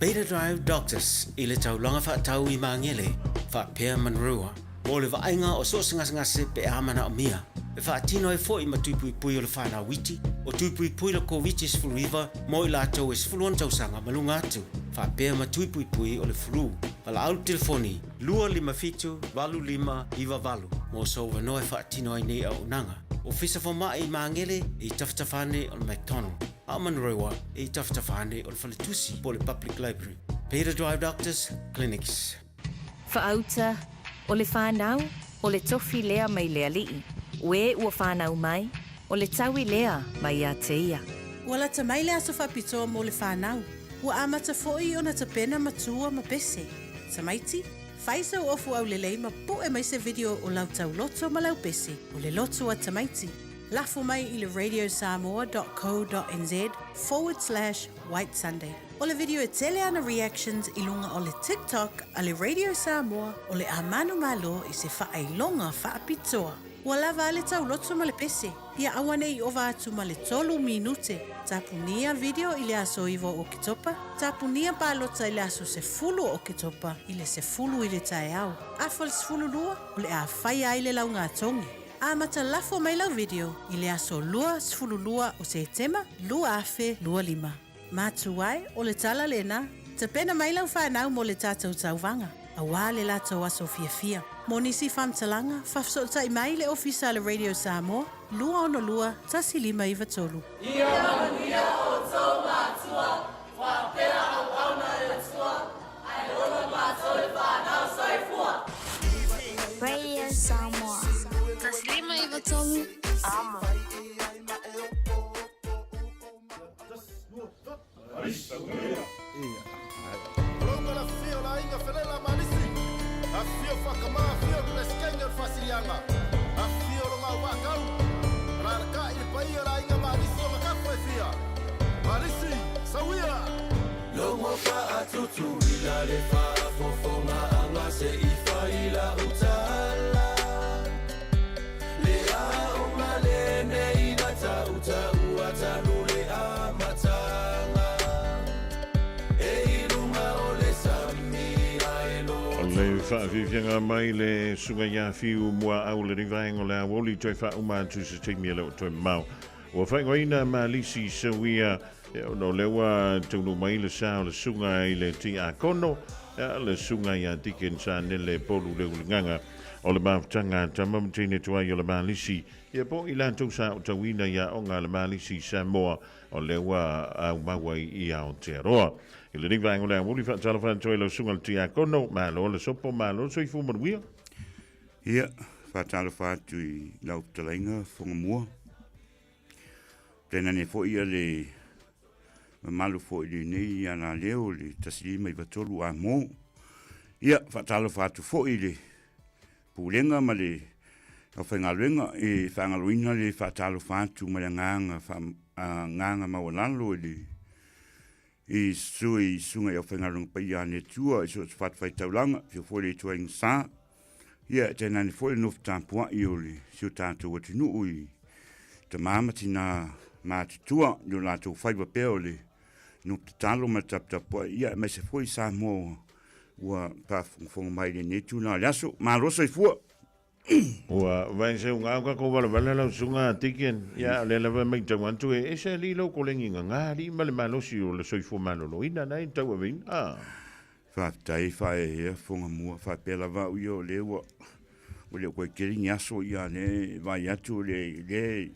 Beta Drive Doctors i le taulaga faatau i Magele, faapea Monroe, mo le vaaiga o so o se gasegase pe a manaomia. E faatino ai foi ma tui puipui o le whanau iti, o tui puipui le Koviti-19 mo i latou e 16 tausaga ma luga atu, faapea ma tui puipui o le flu. Valaau le telefoni 257 8598 mo sou avanoa e faatino ai nei auaunaga. Ofisa Fomai i Magele e i tafatafa ane o le McDonald, a o Monroe e i tafatafa ane o le Faletusi po o le Public Library. Beta Drive Doctors Clinics. Faauta, O le fanau, o le tofi lea mai le Alii. O e ua fanau mai, o le taui lea mai ia te ia. Ua lata mai le aso faapitoa mo le fanau. Ua amata foi ona tapena matua ma pese. Tamaiti, fai sau ofu aulelei ma pu'e mai se video o lau tauloto ma lau pese o le loto a tamaiti. Lafo mai i le radiosamoa.co.nz forward slash white sunday. O le video e tele ana reactions i luga o le TikTok a le Radio Samoa o le a manumalo i se faailoga faapitoa. Ua lava a le tauloto ma le pese, ia aua ne i ova atu ma le tolu minute. Tapunia video i le aso 9 o Oketopa, tapunia palota i le aso 10 o Oketopa i le 10 i le taeao. Afa le 12, o le a faia ai le laugatogi. Amata lafo mai lau video i le aso 22 o Setema 2025. Matua e, o le tala lena, tapena mai lau fanau mo le tatou tauvaga, auā le latou aso fiafia. Mo nisi faamatalaga, faafesootai mai le Ofisa a le Radio Samoa, 262 1593. Ia manuia outou matua, faapea auauna a le Atua, ae ola matou le fanau. Soifua! Radio Samoa. 1593 Amo. Loga la fio la aiga felela malisi. Afio whakama, afio Peresetene o le Faasiliaga. Afio lo ngau waakau. Alalakai le paia la aiga malisi o makafa e fia. Malisi, sauia! Logo faatutuila le faafofogaaga se i fai lau tala. Le aoga lenei na tautaua talu le amataga E i luga o le sami ae O le faafiafiaga mai le susuga ia Fiu Muaau lenei vaega o le aoauli toe faauma atu se taimi e le o toe mamao. Ua faaigoaina Malisi Seuia ona o lea ua taunuu mai le sa o le susuga i le Tiakono, le susuga ia Deacon Sanele Polu Leulegaga. O le mafutaga a tama ma teine tuai o le Malisi, ia po o i latou sa aotauina i aoga a le Malisi i Samoa, o lea ua aumaua i Aotearoa. I lenei vaega o le aoauli, faatalofa atu ai lau susuga i le Tiakono, malo le sopo, malo le soifua manuia. Ia, faatalofa atu i lau fetalaiga Fogamua. Tainane foi ia le mamalu foi lenei alaleo le 1593 Amo. Ia, faatalofa atu foi i le Pulega ma le aufaigaluega e faagaloina le faatalofa atu ma le agaga agaga maualalo i le i sui susuga i aufaigaluega paia a le Atua i so o se fatafaitaulaga, afio foi le ituaiga sa. Ia, tainane foi le nofo tapuai o le si o tatou atunuu i tama ma tinā matutua i o latou faiva pea o le nofo tatalo ma le taputapuai, ia, aemaise foi Samoa ua faafogafoga mai i lenei tulaga o le aso. Malo soifua! Ua vae se uga o tatou valavala lau susuga a Deacon, ia o lea lava e matau atu e ese alii lou kolegi gaga alii ma le malosi o le soifua maloloina na e tauaveina. Ah. Faafetai faaeaea fofoga mua faapea lava au ia o lea ua ua le o toe tele ni aso ia lea e vaai atu o le lea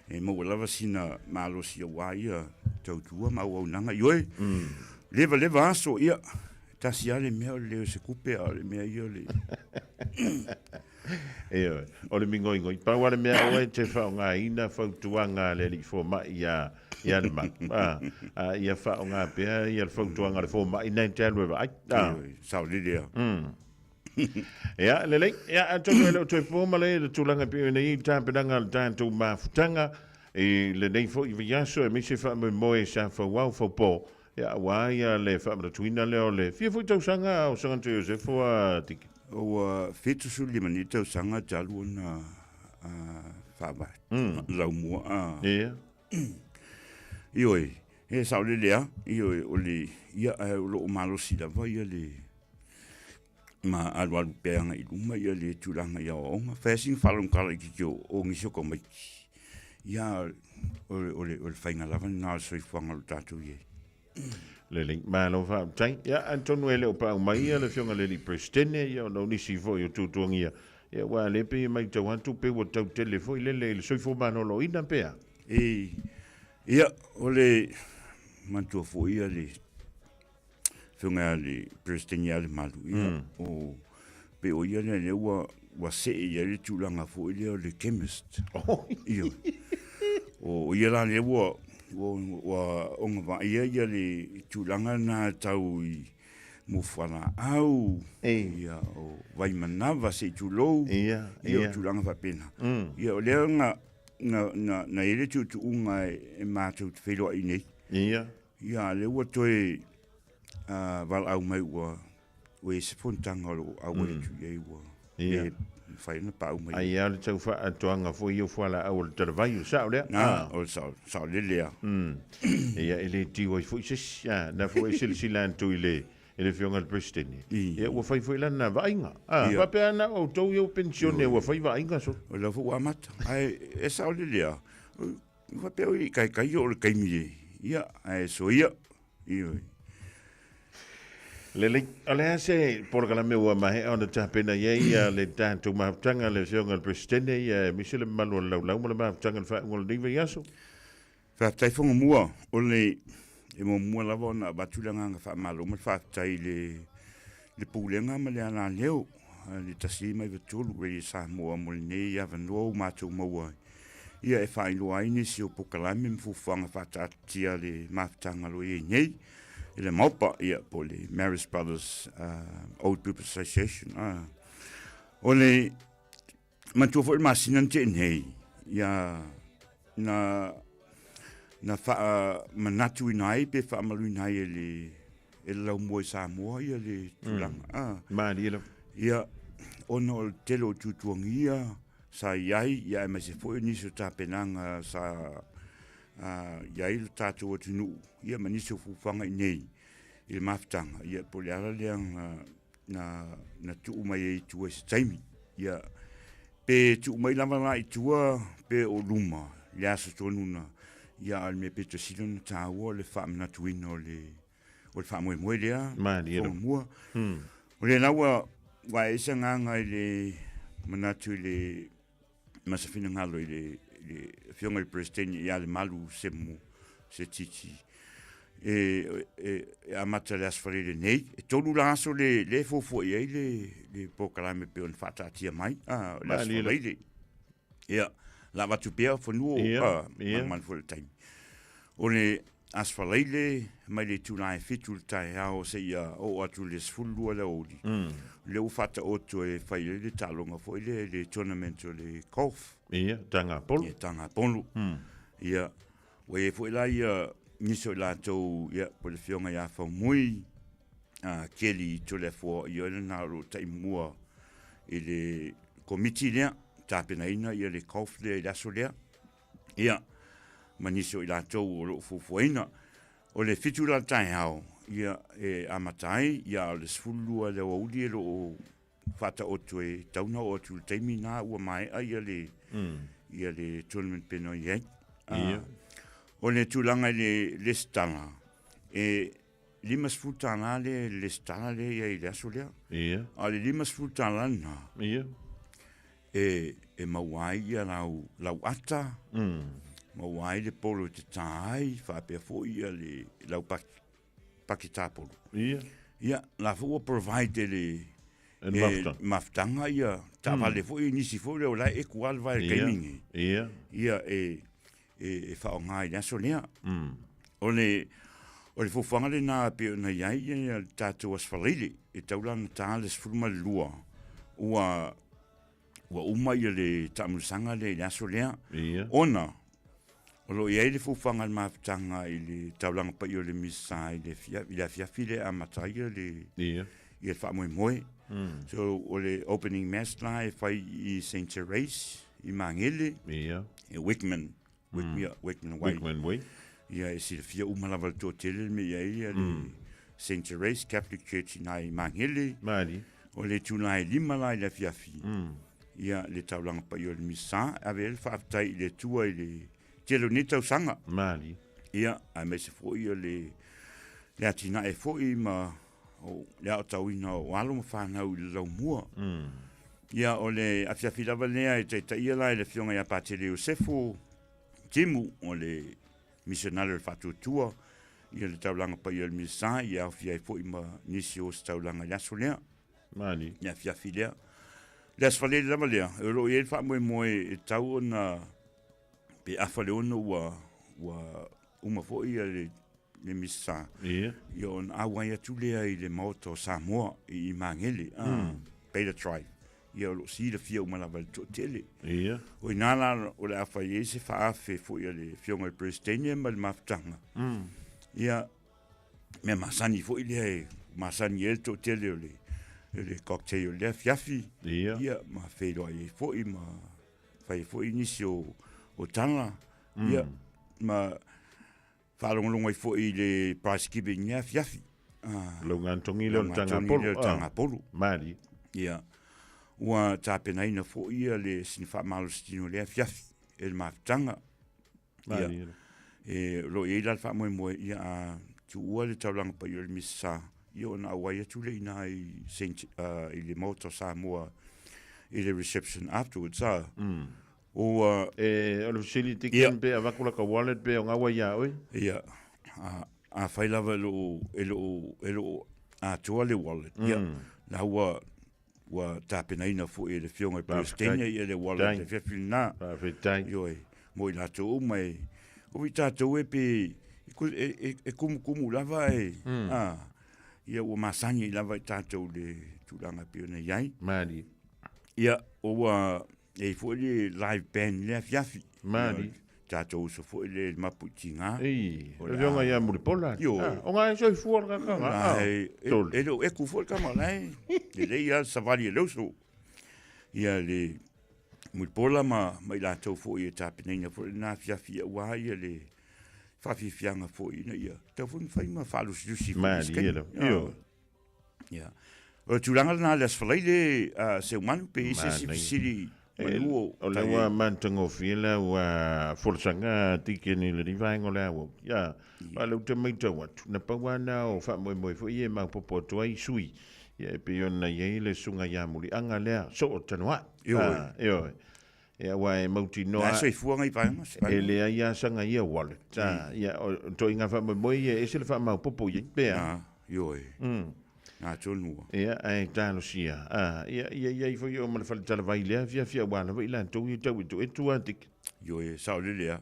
e maua lava sina malosi aua ia tautua ma auaunaga. Ioe, leva leva aso ia tasi lava le mea o le leo o se tupe a o le mea ia o le Ioe, o le migoigoi. Pau lava le mea aua e te faaaogaina fautuaga a le alii fomai ia ia le mau. A, a ia faaaoga pea ia le fautuaga a le fomai na e te alu e vaai. A. Ioe, saolele lava. Ia, lelei. Ia, atonu e le o toe po ma le le tulaga e pei ona i ai tapenaga a le tatou mafutaga i lenei foi vaiaso aemaise faamoemoe sa fauao faupo. Ia, aua ia le faamanatuina lea o le fia foi tausaga o Saganto Iosefo a Tiki. Ua 75 nei tausaga talu ona faavae laumua a. Ia. Ioe, e saolele lava, ioe, o le, ia, ae o lo o malosi lava ia le ma alualu pea agai i luma ia le tulaga i aoaoga. Fai lava sina faalogotala itiiti o nisi o tamaiti, ia o le, o le, o le faiga lava lena o le soifuaga o lo o tatou i ai. Lelei, malo faafetai. Ia, atonu e le o paau mai ia le Afioga i le Alii Peresetene, ia ona o nisi foi o tuatuagia, ia aua o lea e pei e matau atu pei ua tau tele foi lele i le soifua maloloina pe a? E, ia, o le manatua foi ia le Afioga ia le Peresetene ia Lemalu, ia, o, pei o ia lea lea ua, ua see i ai le tulaga foi lea o le chemist. Oh. Ia. O, o ia la lea ua, ua, ua ogavaaia ia le tulaga lena tau i mo fualaau, ia, o vaimanava se i tulou, ia, ia, o tulaga faapena. Ia, o lea na, na, na, na i ai le tuutuuga e, e matou te feiloai nei. Ia. Ia, a lea ua toe valaau mai ua ua i ai se fonotaga o lo o auai atu i ai ua le mafai ona paau mai. Ai lava le tau faaatoaga foi ia o fualaau o le talavai, o le sao lea? Na, o le sao, saolele lava. Ia, e le tiu ai foi se isi. A, na foi e silasila atu i le i le Afioga i le Peresetene, ia ua fai foi lana vaaiga. A, faapea na o outou ia ua penisione ua fai vaaiga solo. O lea foi ua amata. Ae e saolele lava. Faapea oi kaikai o le taimi e, ia, ae soia, ioe. Lelei, o le a se polokalame ua maea ona tapena i ai ia le tatou mafutaga le Afioga i le Peresetene, ia aemaise le mamalu o le laulau ma le mafutaga i le faaiuga o lenei vaiaso? Faafetai Fogamua, o le e muamua lava ona avatu le agaga faamalo ma le faafetai i le le Pulega ma le alaleo a le 153 Radio Samoa mo lenei avanoa ua matou maua ai ia e faailoa ai nisi o polokalame ma fuafuaga faataatitia a le mafutaga o lo o i ai nei i le MAOPA, ia, po o le Marist Brothers Old People Association. O le manatua foi le masina na tea nei, ia, na, na faamanatuina ai pe faamaluina ai e le, e le laumua i Samoa ia le tulaga. Malie lava. Ia, ona o le tele o tuatuagia, sa i ai, ia aemaise foi o nisi o tapenaga sa i ai lo tatou atunuu, ia ma nisi o fuafuaga i inei i le mafutaga, ia po o le ala lea na, na, na tuu mai ai i tua i se taimi. Ia, pe tuu mai lava la i tua pe o luma le aso tonu na, ia a o le mea pito sili ona taua o le faamanatuina o le, o le faamoemoe lea, Malie lava. Fogamua. O lea la ua, ua e se agaga i le manatu i le ma se finagalo i le, i le Afioga i le Peresetene ia Lemalu Semo Setiti e, e, e amata le Aso Faraile nei. E tolu la aso le, le fuafua i ai le, le polokalame pei ona faataatia mai, a, o le Aso Malie lava. Faraile. Ia, la avatu pea fanua o, Ia, a, ia. manumanu foi i le taimi. O le Aso Faraile, mai le itula e 7 i le taeao seia oo atu i le 12 i le aoauli, lea ua faataoto e fai ai le taaloga foi lea i le tournament o le golf. Ia, Tagapolu. Ia, Tagapolu. Ia, ua i ai foi la ia nisi o i latou, ia, po o le Afioga ia Faumui, a Kelly Toleafoa, ia o lena o lo o taimua i le komiti lea, tapenaina ia le golf lea i le aso lea. Ia, ma nisi o i latou o lo o fuafuaina. O le 7 la le taeao, ia, e amata ai, ia, o le 12 i le aoauli e lo o faataoto e tatau ona oo atu i le taimi lena ua maea ia le ia le tournament pei ona i ai. Ia. O le tulaga i le lesitala, e $50 le lesitala lea i ai i le aso lea. Ia. A o le $50 lena, Ia. e maua ai ia lau ata, maua ai le polo e tata ai, faapea foi ia le lau paki tapolo. Ia. Ia, la foi ua provide e le E le mafutaga. mafutaga ia taavale foi nisi foi lea o la e eku lava le vae Ia. taimi nei. Ia. Ia e faaaoga i le aso lea. O le fuafuaga lena e pei ona i ai ia le tatou Aso Faraile e tatau la ona ta le 12 ua uma ia le taamilosaga lea i le aso lea. Ia. Ona o lo o i ai le fuafuaga a le mafutaga i le taulaga paia o le Misa i le afiafi lea e amata ai ia le Ia. ia le faamoemoe. So o le opening mass la e fai i Saint Therese i Magele. Ia. E Wickman. Ia, Wickman Way. Wickman Way. Ia e silafia uma lava le toatele le mea i ai ia le Saint Therese Catholic Church i na i Magele. Mali. O le itula e 5 la i le afiafi. Ia le taulaga paia o le Misa, e ave ai le faafetai i le Atua i le tele o nei tausaga. Mali. Ia, aemaise foi o le atinae foi ma o le aotauina o alo ma fanau i le laumua. Ia, o le afiafi lava lea e taitaia la e le Afioga ia Patele Iosefo Timu, o le misionare o le Faatuatua, ia le taulaga paia o le Misa, ia aofia ai foi ma nisi o ositaulaga i le aso lea. Mali. Le afiafi lea. Le Aso Faraile lava lea, o lo o i ai le faamoemoe e tau ona pe afa le ono ua uma foi ia le Misa. Ia. Ia ona auai atu lea i le Maota o Samoa i Magele, Beta Drive. Ia o lo o silafia uma lava e le toatele. Ia. O ina la o le a fai ai se faaafe foi a le Afioga i le Peresetene ma le mafutaga. Ia, mea masani foi lea e masani ai le toatele o le cocktail o lea afiafi. Ia. Ia, ma feiloai ai foi ma fai ai foi nisi o tala. Ia, ma faalogologo ai foi i le prize giving i lea afiafi. Lauga togi lea o le Lauga taga togi polo. lea o le taga polo. Mali. Ia, ua tapenaina foi ia le sina faamalositino o lea afiafi e le mafutaga. Ia, Mali. e o lo o i ai la le faamoemoe, ia a tuua le taulaga paia o le Misa, ia ona auai atu lea i ina i Saint, i le Maota o Samoa i le reception afterwards. Ua E, o le fesili Ia. tikin pe avatu laka wallet pe o gaua ia oe. Ia, a fai lava e loo, e loo, e loo atoa le wallet. Ia, la ua tapenaina foi e le Afioga i le Peresetene ia le wallet e afiafi lena. Faafetai. Ioe, mo i latou uma e, o i tatou e pe, e kumukumu lava e, ia ua masani lava i tatou le tulaga e pei ona i ai. Mali. Ia, ua, e i foi le live band i le afiafi. Mali. Ia, tatou uso foi le mapu i tiga. Ei, O le le afioga ia Mulipola. Io. O ngai soifua le kakaga. La, e le o eku foi le tama la e. Lelei lava le savali e le uso. Ia le Mulipola ma i latou foi e tapenaina foi lena afiafi aua ia le faafiafiaga foi ina ia tau foi na fai ma faalusilusi foi i se Malie taimi. lava. Io. Ia. O le tulaga lena i le Aso Faraile, Seumanu, pe i ai se isi Manaia. fesili manu o O le ua matagofie la ua folasaga tikeni i le vaega o le auau. Ia, a le ou te matau atu, na pau lava na o faamoemoe foi ia e maopoopo atu ai sui. Ia e pei ona i ai le susuga ia Muliaga lea, soo tanoai. Ioe. Ioe. Ia ua e mautinoa La e soifua ngai vaega, se E vaega. leai lava saga ia wallet. Ia, o toaiga faamoemoe ia e ese le faamaopoopo i ai, pea. Ioe. Na tonu ua. Ia, ae talosia. Ia, ia, ia, i foi o ma le faletalavai lea, afiafi aua lava i latou ia tau e toetu a tiki. Ioe, sao lele a.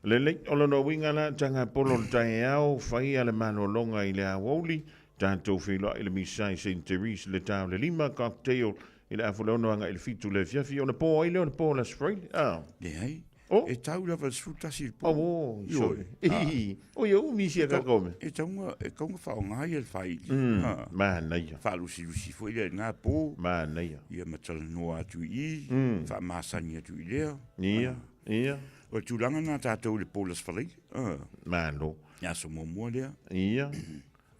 Lelei, o lona uiga la, taga polo o le taeao, fai a le malologa i le aoauli, tatou feiloai i le misa i Saint Therese le ta o le 5, cocktail i le afa o le 6 agai i le 7 le afiafi, ona po ai lea o le po o le Aso Faraile. Leai. E tau lava le 11 i le po. Oh, Ioe. sorry. O ia umi sia kakome. E tauga, e kaunga whaonga ia le whaili. Manaia. Whaalusilusi foi lea i ngā pō. Manaia. Ia matalanoa atu i, whaamasani atu i lea. Ia, ia. O le tulaga nā tātou i le pō le Aso Faraile. Malo. Ia aso muamua lea. Ia.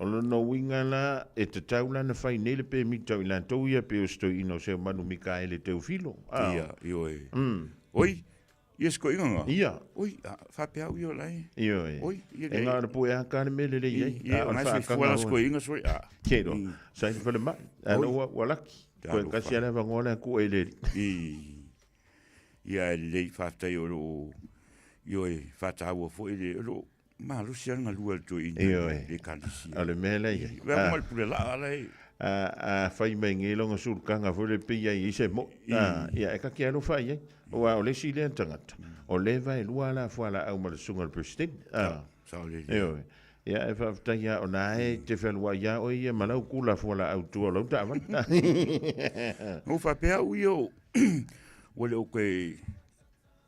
O lona uiga la, e tatau la ona fai nei le pemita o i latou ia pei o se toeaina o Seumanu Mikaele Teofilo. A. Ia, ioe. Oi, ia se toeaina na? Ia. Oi, a, faapea au ia o la e. Ioe. Oi, ia E na o le pue a ka le mea lelei ai. Ia, A o o le na e soifua faakaga la se oe. toeaina sole, a. Ke loa, sa i le falemai. A Oi. na ua laki. Toe Talofa. kasi a le avanoa le aku e le alii. I. Ia, e lelei faafetai o loo, ioe, faataua foi le, o loo malosi lava le galue a le toeaina Ioe. i le ekalesia. O le mea la i ai. Vea ma le pule laa la e. A fai mai nei lona sulukaga foi lea pei ai i se moi. A, ia, e ta te alofa i ai. Aua o le isi lea tagata, o lea e vaelua la fualaau ma le susuga i le Peresetene. A. Sao lelei. Ioe. Ia, e faafetai lava o na e te fealuai ia oe ia ma lau kula fualaau i tua o lau taavale. Na ou faapea au ia, ua le o toe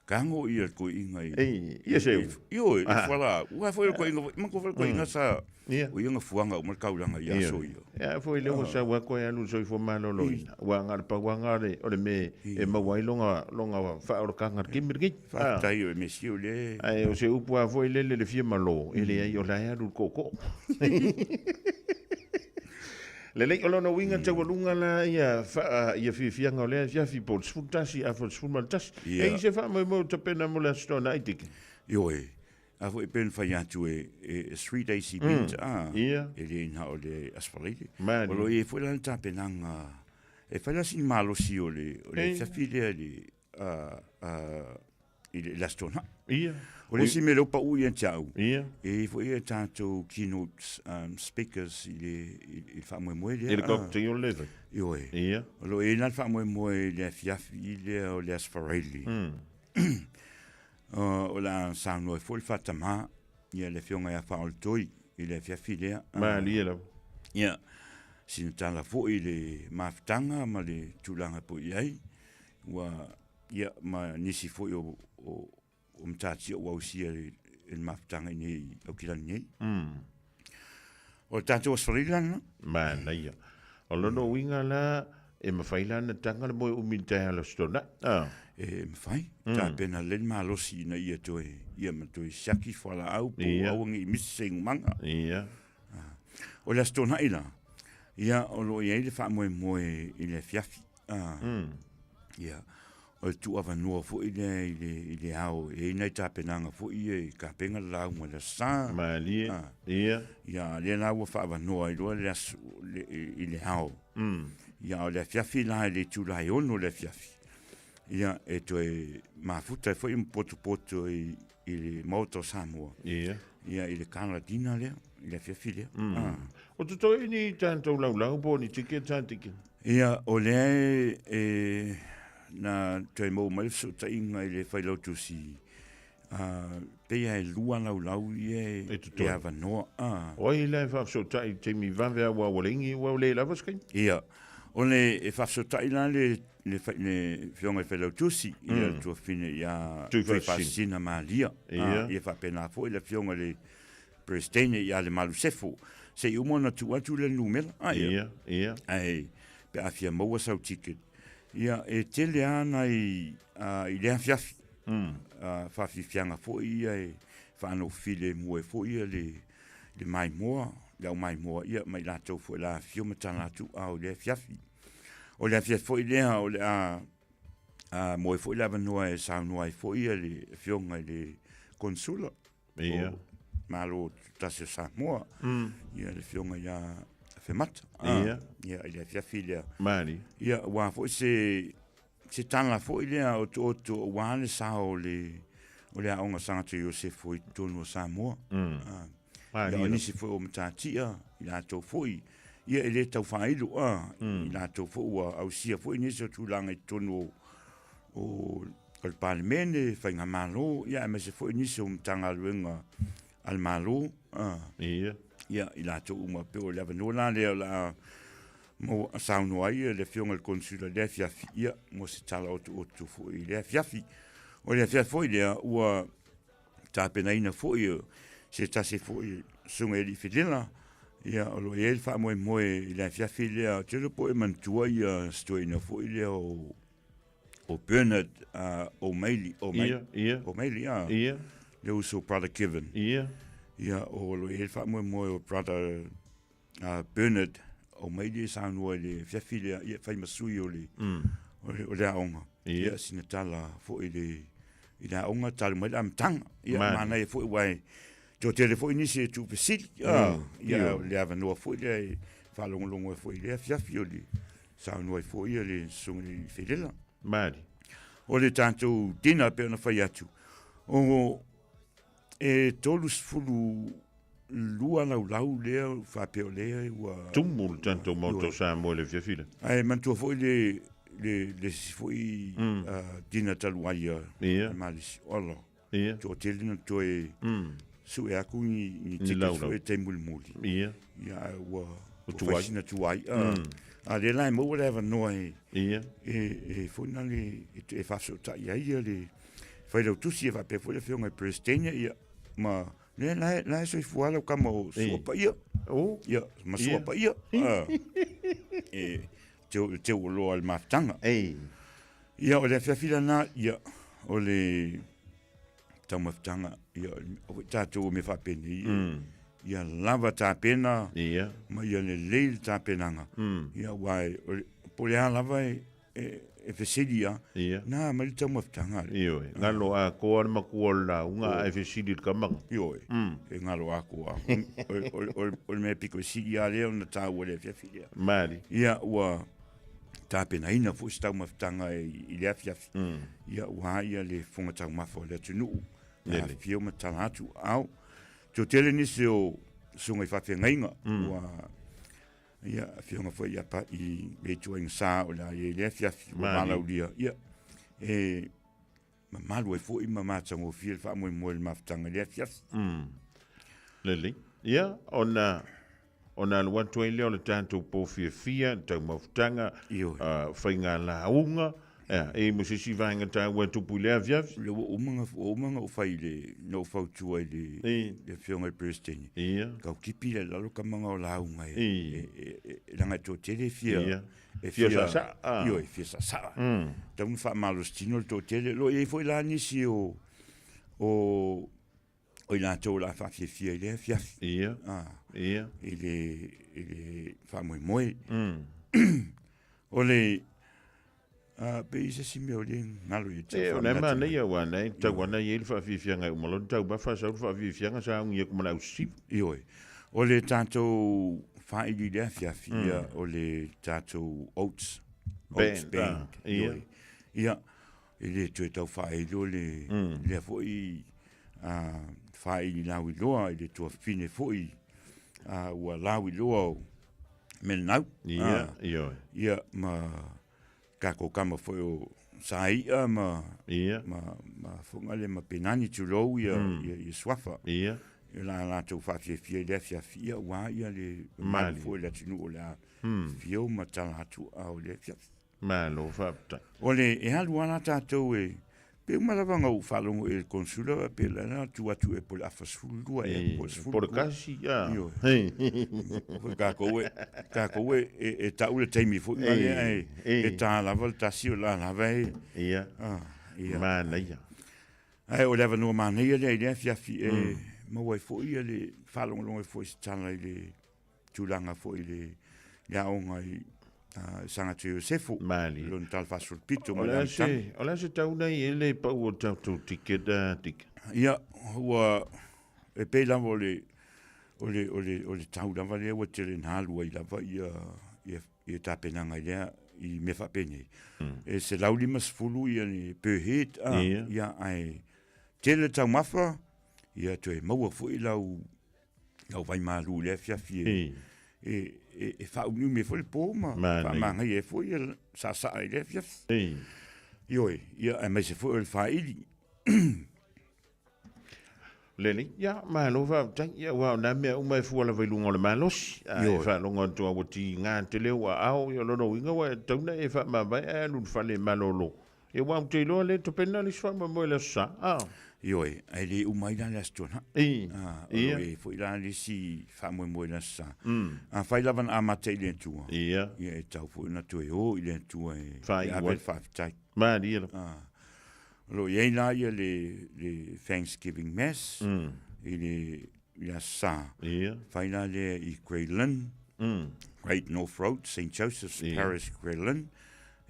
tago ia le toeaina i... Ia seu. Ioe, i fualaau. Aua foi le toeaina foi, manatua foi le toeaina sa... Ia. O ia na fuaga uma le taulaga i aso ia. Ia foi lea ua sau atu e alu i le soifua maloloina, aua na o le pau lava lena o le mea e maua ai lona faaolataga i le taimi lenei. Faafetai o le Mesia o lea. Ae o se upu lava foi lele le fia malo, e leai o la e alu i le tootoo. Lelei, o lona uiga taualuga la ia faa ia fiafiaga o lea afiafi po o le 11 afa o le 11. Ia. E i se faamoemoe o tapena mo le Aso Toonai, Dickie? Ioe. A foi e pei ona fai atu e, e 3 days event, a, Ia. e le na o le Aso Faraile. Mali. O lo o i ai foi la le tapenaga e fai la sina malosi o le, o le Ei. afiafi lea i le, i le Aso Toonai. Ia. O le isi mea lea ua pau ia te au, Ia. e i ai foi a tatou keynote speakers i le, i le faamoemoe lea. I le cocktail o le vai. Ioe. Ia. O lo o i ai la le faamoemoe i le afiafi lea o le Aso Faraile. O le a saunoa ai foi le faatamā, ia le afioga ia Faaoletoi i le afiafi lea. Malie lava. Ia, sina tala foi i le mafutaga ma le tulaga pei i ai, ua, ia, ma nisi foi o, o, o matatia ua ausia e le mafutaga i nei Aukilani nei. O le tatou Aso Faraile la lena. Manaia. O lona uiga la, e mafai la ona taga le moe umi i le taeao o le Aso Toonai. A. E mafai, tapena lelei le malosi ina ia toe, ia ma toe siaki fualaau po o Ia. aua ne i misi se inumaga. Ia. O le Aso Toonai la, ia, o lo o i ai le faamoemoe i le afiafi. Ia, o le tuuavanoa foi lea i le, i le ao, e i ai nai tapenaga foi ia i kapega le lauga i le Aso Sa. Malie. Ia. Ia, lea la ua faaavanoa ai loa le aso, le, i le ao. Ia, o le afiafi la i le itula e 6 le afiafi. Ia, e toe mafuta ai foi ma potopoto i, i le Maota o Samoa. Ia. Ia, i le gala dinner lea, i le afiafi lea. O totoe ni tatou laulau po o ni ticket sa ticket? Ia, o lea e, e na toe maua mai le fesootaiga i le failautusi, pei lava e lua laulau ia e, E totoe. e avanoa. A. O ai la e faafesootai i le taimi vave aua ua leai ua le lava se taimi? Ia, o le e faafesootai la le, le, le afioga i le failautusi, ia le tuafafine ia Tuifaasisina. Tuifaasisina Malia. Ia. A, ia faapena foi le afioga i le Peresetene ia Lemalu Sefo. Se i uma ona tuu atu le numera. A, ia. Ia, ia. Ae, pe a fia maua sau ticket. Ia, e tele lava nai, i le afiafi. Faafiafiaga foi ia e faanofilemu ai foi ia le, le maimoa, le au maimoa, ia, ma i latou foi la afio ma tala atu ao i le afiafi. O le afiafi foi lea, o le a, a moe foi le avanoa e saunoa ai foi ia le afioga i le konsula. Ia. O Malo Tutoatasi o Samoa. Ia le afioga ia Afemata. Ia. Ia, i le afiafi lea. Malie. Ia, aua foi se, se tala foi lea o otooto aua le sao o le, o le aoga Sagata Iosefo i totonu o Samoa. Malie Ia, o lava. nisi foi o matatia, i latou foi, ia e le tau faailo, a, i latou foi ua ausia foi nisi o tulaga i totonu o, o, o le Palemene, Faigamalo, ia aemaise foi nisi o Matagaluega a le Malo, a. Ia. Ia, i latou uma pei o le avanoa la lea o le a mo saunoa ai le afioga i le konsula i le afiafi, ia, mo se tala otooto foi i le afiafi. O le afiafi foi lea, ua tapenaina foi se tasi foi susuga i alii felela, ia, o lo o i ai le faamoemoe i le afiafi lea, ou te iloa po o e manatua ia se toeaina foi lea o, o Bernard O'Malley, O'Malley, Ia, ia. O'Malley, a. Ia. Le uso Brother Kevin. Ia. Ia, o lo o i ai le faamoemoe o Brother Bernard aumai le saunoa i le afiafi lea, ia fai ma sui o le, o le aoga. Ia, sina tala foi i le, i le aoga talu mai le amataga. Ia, manaia foi aua e toatele foi nisi e tuufesili. Ia, o le avanoa foi lea e faalogologo ai foi i lea afiafi o le saunoa ai foi ia le Susuga i le Felela. Mali. O le tatou dinner pei ona fai atu, o e 32 laulau lea faapea o lea ua tumu le tatou Maota o Samoa i le afiafi lea. Ae manatua foi le le le isi foi dinner talu ai a Malisi. Ola. Toatele na toe sue atu ni ni tickets foi e taimi mulimuli. Ia. Ia ae ua ua fai sina tuai. A lea la e maua le avanoa e e foi na le e faafesootai ai ia le Failautusi e faapea foi le afioga i Peresetene ia ma lea la la e soifua lau kama o Sua Paia. Oh. Ia, ma Sua Paia. E teu teu loa le mafutaga. Ei. Ia o le afiafi lana ia o le taumafataga ia o foi tatou o mea faapenei ia lava tapena ia ma ia lelei le tapenaga ia aua e po o le a lava e e fesili a ia na mai le taumafataga le. Ioe, galo atoa le matua o le lauga ae fesili i le tamaga. Ioe, e galo atoa. O le mea pito i sili lava lea ona taua i le afiafi lea. Malie. Ia ua tapenaina foi se taumafataga i le afiafi. Ia ua ia le fofoga taumafa o le atunuu. Lele. Afifio ma tala atu ao. Toatele nisi o susuga i faafeagaiga ua Ia, afioga foi ia pa, i le ituaiga sa o le a i ai le afiafi ua valaulia. Ia, e mamalu ai foi ma matagofie le faamoemoe i le mafutaga i le afiafi. Lelei. Ia, ona, ona alu atu ai lea o le tatou po fiafia, le taumafutaga, faiga lauga, Ea, e i ai ma se isi vaega taua e tupu i le afiafi? Lea ua uma ona, ua uma ona ou fai i le, na ou fautua i le, le afioga i le Peresetene. Ia. Tau tipi lea i lalo tamaga o lauga e, e, e, e, leaga e toatele e fia, Ia. e Fia saasaa. Ah. Ioe, fia saasaa. Tau na faamalositino le toatele. O lo o i ai foi la nisi o, o, o i latou o le a faafiafia i lea afiafi. Ia. Ah, Ia. I le, i le faamoemoe. O le, pei se isi mea o lea galo ia te E, au o le faamanatu manaia mai. aua na e tau ana i ai le faafiafiaga e uma loa le taumafa sau le faafiafiaga sa augi atu ma le ausisiva. Ioe. O le tatou faaili i le afiafi, ia, o le tatou oats. Oats Band, band. ah, ia. Ioe. Ia, e le toe tau faailo le, lea foi faaili lauiloa i le tuafafine foi ua lauiloa o Melenau. Ia, ioe. Ia, ma tatou tama foi o Saia ma, ia. ma, ma Fogale ma Penani tulou ia, ia, ia Suafa. Ia. Ia la latou faafiafia i le afiafi, ia ua ia le mamalu foi o le atunuu o le a fio ma tala atu a o le afiafi. Malo faafetai. O le, e alu lava la tatou e, pe uma lava ona ou faalogo i le Consular pe la na tu atu e po o le afa 12 ea po o le Po o le kasi, a. Ioe. Foi tatou e, tatou e, e, e tau le taimi foi na lea e, e tā lava le tasi o la lava e. Ia. Ah, ia. Manaia. Ae o le avanoa manaia lea i le afiafi e maua ai foi ia le faalogologo ai foi i se tala i le tulaga foi i le, le aoga i Saga Iosefo. Mali. Lona tala faasolopito O mai le le a se, amataga. o le a se tau nei e le pau o tatou ticket, tika? Ia, ua, e pei lava o le, o le, o le, o le tau lava lea ua tele na alu ai lava ia, ia, ia tapenaga i lea, i mea faapenei. E 150 ia le per head, Ia. ia, ae tele taumafa, ia toe maua foi lau, lau vaimalu i le afiafi e, e, e, e faaumiumi ai foi le po ma Manaia. faamagaia ai foi ia saasaa i le afiafi. Ei. Ioe, ia aemaise foi o le faaili. Lelei, ia, malo faafetai. Ia, aua o nā mea uma e fua lava i luga o le malosi. A e Ioe. faalogo atu lava ua tiga tele ou aao, ia o lona uiga ua e tatau ona e faamavae ae alu i le fale e malolo. Ia, aua ou te iloa lea e tapena le isi faamoemoe i le Aso Sa. A. Ioe, ae le uma ai la le Aso Tuanai. Ei, Ah, o ia. lo o i ai foi la le isi faamoemoe i le Aso Sa. Afai lava na amata i le Atua, Ia. ia e tatau foi ona toe o i le Atua e, Faaiu e ave ai. le faafetai. Malie lava. Ah, o lo o i ai la ia le, le Thanksgiving Mass i le, i le Aso Sa. Ia. Fai la lea i Grey Lynn. Great North Road, St Joseph's Parish, Grey Lynn.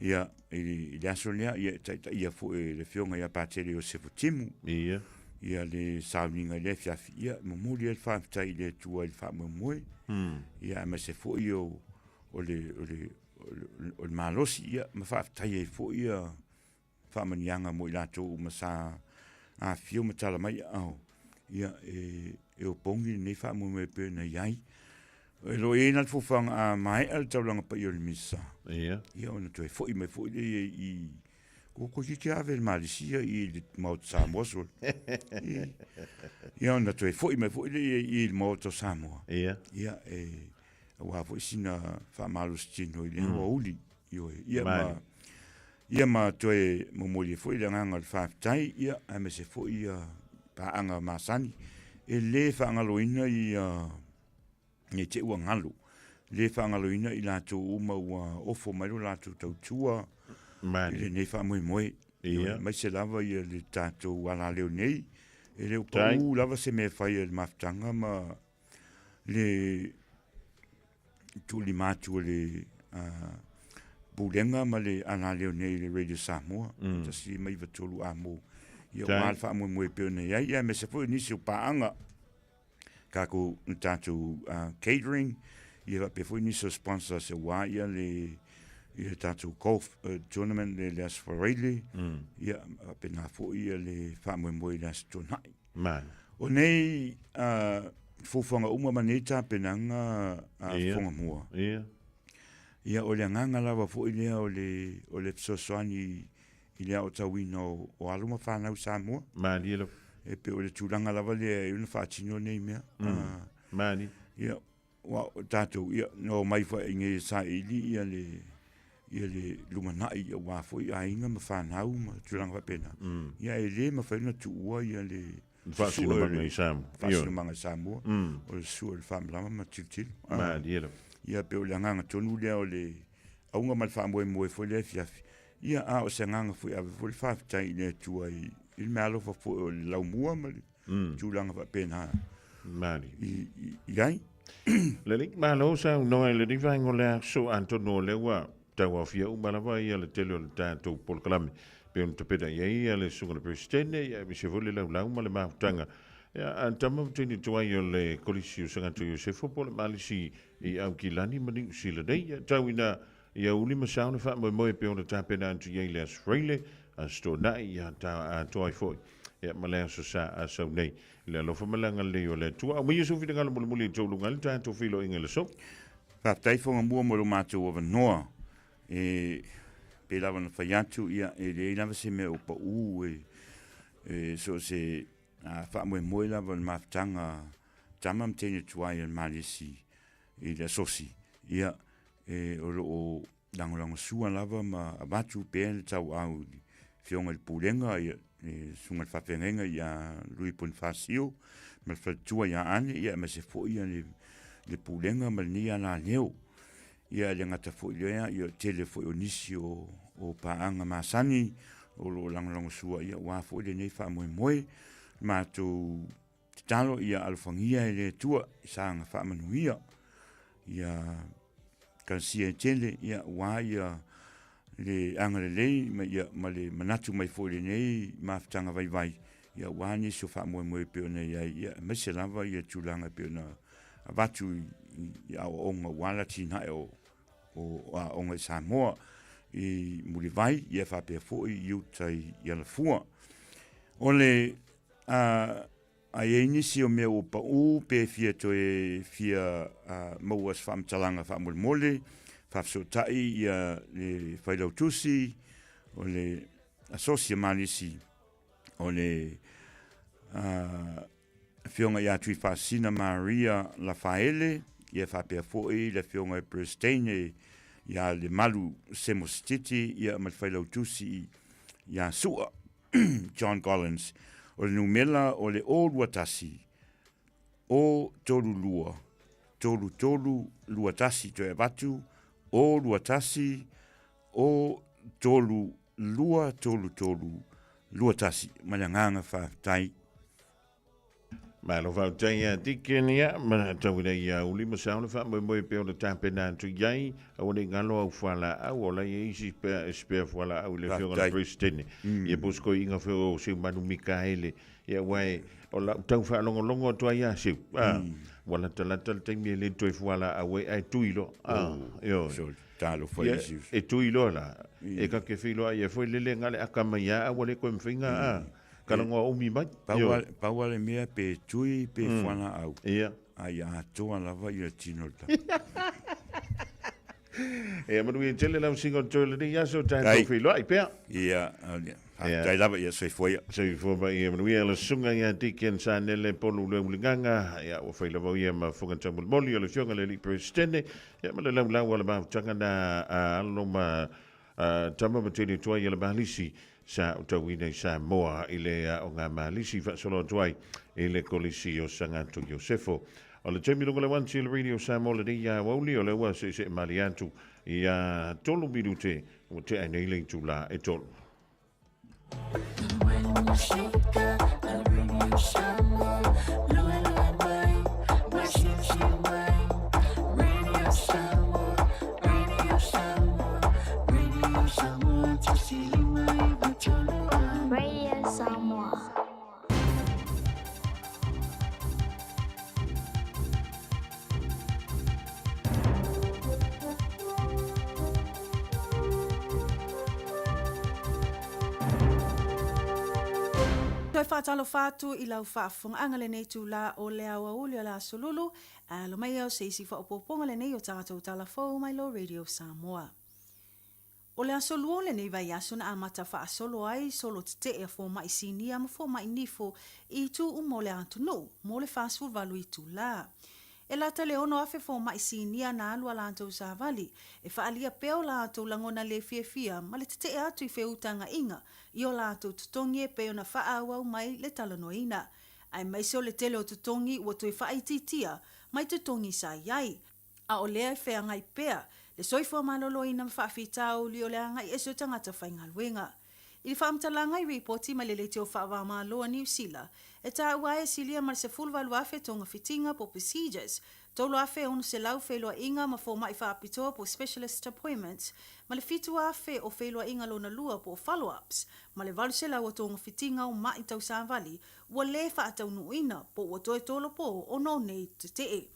Ia, i le aso lea, ia, e taitaia foi e le Afioga ia Patele Iosefu Timu. Ia. Ia le sauniga i lea afiafi. Ia, momoli ai le faafetai i le Atua i le faamoemoe. Ia, aemaise foi o, o le, o le, o le malosi, ia, ma faafetai ai foi ia faamanuiaga mo i latou uma sa afifio ma tala mai aao, ia, e, e opogi lenei faamoemoe pei ona i ai. E lo o i ai la le fuafuaga a maea le taulaga paia o le Misa, ia, ia ona toe foi mai foi lea i ko ko te ave le Malisia i le Maota Samoa sole. Ia ona toe foi mai foi lea i le Maota o Samoa. Ia. Ia e aua foi sina faamalositino i le aoauli. Ioe. Ia ma ia ma toe momoli ai foi le agaga o le faafetai, ia aemaise foi ia paaga masani. E le faagaloina ia nei te ua galo, le faagaloina i latou uma ua ofo mai lo latou tautua i lenei faamoemoe. Ia. Aemaise lava ia le tatou alaleo nei, e le o pau lava se mea e fai e le mafutaga ma le tuulima atu o le Pulega ma le alaleo nei i le Radio Samoa, 153 amo. Ia ua le faamoemoe pei ona i ai, ia aemaise foi o nisi o paaga, kākou, le tatou catering, ia faapea foi nisi o sponsors aua ia le ia tatou golf tournament le, le Aso Faraile, ia faapena foi ia le faamoemoe i le Aso Toonai. Mano. O nei fuafuaga uma ma nei tapenaga a Fogamua. Ia. Ia, o le agaga lava foi lea o le, o le fesoasoani i le aotauina o, o alo ma fanau Samoa. Malie lava. E pei o le tulaga lava lea e ona faatino nei mea. Malie. Ia, ua o tatou, ia, na omai foi i inei e saili ia le, ia le lumanai aua foi aiga ma fanau ma tulaga faapena. Ia e le mafai ona tuua ia le Faasinomaga i Samoa. Faasinomaga i Samoa. O le sua o le faamalama ma tilotilo. Malie lava. Ia pei o le agaga tonu lea o le auga ma le faamoemoe foi lea afiafi. Ia a o se agaga foi e ave foi le faafetai i le Atua i le meaalofa foi o le laumua ma le tulaga faapena. Malie. I ai. Lelei, malo saunoa i lenei vaega o le aso, atonu o lea ua tauaofia uma lava ia le tele o le tatou polokalame pei ona tapena i ai ia le Susuga i le Peresetene, ia aemaise foi le laulau ma le mafutaga. Ia, a tama ma teine tuai o le Kolisi o Sagato Iosefo po o le Malisi i Aukilani ma Niu Sila nei, ia tau ina ia uli ma sao le faamoemoe pei ona tapena atu i ai le Aso Faraile, Aso Toonai, ia ta atoa ai foi ia ma le Aso Sa a sau nei. I le alofa ma le agalelei o le Atua, aumaia sou finagalo mulimuli i tou luga ai le tatou feiloaiga i le aso. Faafetai Fogamua mo lo matou avanoa. E pei lava ona fai atu, ia, e leai lava se mea o pau e, e so o se faamoemoe lava o le mafutaga tama ma teine tuai o le Malesi i le asosi. Ia, e, o lo o lagolagosua lava ma avatu pea le tauau i le Afioga i le Pulega, ia, le Susuga i le Faafeagaiga ia Lui Ponifasio ma le Faletua ia Ane, ia aemaise foi ia le, le Pulega ma lenei alaleo. Ia e le gata foi lea, ia tele foi o nisi o, o paaga masani o lo o lagolagosua ia aua foi lenei faamoemoe. Matou tatalo ia alofagia e le Atua i saga faamanuia ia kalasia e tele ia aua ia le agalelei ma ia ma le manatu mai foi i lenei mafutaga vaivai ia aua nisi o faamoemoe pei ona i ai ia aemaise lava ia tulaga pei ona avatu i aoaoga aua le atinae o o aoga i Samoa i Mulivai ia faapea foi i uta i Alafua. O le a a i ai nisi o mea ua pau pe fia toe fia maua se faamatalaga faamolemole, faafesootai ia le failautusi o le Asosi a Malisi o le Afioga ia Tuifaasisina Maria Lafaele, ia faapea foi le Afioga i Peresetene ia Lemalu Semosititi, ia ma le Failautusi ia Sua John Collins. O le numela o le 021 032 3321 toe avatu 021 032 3321 ma le agaga faafetai. Malo faafetai ia Deacon, ia, ma tau ina ia uli ma sao le faamoemoe pea o le tapena atu i ai, aua ne i galo au fualaau, o la e i ai isi spare, spare fualaau i le afioga i le Faafetai. Peresetene. Ia po o se toeaina foi o Seumanu Mikaele, ia aua e, o lau tau faalogologo atu ai ia Seu, a, ua latalata le taimi e le toe fualaau ai, ae tui loa, a, ioe. So, talofa Ia, i isi. e tui loa la, e ta te feiloai ai foi lele na o le aka mai lava, ae ua le toe mafai ona, a, Talanoa umi mai. Pau a, pau a le mea pe tui pe mm. fualaau. Ia. A ia atoa lava ia tino le tama. E manuia tele lau singa o toe lenei aso tatou feiloai pea. Ia, faafetai lava ia soifua ia. Soifua ma ia manuia le susuga ia Deacon Sanele Polu Leuligaga, ia ua fai lava ia ma fofoga taumolimoli o le afioga i le alii Peresetene, ia ma le laulau a le mafutaga na a alo ma Tama ma teine tuai a le Malisi sa aotauina i Samoa i le Aoga Malisi faasolo atu ai i le Kolisi o Sagato Iosefo. O le taimi luga le 1 le Radio Samoa lenei ia aoauli o lea ua seesee malie atu ia 3 minute ua tea ai nei le itula e 3. Radio Samoa. Toe faatalofa atu i lau faafofogaaga lenei itula o le aoauli o le Aso Lulu, alo mai au se isi faaopoopoga lenei o tatou tala fou mai lo Radio Samoa. O le aso lua o lenei vaiaso na amata faasolo ai solo tetee a fomai sinia ma fomai nifo i itu uma o le atunuu mo le 48 itula. E lata le 6,000 fomai sinia na alu a latou savali e faaalia pea o latou lagona le fiafia ma le tetee atu i feutagaina i o latou totogi e pei ona faaauau mai le talanoaina aemaise o le tele o totogi ua toe faaitiitia mai totogi sa i ai a o lea e feagai pea le soifua maloloina ma faafitauli o le agai ese o tagata faigaluega. I le faamatalaga i ripoti mai le Leitio Faava-o-Malo a Niu Sila, e taua ai e silia ma le 18,000 togafitiga po procedures, 3,600 feiloaiga ma fomai faapitoa po specialist appointments, ma le 7,000 o feiloaiga lona lua po follow-ups, ma le 800 o togafitiga o ma'i tausavali ua lē faataunuuina po ua toe tolopo ona o nei tetee.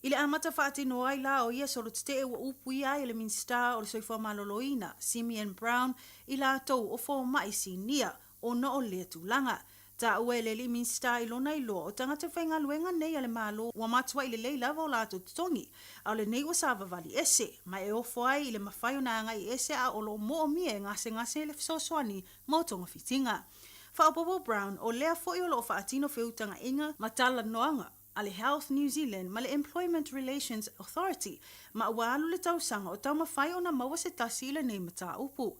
I le amata faatino ai la o ia solo tetee ua upuia ai e le Minisita o le Soifua Maloloina, Simeon Brown, i latou o fomai sinia ona o lea tulaga. Taua e le alii Minisita i lona iloa o tagata faigaluega nei a le Malo ua matuai lelei lava o latou totogi, a o lenei ua savavali ese, ma e ofo ai i le mafai ona agai ese a o lo o moomia e gasegase le fesoasoani mo togafitiga. Faaopoopo Brown, o lea foi o lo o faatino feutagaiga ma talanoaga a le Health New Zealand ma le Employment Relations Authority ma ua alu le tausaga o taumafai ona maua se tasi i lenei mataupu.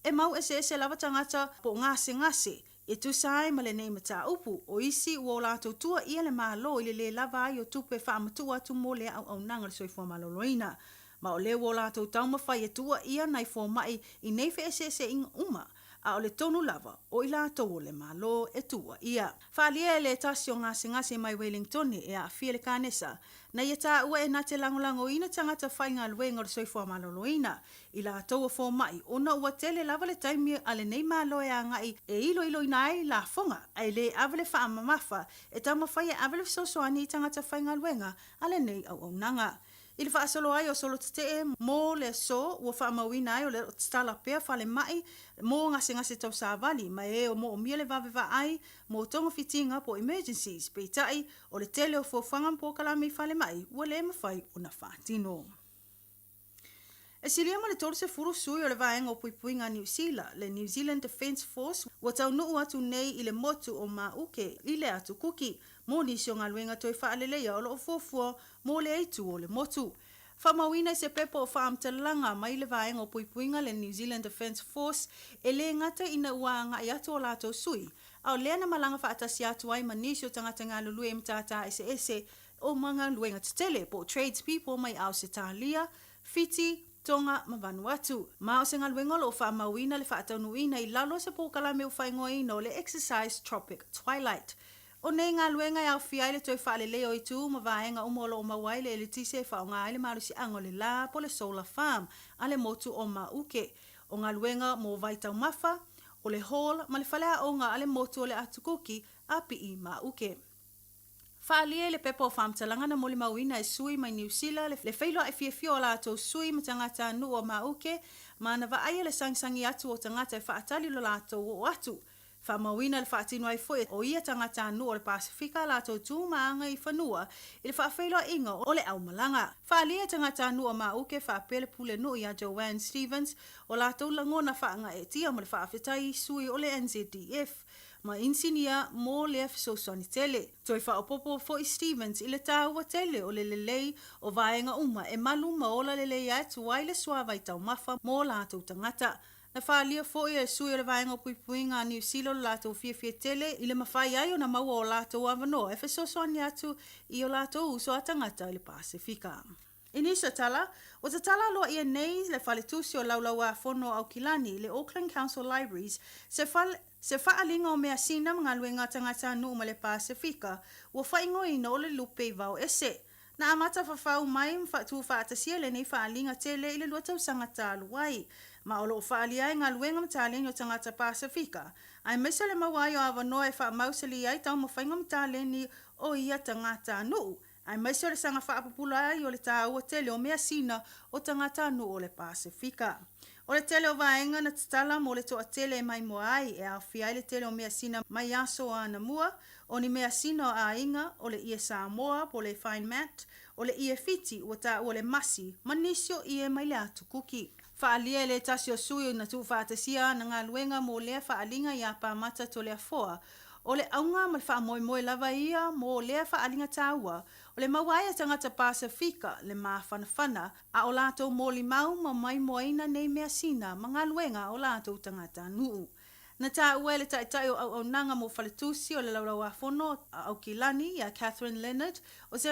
E mau eseese lava tagata po o gasegase e tusa ai ma lenei mataupu, o isi ua o latou tuuaia le Malo i le lē lava ai o tupe faamatuu atu mo lea auaunaga o le soifua maloloina. Ma o lea ua o latou taumafai e tuuaia nai fomai i nei feeseeseaiga uma, a o le tonu lava, o i latou o le Malo e tuuaia. Faaalia e le tasi o gasegase mai Welingtone e aafia le kanesa, na ia taua e na te lagolagoina tagata faigaluega o le soifua maloloina, i latou o fomai, ona ua tele lava le taimi a lenei Malo e agai e iloiloina ai lafoga, ae le ave le faamamafa e taumafai e ave le fesoasoani i tagata faigaluega a lenei auaunaga. I le faasolo ai o solo tetee mo le aso ua faamauina ai o le tatala pea falemai mo gasegase tausavali ma e o moomia le vave vaai mo togafitiga po emergencies, peitai o le tele o fuafuaga ma polokalame i falemai ua le mafai ona faatino. E silia ma le 30 sui o le Vaega o Puipuiga a Niu Sila, le New Zealand Defence Force, ua taunuu atu nei i le motu o Māuke i le Atu Kuki mo nisi o galuega toe faaleleia o lo o fuafua mo lea itu o le motu. Faamauina i se pepa o faamatalaga mai le Vaega o Puipuiga le New Zealand Defence Force e lē gata ina ua agai atu o latou sui, a o lea na malaga faatasi atu ai ma nisi o tagata galulue i matata eseese o ma galuega tetele po o trades people mai Ausetalia, Fiti, Tonga ma Vanuatu. Ma o se galuega o lo o faamauina le faataunuuina i lalo o se polokalame ua faaigoaina o le Exercise Tropic Twilight. O nei galuega e aofia ai le toe faaleleia o itu ma vaega uma o lo o maua ai le eletise e faaaoga ai le malosiaga o le la po o le solar farm a le motu o Mauke. O galuega mo vaitaumafa, o le hall ma le faleaoga a le motu o le Atukuki a Pii Mauke. Faaalia i le pepa o faamatalaga na molimauina e sui mai Niu Sila le feiloai fiafia o latou sui ma tagatanuu o Mauke ma na vaaia le sagisagi atu o tagata e faatali lo latou oo atu. Faamauina le faatino ai foi o ia tagatanuu o le Pasefika a latou tu ma aga i fanua i le faafeiloaiga o le aumalaga. Faaalia e tagatanuu o Mauke faapea le pulenuu ia Joanne Stevens o latou lagona faagaeetia ma le faafetai i sui o le NZDF ma inisinia mo lea fesoasoani tele. Toe faaopoopo foi Stevens i le taua tele o le lelei o vaega uma e malu ma ola lelei atu ai le suavai taumafa mo latou tagata. Na faaalia foi e le sui o le Vaega o Puipuiga a Niu Sila lo latou fiafia tele i le mafai ai ona maua o latou avanoa e fesoasoani atu i o latou uso a tagata i le Pasefika. I nisi o tala, ua tatala aloaia nei le Faletusi o Laulau-a-Fono o Aukilani i le Auckland Council Libraries se fale, se faaaliga o measina ma galuega a tagatanuu ma le Pasefika ua faaigoaina o le Lupe i Vao Ese. Na amata fafau mai ma tuufaatasia lenei faaaliga tele i le lua tausaga talu ai, ma o lo o faaalia ai galuega ma taleni o tagata Pasefika, aemaise le maua ai o avanoa e faamausali ai taumafaiga ma taleni o ia tagatanuu, aemaise o le saga faapupula ai o le taua tele o measina o tagatanuu o le Pasefika. O le tele o vaega na tatala mo le toatele e maimoa ai, e aofia ai le tele o measina mai aso anamua, o ni measina o aiga, o le ie Samoa po o le fine mat, o le ie Fiti ua taua le masi, ma nisi o ie mai le atu Kuki. Faaalia e le tasi o sui na tuufaatasia ana galuega mo lea faaaliga iā Pamata Toleafoa, o le auga ma le faamoemoe lava ia mo lea faaaliga taua, o le maua ai e tagata Pasefika le mafanafana a o latou molimau ma maimoaina nei measina ma galuega a o latou tagatanuu. Na taua e le Taitai o Auaunaga mo Faletusi o le Laulauafono a Aukilani iā Catherine Leonard, o se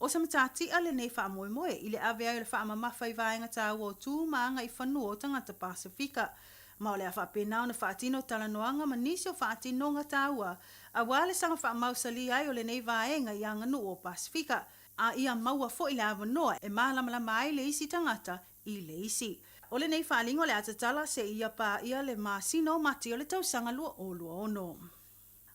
o se matatia lenei faamoemoe i le ave ai o le faamamafa i vaega taua o tu ma agaifanua o tagata Pasefika. Ma o le a faapena ona faatino talanoaga ma nisi o faatinoga taua aua le saga faamausali ai o lenei vaega i aganuu o Pasefika, a ia maua foi le avanoa e malamalama ai le isi tagata i le isi. O lenei faaaliga o le a tatala seia paia le masina o Mati o le tausaga 2026.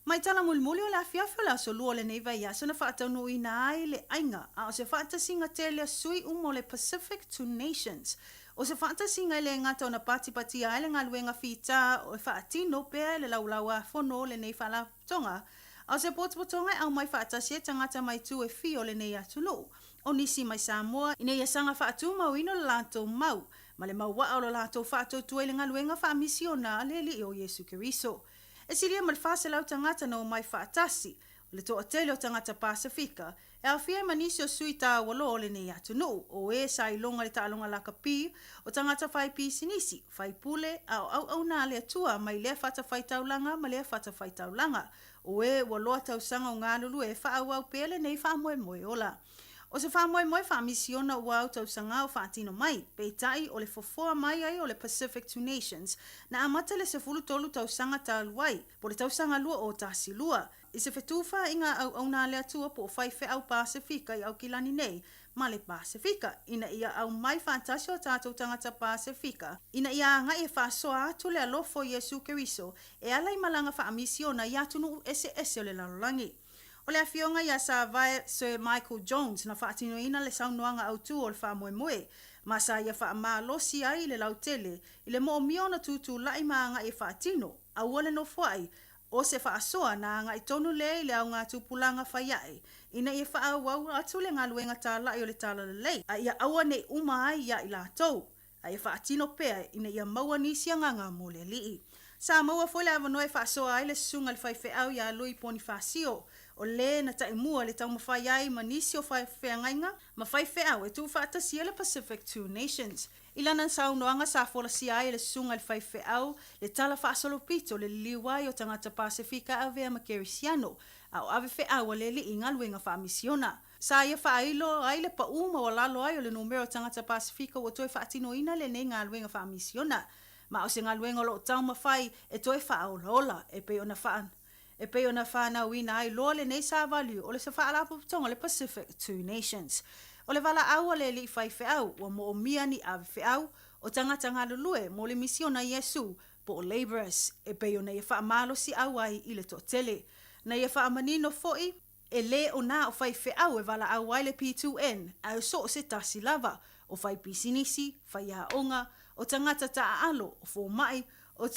Mai tala mulimuli o le afiafi o le aso Lua o lenei vaiaso na faataunuuina ai le aiga, a o se faatasiga tele a sui uma o le Pacific Two Nations. O se faatasiga e le gata ona patipatia ai le galuega fita e faatino pea e le Laulau-a-Fono o lenei Faalapotopotoga, a o se potopotoga e aumai faatasi ai tagata mai itu e fia o lenei atunuu, o nisi mai Samoa, ina ia saga faatumauina lo latou mau, ma le mau waa o lo latou faatuatua i le galuega faamisiona a le Alii o Iesu Keriso. E silia ma le 400 tagata na omai faatasi, o le toatele o tagata Pasefika, e aofia ai ma nisi o sui taualoa o lenei atunuu, o e sa iloga i le taaloga lakapi, o tagata fai pisinisi, faipule, a o auauna a le Atua mai lea fatafaitaulaga ma lea fatafaitaulaga, o e ua loa tausaga o galulue e faaauau pea lenei faamoemoe ola. O se faamoemoe faamisiona ua au tausaga o faatino mai, peitai o le fofoa mai ai o le Pacific Two Nations na amata le 13 tausaga talu ai, po o le tausaga 2012, i se fetufaaiga auauna a le Atua po o faifeau Pasefika i Aukilani nei ma le Pasefika, ina ia aumai faatasi o tatou tagata Pasefika, ina ia agai e faasoa atu le alofa o Iesu Keriso e ala i malaga faamisiona i atunuu eseese o le lalolagi. O le afioga ia Savae Sir Michael Jones na faatinoina le saunoaga autu o le faamoemoe, ma sa ia faamalosi ai i le lautele i le moomia ona tutulai ma agai e faatino, aua le nofoai, o se faasoa na agai tonu lea i le augatupulaga fai ae, ina ia faaauau atu le galuega talai o le Talalelei, a ia aua ne i uma ai ia i latou, a ia faatino pea ina ia maua nisi agaga mo le Alii. Sa maua foi le avanoa e faasoa ai le susuga i le faifeau ia Lui Ponifasio, o le na taimua i le taumafai ai ma nisi o faifeagaiga ma faifeau e tuufaatasia le Pacific Two Nations. I lana saunoaga sa folasia ai e le susuga i le faifeau le tala faasolopito le liliu ai o tagata Pasefika e avea ma Kerisiano, a o ave feau a le Alii i galuega faamisiona. Sa ia faailo ai le paū maualalo ai o le numera o tagata Pasefika ua toe faatinoina lenei galuega faamisiona. Ma o se galuega o lo o taumafai e toe faaolaola, e pei ona faa. E pei ona fanauina ai loa lenei savali o le Faalapotopotoga o le Pacific Two Nations. O le valaau a le alii faifeau ua moomia ni ave feau o tagata galulue mo le misiona Iesu po o labourers e pei ona ia faamalosiau ai i le toatele. Na ia faamanino foi e lē o na o faifeau e valaau ai le P2N ae so o se tasi lava o faipisinisi, faiaoga, o tagata taaalo, o fomai, o,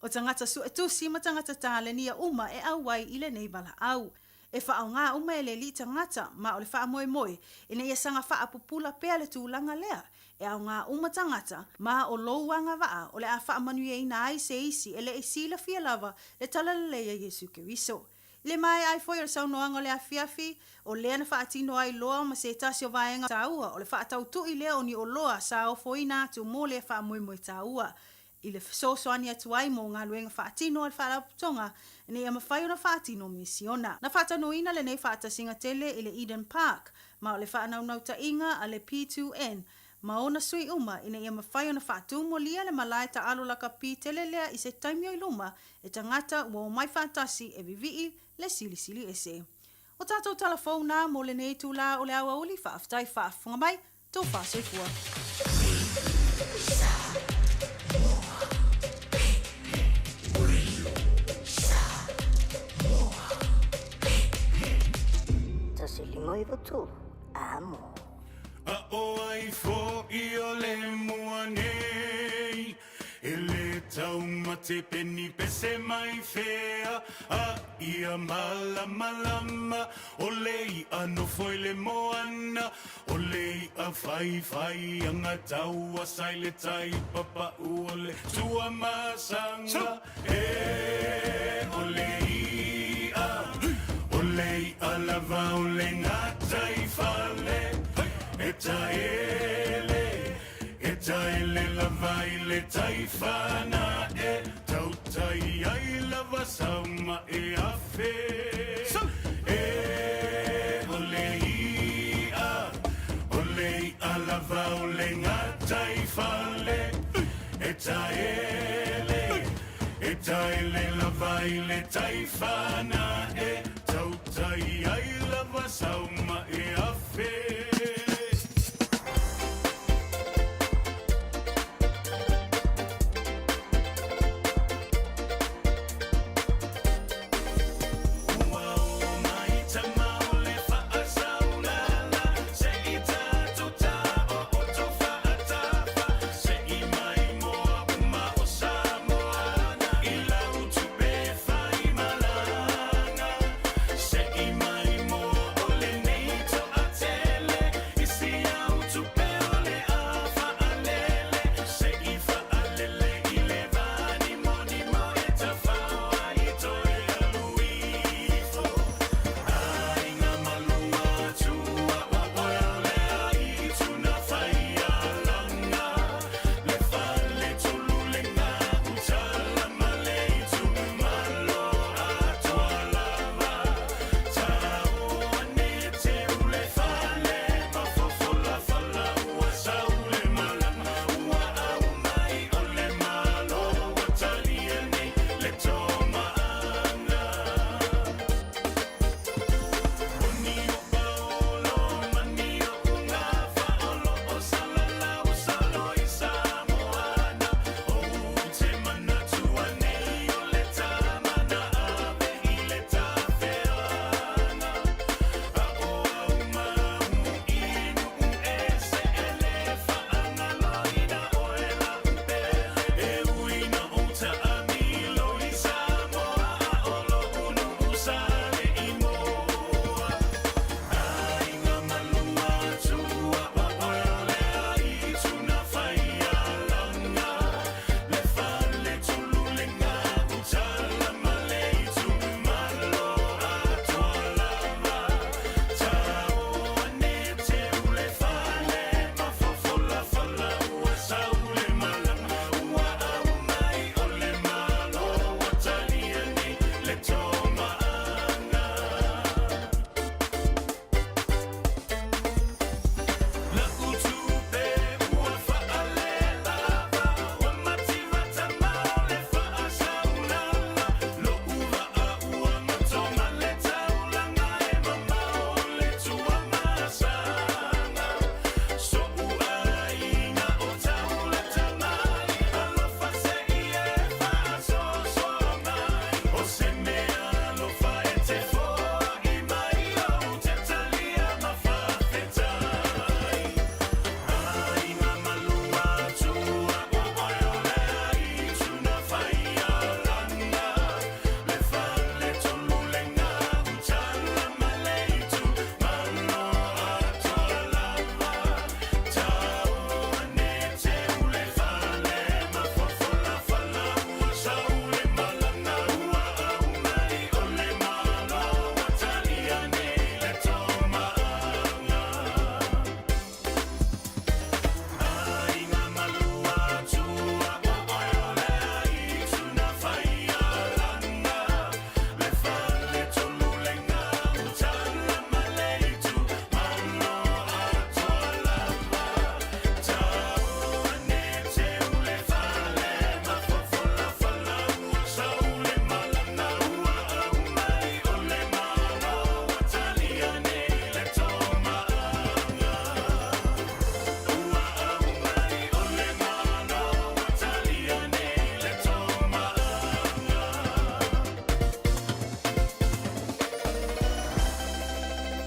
o tagata suetusi ma tagata talenia uma e auai i lenei valaau. E faaaogā uma e le alii tagata ma o le faamoemoe ina ia saga faapupula pea le tulaga lea e aogā uma tagata ma o lou agavaa o le a faamanuiaina ai se isi e le i silafia lava le talalelei a Iesu Keriso. I le maea ai foi o le saunoaga o le afiafi, o lea na faatino ai loa ma se tasi o vaega taua o le faatautu'i lea o ni oloa sa ofoina atu mo lea faamoemoe taua i le fesoasoani atu ai mo galuega faatino a le Faalapotopotoga ina ia mafai ona faatino misiona. Na faataunuuina lenei faatasiga tele i le Eden Park ma o le faanaunautaiga a le P2N ma ona sui uma ina ia mafai ona faatūmolia le malae taalo lakapi tele lea i se taimi o i luma e tagata ua omai faatasi e vivii le silisili ese. O tatou tala fou na mo lenei itulā o le aoauli, faafetai faafofoga mai, tou faasoifua. 153, amo. A o ai foʻi o le mua nei E le taumate peni pese mai fea A ia malamalama O le iʻa nofo i le moana O le iʻa faifai aga taua sa i le tai Papaʻu o le Tuamasaga E o le iʻa O le iʻa lava o le gataifale E taele E taele lava i le tai fanaʻe Tautai ai lava sau mae afe E o le iʻa O le iʻa lava o le gataifale E taele E taele lava i le tai fanaʻe Tautai ai lava sau mae afe.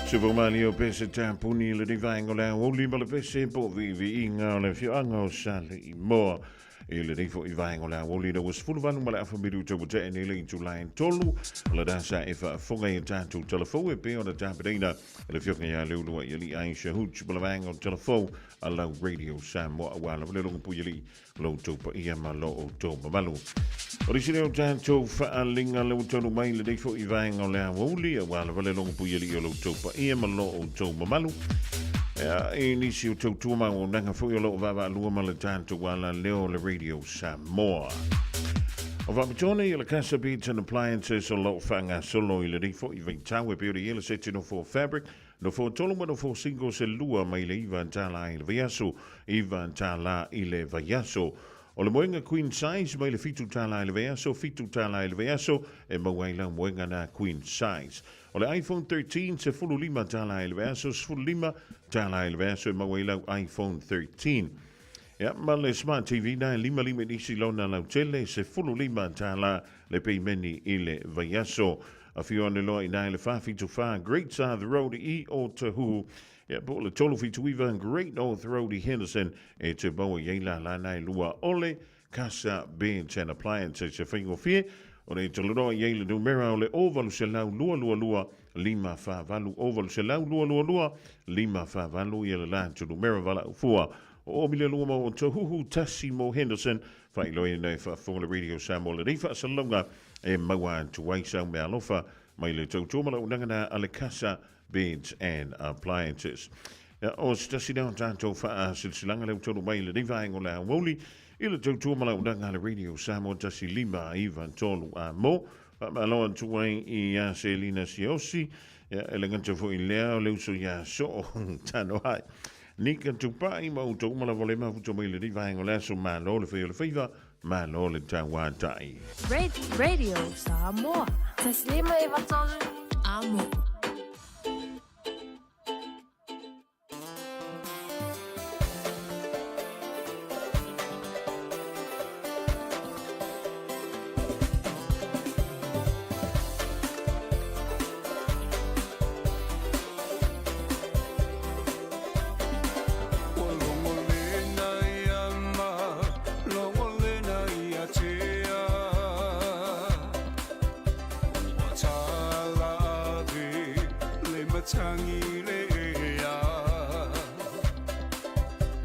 Supermani o pese tāpuni le ni vaenga o le aoli ma le pese po viiviiga o le afioaga o Saleimoa. I lenei fo'i vaega o le aoli ina ua 18 ma le afa minuta ua tea nei le itula e tolu o le dasa e faafofoga i a tatou talafou e pei ona tapenaina e le Afioga ia Leuluaialii Aisha Hooch ma le vaega o talafou a lau Radio Samoa aua lava le logopuialii lo outou paia ma lo outou mamalu. O nisi lea o tatou faaaliga le ua taunuu mai lenei foi vaega o le aoauli aua lava le logopuialii o lo outou paia ma lo outou mamalu. Ea, i nisi o tautua ma auaunaga foi o lo o vaavaalua ma le tatou alaleo o le Radio Samoa. O faapitoa nei o le Casa Beds and Appliances o lo o faagasolo i lenei foi vaitau e pei ona i ai le seti nofo fabric, nofo tolu ma nofo single se lua mai le $9 i le vaiaso, $9 i le vaiaso. O le moega queen size mai le $7 i le vaiaso, $7 i le vaiaso e maua ai lau moega na queen size. O le iPhone 13, $15 i le vaiaso, $15 i le vaiaso e maua ai lau iPhone 13. Ia, ma le Smart TV na e 55 inisi lona lautele, $15 le peimeni i le vaiaso. Afio ane loa i na i le 474 Great South Road i Otahuhu, ia, po o le 379 Great North Road i Henderson, e te maua i ai lala na e lua o le Casa Beds and Appliances e faigofie ona e talanoa i ai le numera o le 0800 222 548 0800 222 548 ia le latou numera valaau fua o o mile lua mau o Tohuhu tasi mo Henderson faailoaina e faafofoga le Radio Samoa lenei faasalalauga e maua atu ai sau meaalofa mai le tautua ma launaga na a le Casa Beds and Appliances. Ia, o se tasi lea o tatou faasilasilaga lea ua taunuu mai i lenei vaega o le aoauli i le tautua ma launaga a le Radio Samoa 1 5 9 3 a mo. Faamalo atu ai iā Selina Siaosi, ia, e le gata foi i lea o le uso iā Soo Tanoai. Nika Tupai ma outou uma lava o le mafuta mai i lenei vaega o le aso. Malo le fai o le faiva, malo le tauatai. Radio Samoa. 1 5 9 3 Amo. Ua logolena ia ma logolena ia tea. Ua tala ave le matangi le ea.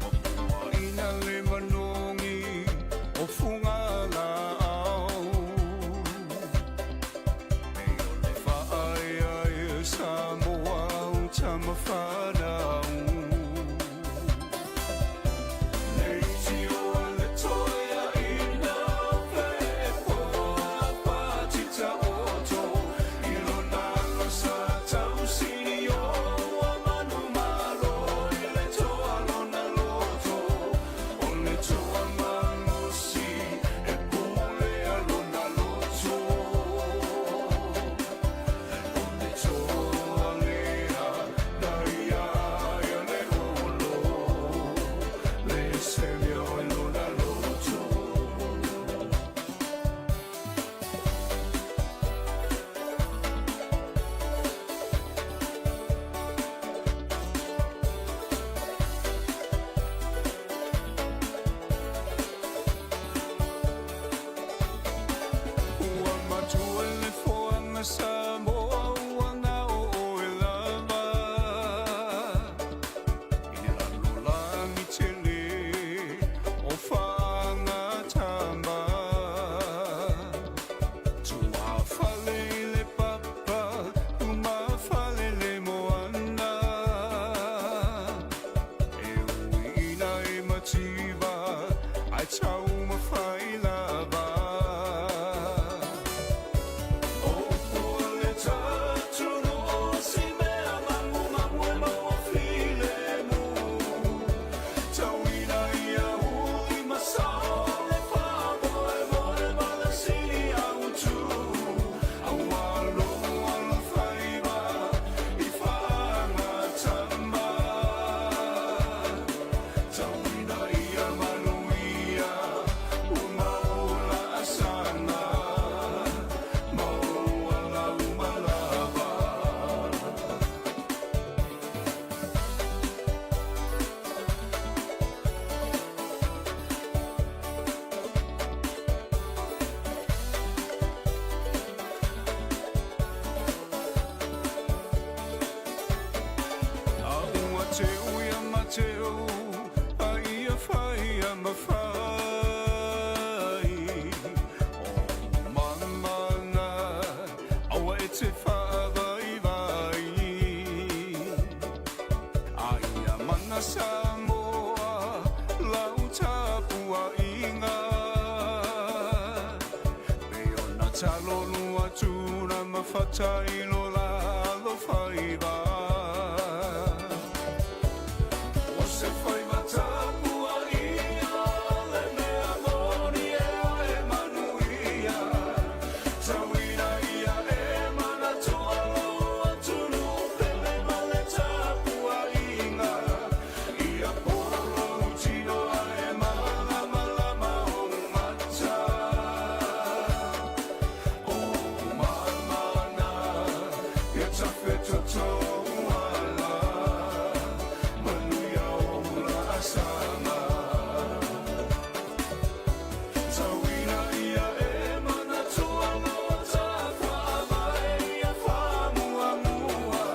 Ua puaina le manogi o fuga laau. Nei o le faaeaea Samoa o tama fanau. Nei tio le toea ina fepo patita oto i lona losa tausini o ua manu malo i le toa lona loto o le toa malosi e pule a lona loto o le toa lea na ia. teu A ia fai a mawhai O mamana Aua e te whaavai vai A ia mana Samoa Lau tapua inga Me ona talolu atuna mawhatailo la alo faiva O se faiva tapua ia le mea moni e e manuia Tauina ia e manatua lo atunu pele ma le tapua inga Ia polo tino e malama o mata O mamana ia tawhetoto ala Manuia o la asama Tauina ia e manatua lo tawha ia whamuamua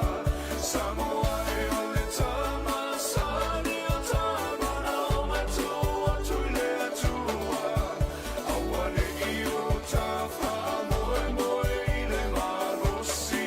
Samoa e o le tamasani o tamana o matua tui le atua Aua le i o ta wha moe moe i le malosi.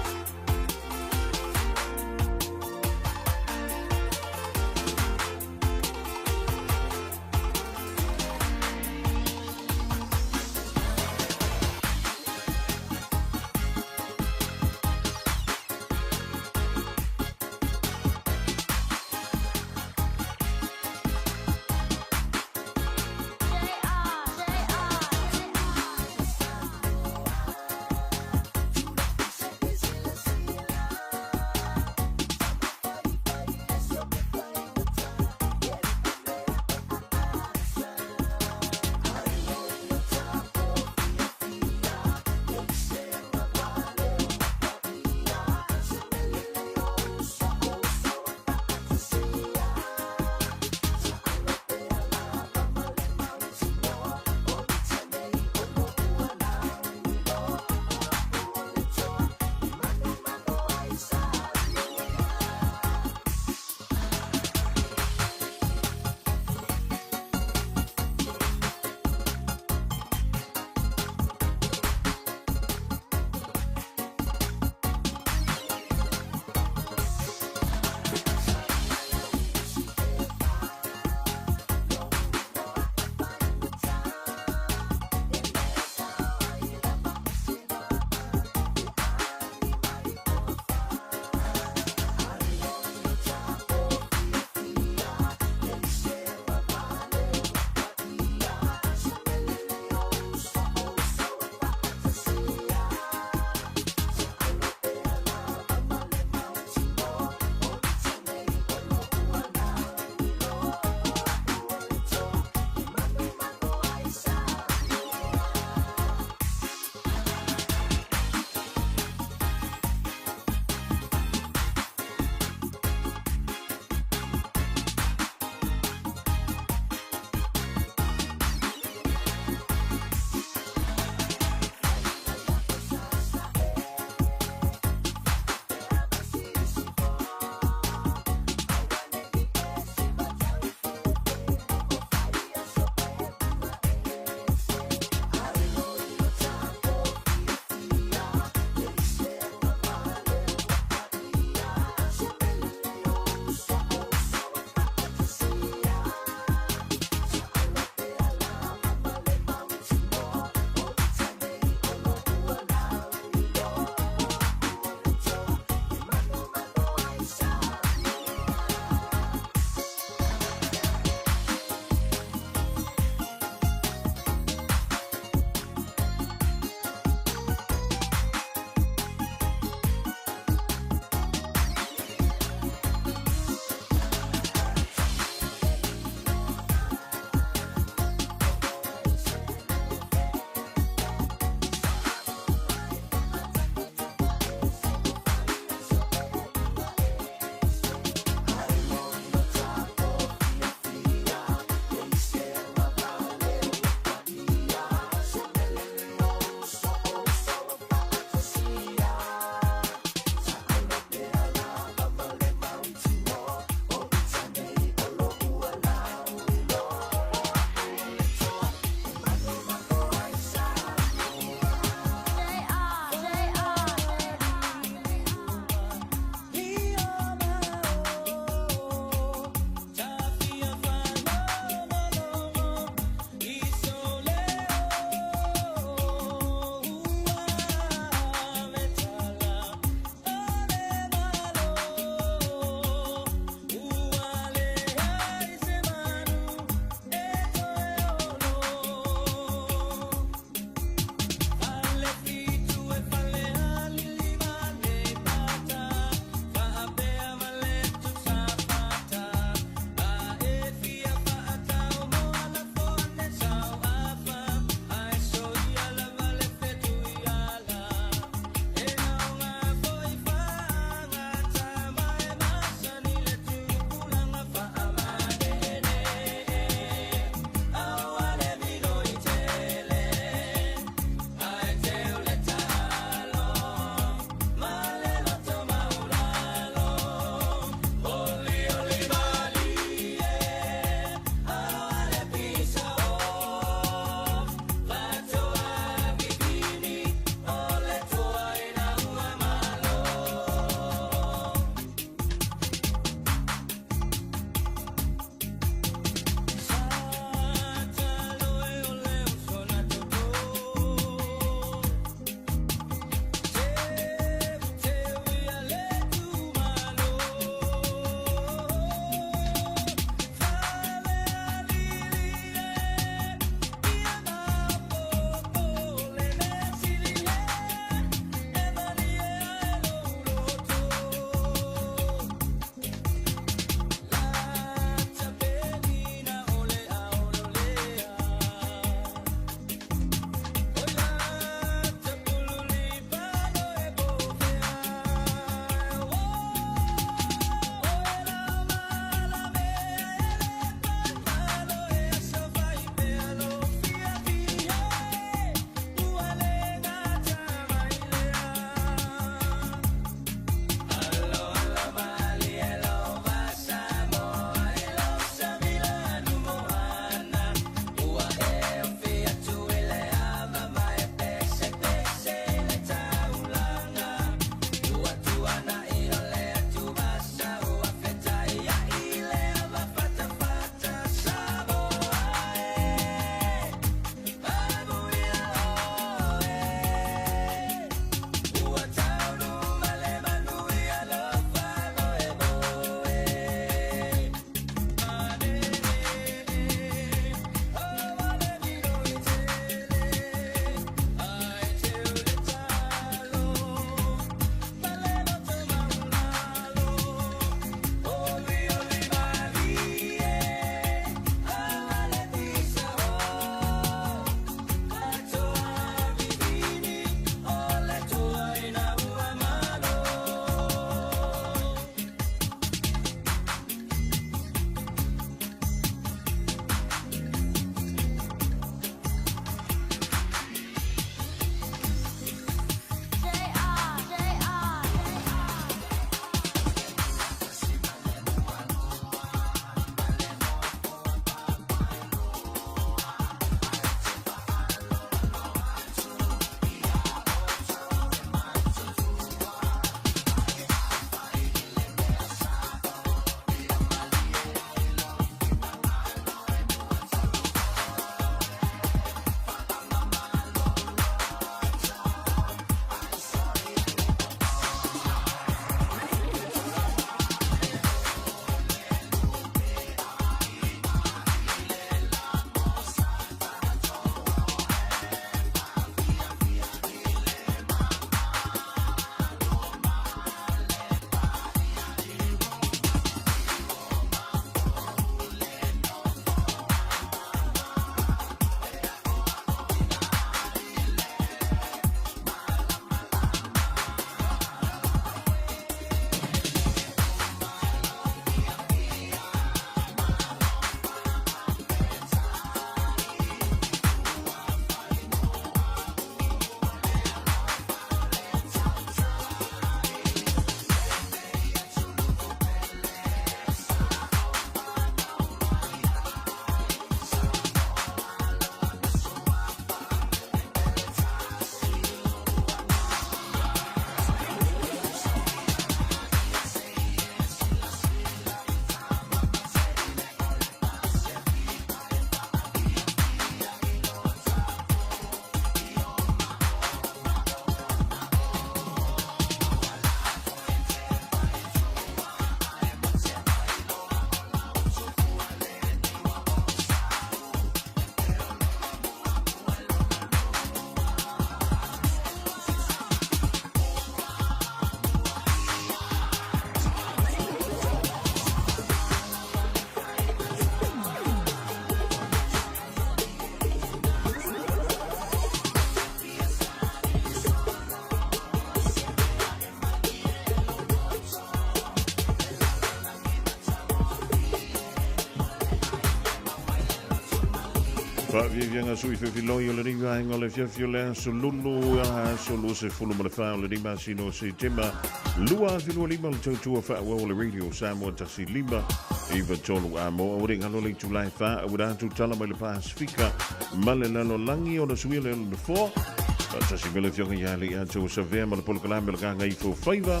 Faaviaviaga sui fefiloi o lenei vaega o le afiafi o le aso Lulu, aso 24 o lenei masina o Setema 2025, le tautua faaauau o le Radio Samoa 1593 a mo ua le galo le itula e 4 ua atu tala mai le Pasifika ma le lalolagi ona suia lea o le nofoa faatasi me le afioga ia Leiataua Savea ma le polokalame o le Gagaifo Faiva,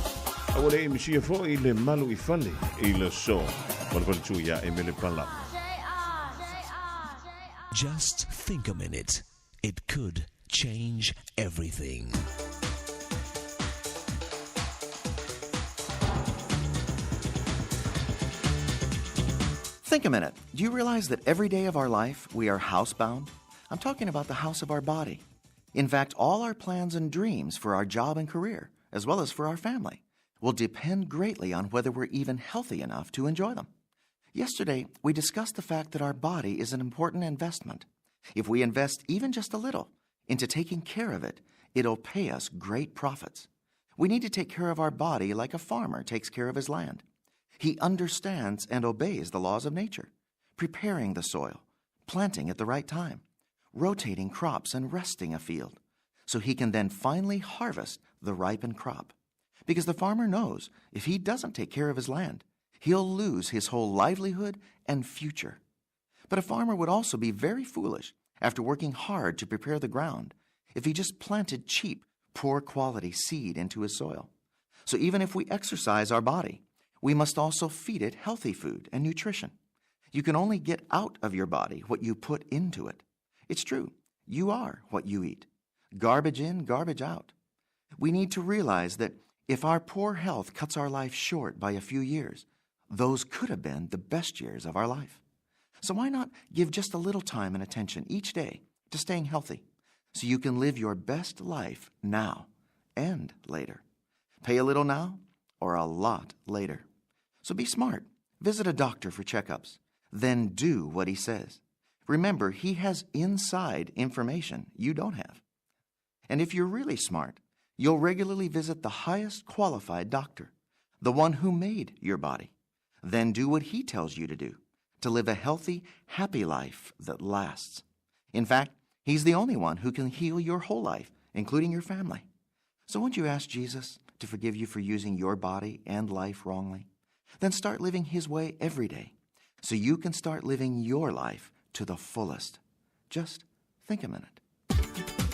a ua le emisia foi le malu i fale i le aso ma le faletua ia Emele Pala. Just think a minute. It could change everything. Think a minute. Do you realize that every day of our life we are housebound? I'm talking about the house of our body. In fact, all our plans and dreams for our job and career, as well as for our family, will depend greatly on whether we're even healthy enough to enjoy them. Yesterday, we discussed the fact that our body is an important investment. If we invest even just a little into taking care of it, it'll pay us great profits. We need to take care of our body like a farmer takes care of his land. He understands and obeys the laws of nature, preparing the soil, planting at the right time, rotating crops, and resting a field, so he can then finally harvest the ripened crop. Because the farmer knows if he doesn't take care of his land, he'll lose his whole livelihood and future. But a farmer would also be very foolish after working hard to prepare the ground if he just planted cheap, poor quality seed into his soil. So even if we exercise our body, we must also feed it healthy food and nutrition. You can only get out of your body what you put into it. It's true, you are what you eat. Garbage in, garbage out. We need to realize that if our poor health cuts our life short by a few years, those could have been the best years of our life. So why not give just a little time and attention each day to staying healthy so you can live your best life now and later? Pay a little now or a lot later. So be smart. Visit a doctor for checkups. Then do what he says. Remember, he has inside information you don't have. And if you're really smart, you'll regularly visit the highest qualified doctor, the one who made your body. Then do what he tells you to do to live a healthy, happy life that lasts. In fact, he's the only one who can heal your whole life, including your family. So won't you ask Jesus to forgive you for using your body and life wrongly? Then start living his way every day so you can start living your life to the fullest. Just think a minute. Oli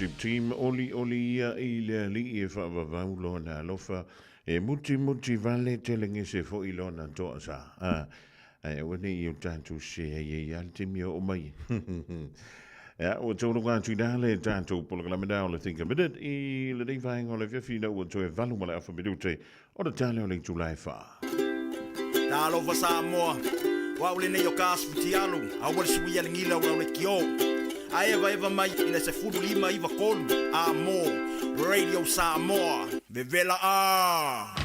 Worship Team, oli oli ia i le alii e faavavau lona alofa, e mutimuti vale telegese foʻi lona toasā. A, ae aua nei o tatou sē ai ai a le taimi e oo mai. Ia, ua tauluga atu i na le tatou polokalame na o le Think a Minute i lenei vaega o le afiafi ina ua toe 8 ma le afa minute o le tale o le itula e 4. Talofa Samoa, o au lenei o ka aso futialu, aua le suia le gila o lau leitio. Ae evaeva mai i le 15 93 A mō Radio Samoa. Vevela a!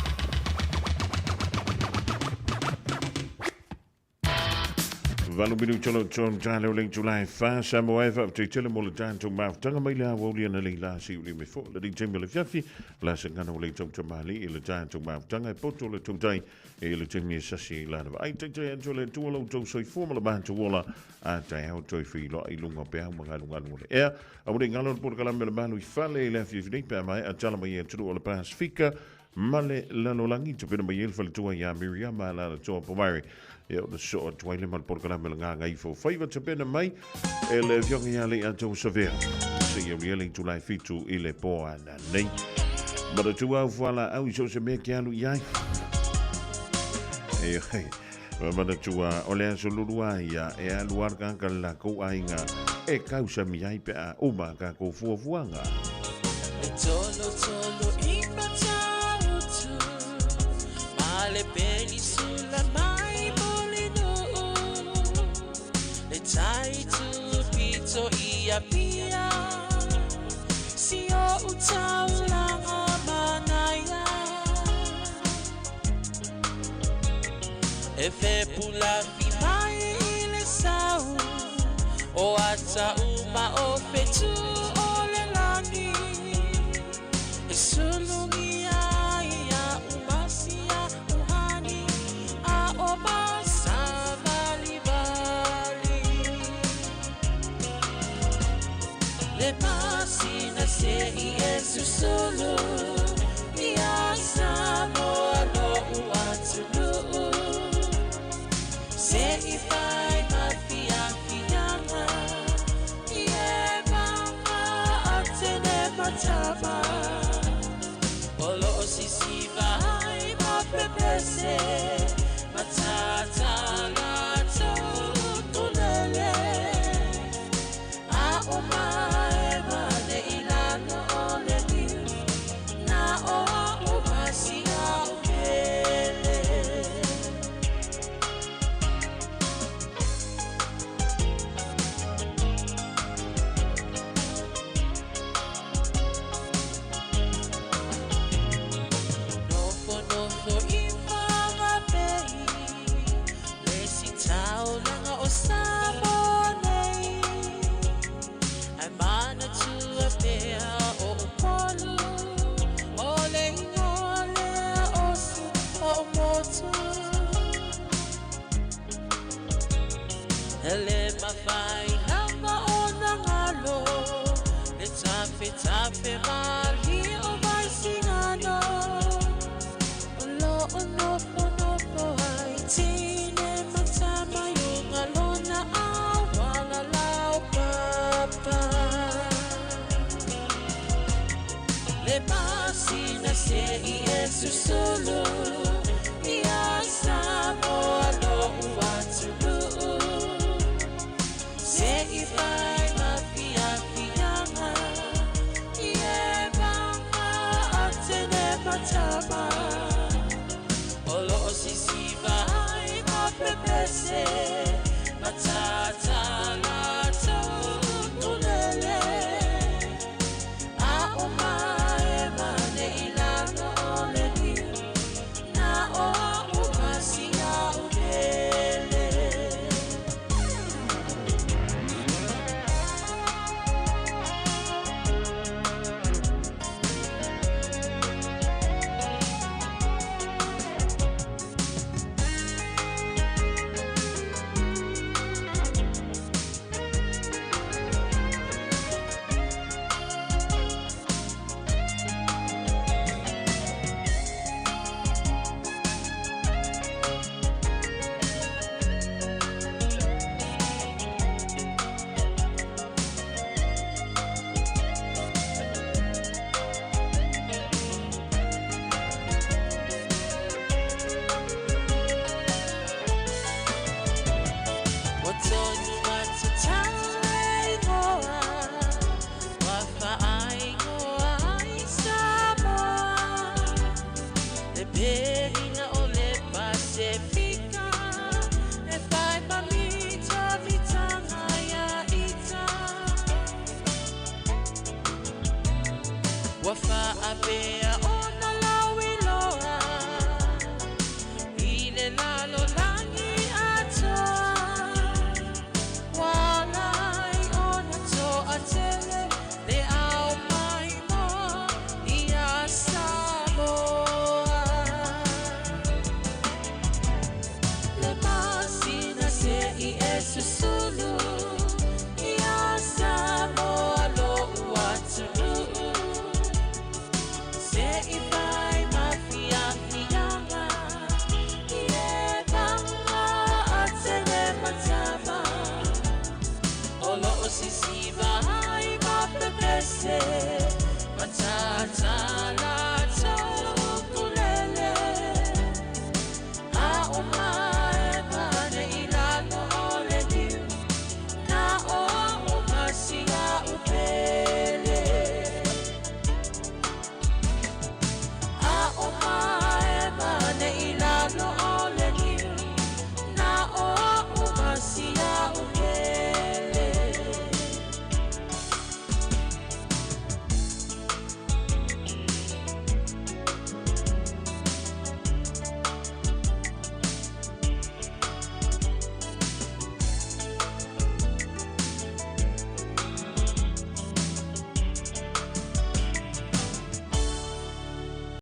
8 minute o tonu tale o le itula e 4 Samoa e faafetai tele mo le tatou mafutaga mai le aoauli analeila se uli me fo le taimi o le fiafi la sagana o le tautamali i le tatou mafutaga e poto le tautai e le taimi e sasi i lana vaai taitai atu le Atua lo outou soifua ma le matou ola a taeao toe feiloai i luga o peau ma galugalu o le ea. Aua ne i galo le polokalame o le malu i fale i le afiafi nei pe a maea tala mai e atunuu o le Pasifika ma le lalolagi tapena mai ai le faletua iā Miriama Alaalatoa Pomare. Ia ona sosoo atu ai le ma le polokalame o le Gagaifo Faiva tapena mai e le Afioga ia Leiataua Savea seia aulia le itula e 7 i le po ananei. Manatua au fualaau i so o se mea ke alu i ai. E oi, manatua o le aso lulua ia e alu alu tagata le lakou aiga e kausami ai pe a uma kākou fuafuaga. E tolo tolo i Matautu Ma le penisula mai Mulinuu Le tai tu pito i Apia Si o utaulanga manaia E fepulafi mai i le sau O ata uma o fetu o le lagi E sulungi ai ia umasia uhani A o masavalivali Le masina se i e susulu Ia Samoa lo'u atunuu Se i fai ma fiafiaga I e maga atene matama O loo sisiva ai ma pepese Matata latou tulele A o mae mane i lalo o le niu Na o a umasi a o pele. Nofo nofo i Whangape Le si taulaga o Samoa nei Ai manatua pea o Upolu O le ingoa lea o si o motu E le mafai lava ona galo Le tafetafe malie o Vaisigano O loo nofonofo ai tine ma tama i uga lona auala laupapa Le masina se i e susulu Ia Samoa lo'u atunuu Se i fai ma fiafiaga I e maga atene matama O loo sisiva ai ma pepese Matata latou tulele A o mae mane i lalo o le niu Na o a umasi a o pele. It's a time.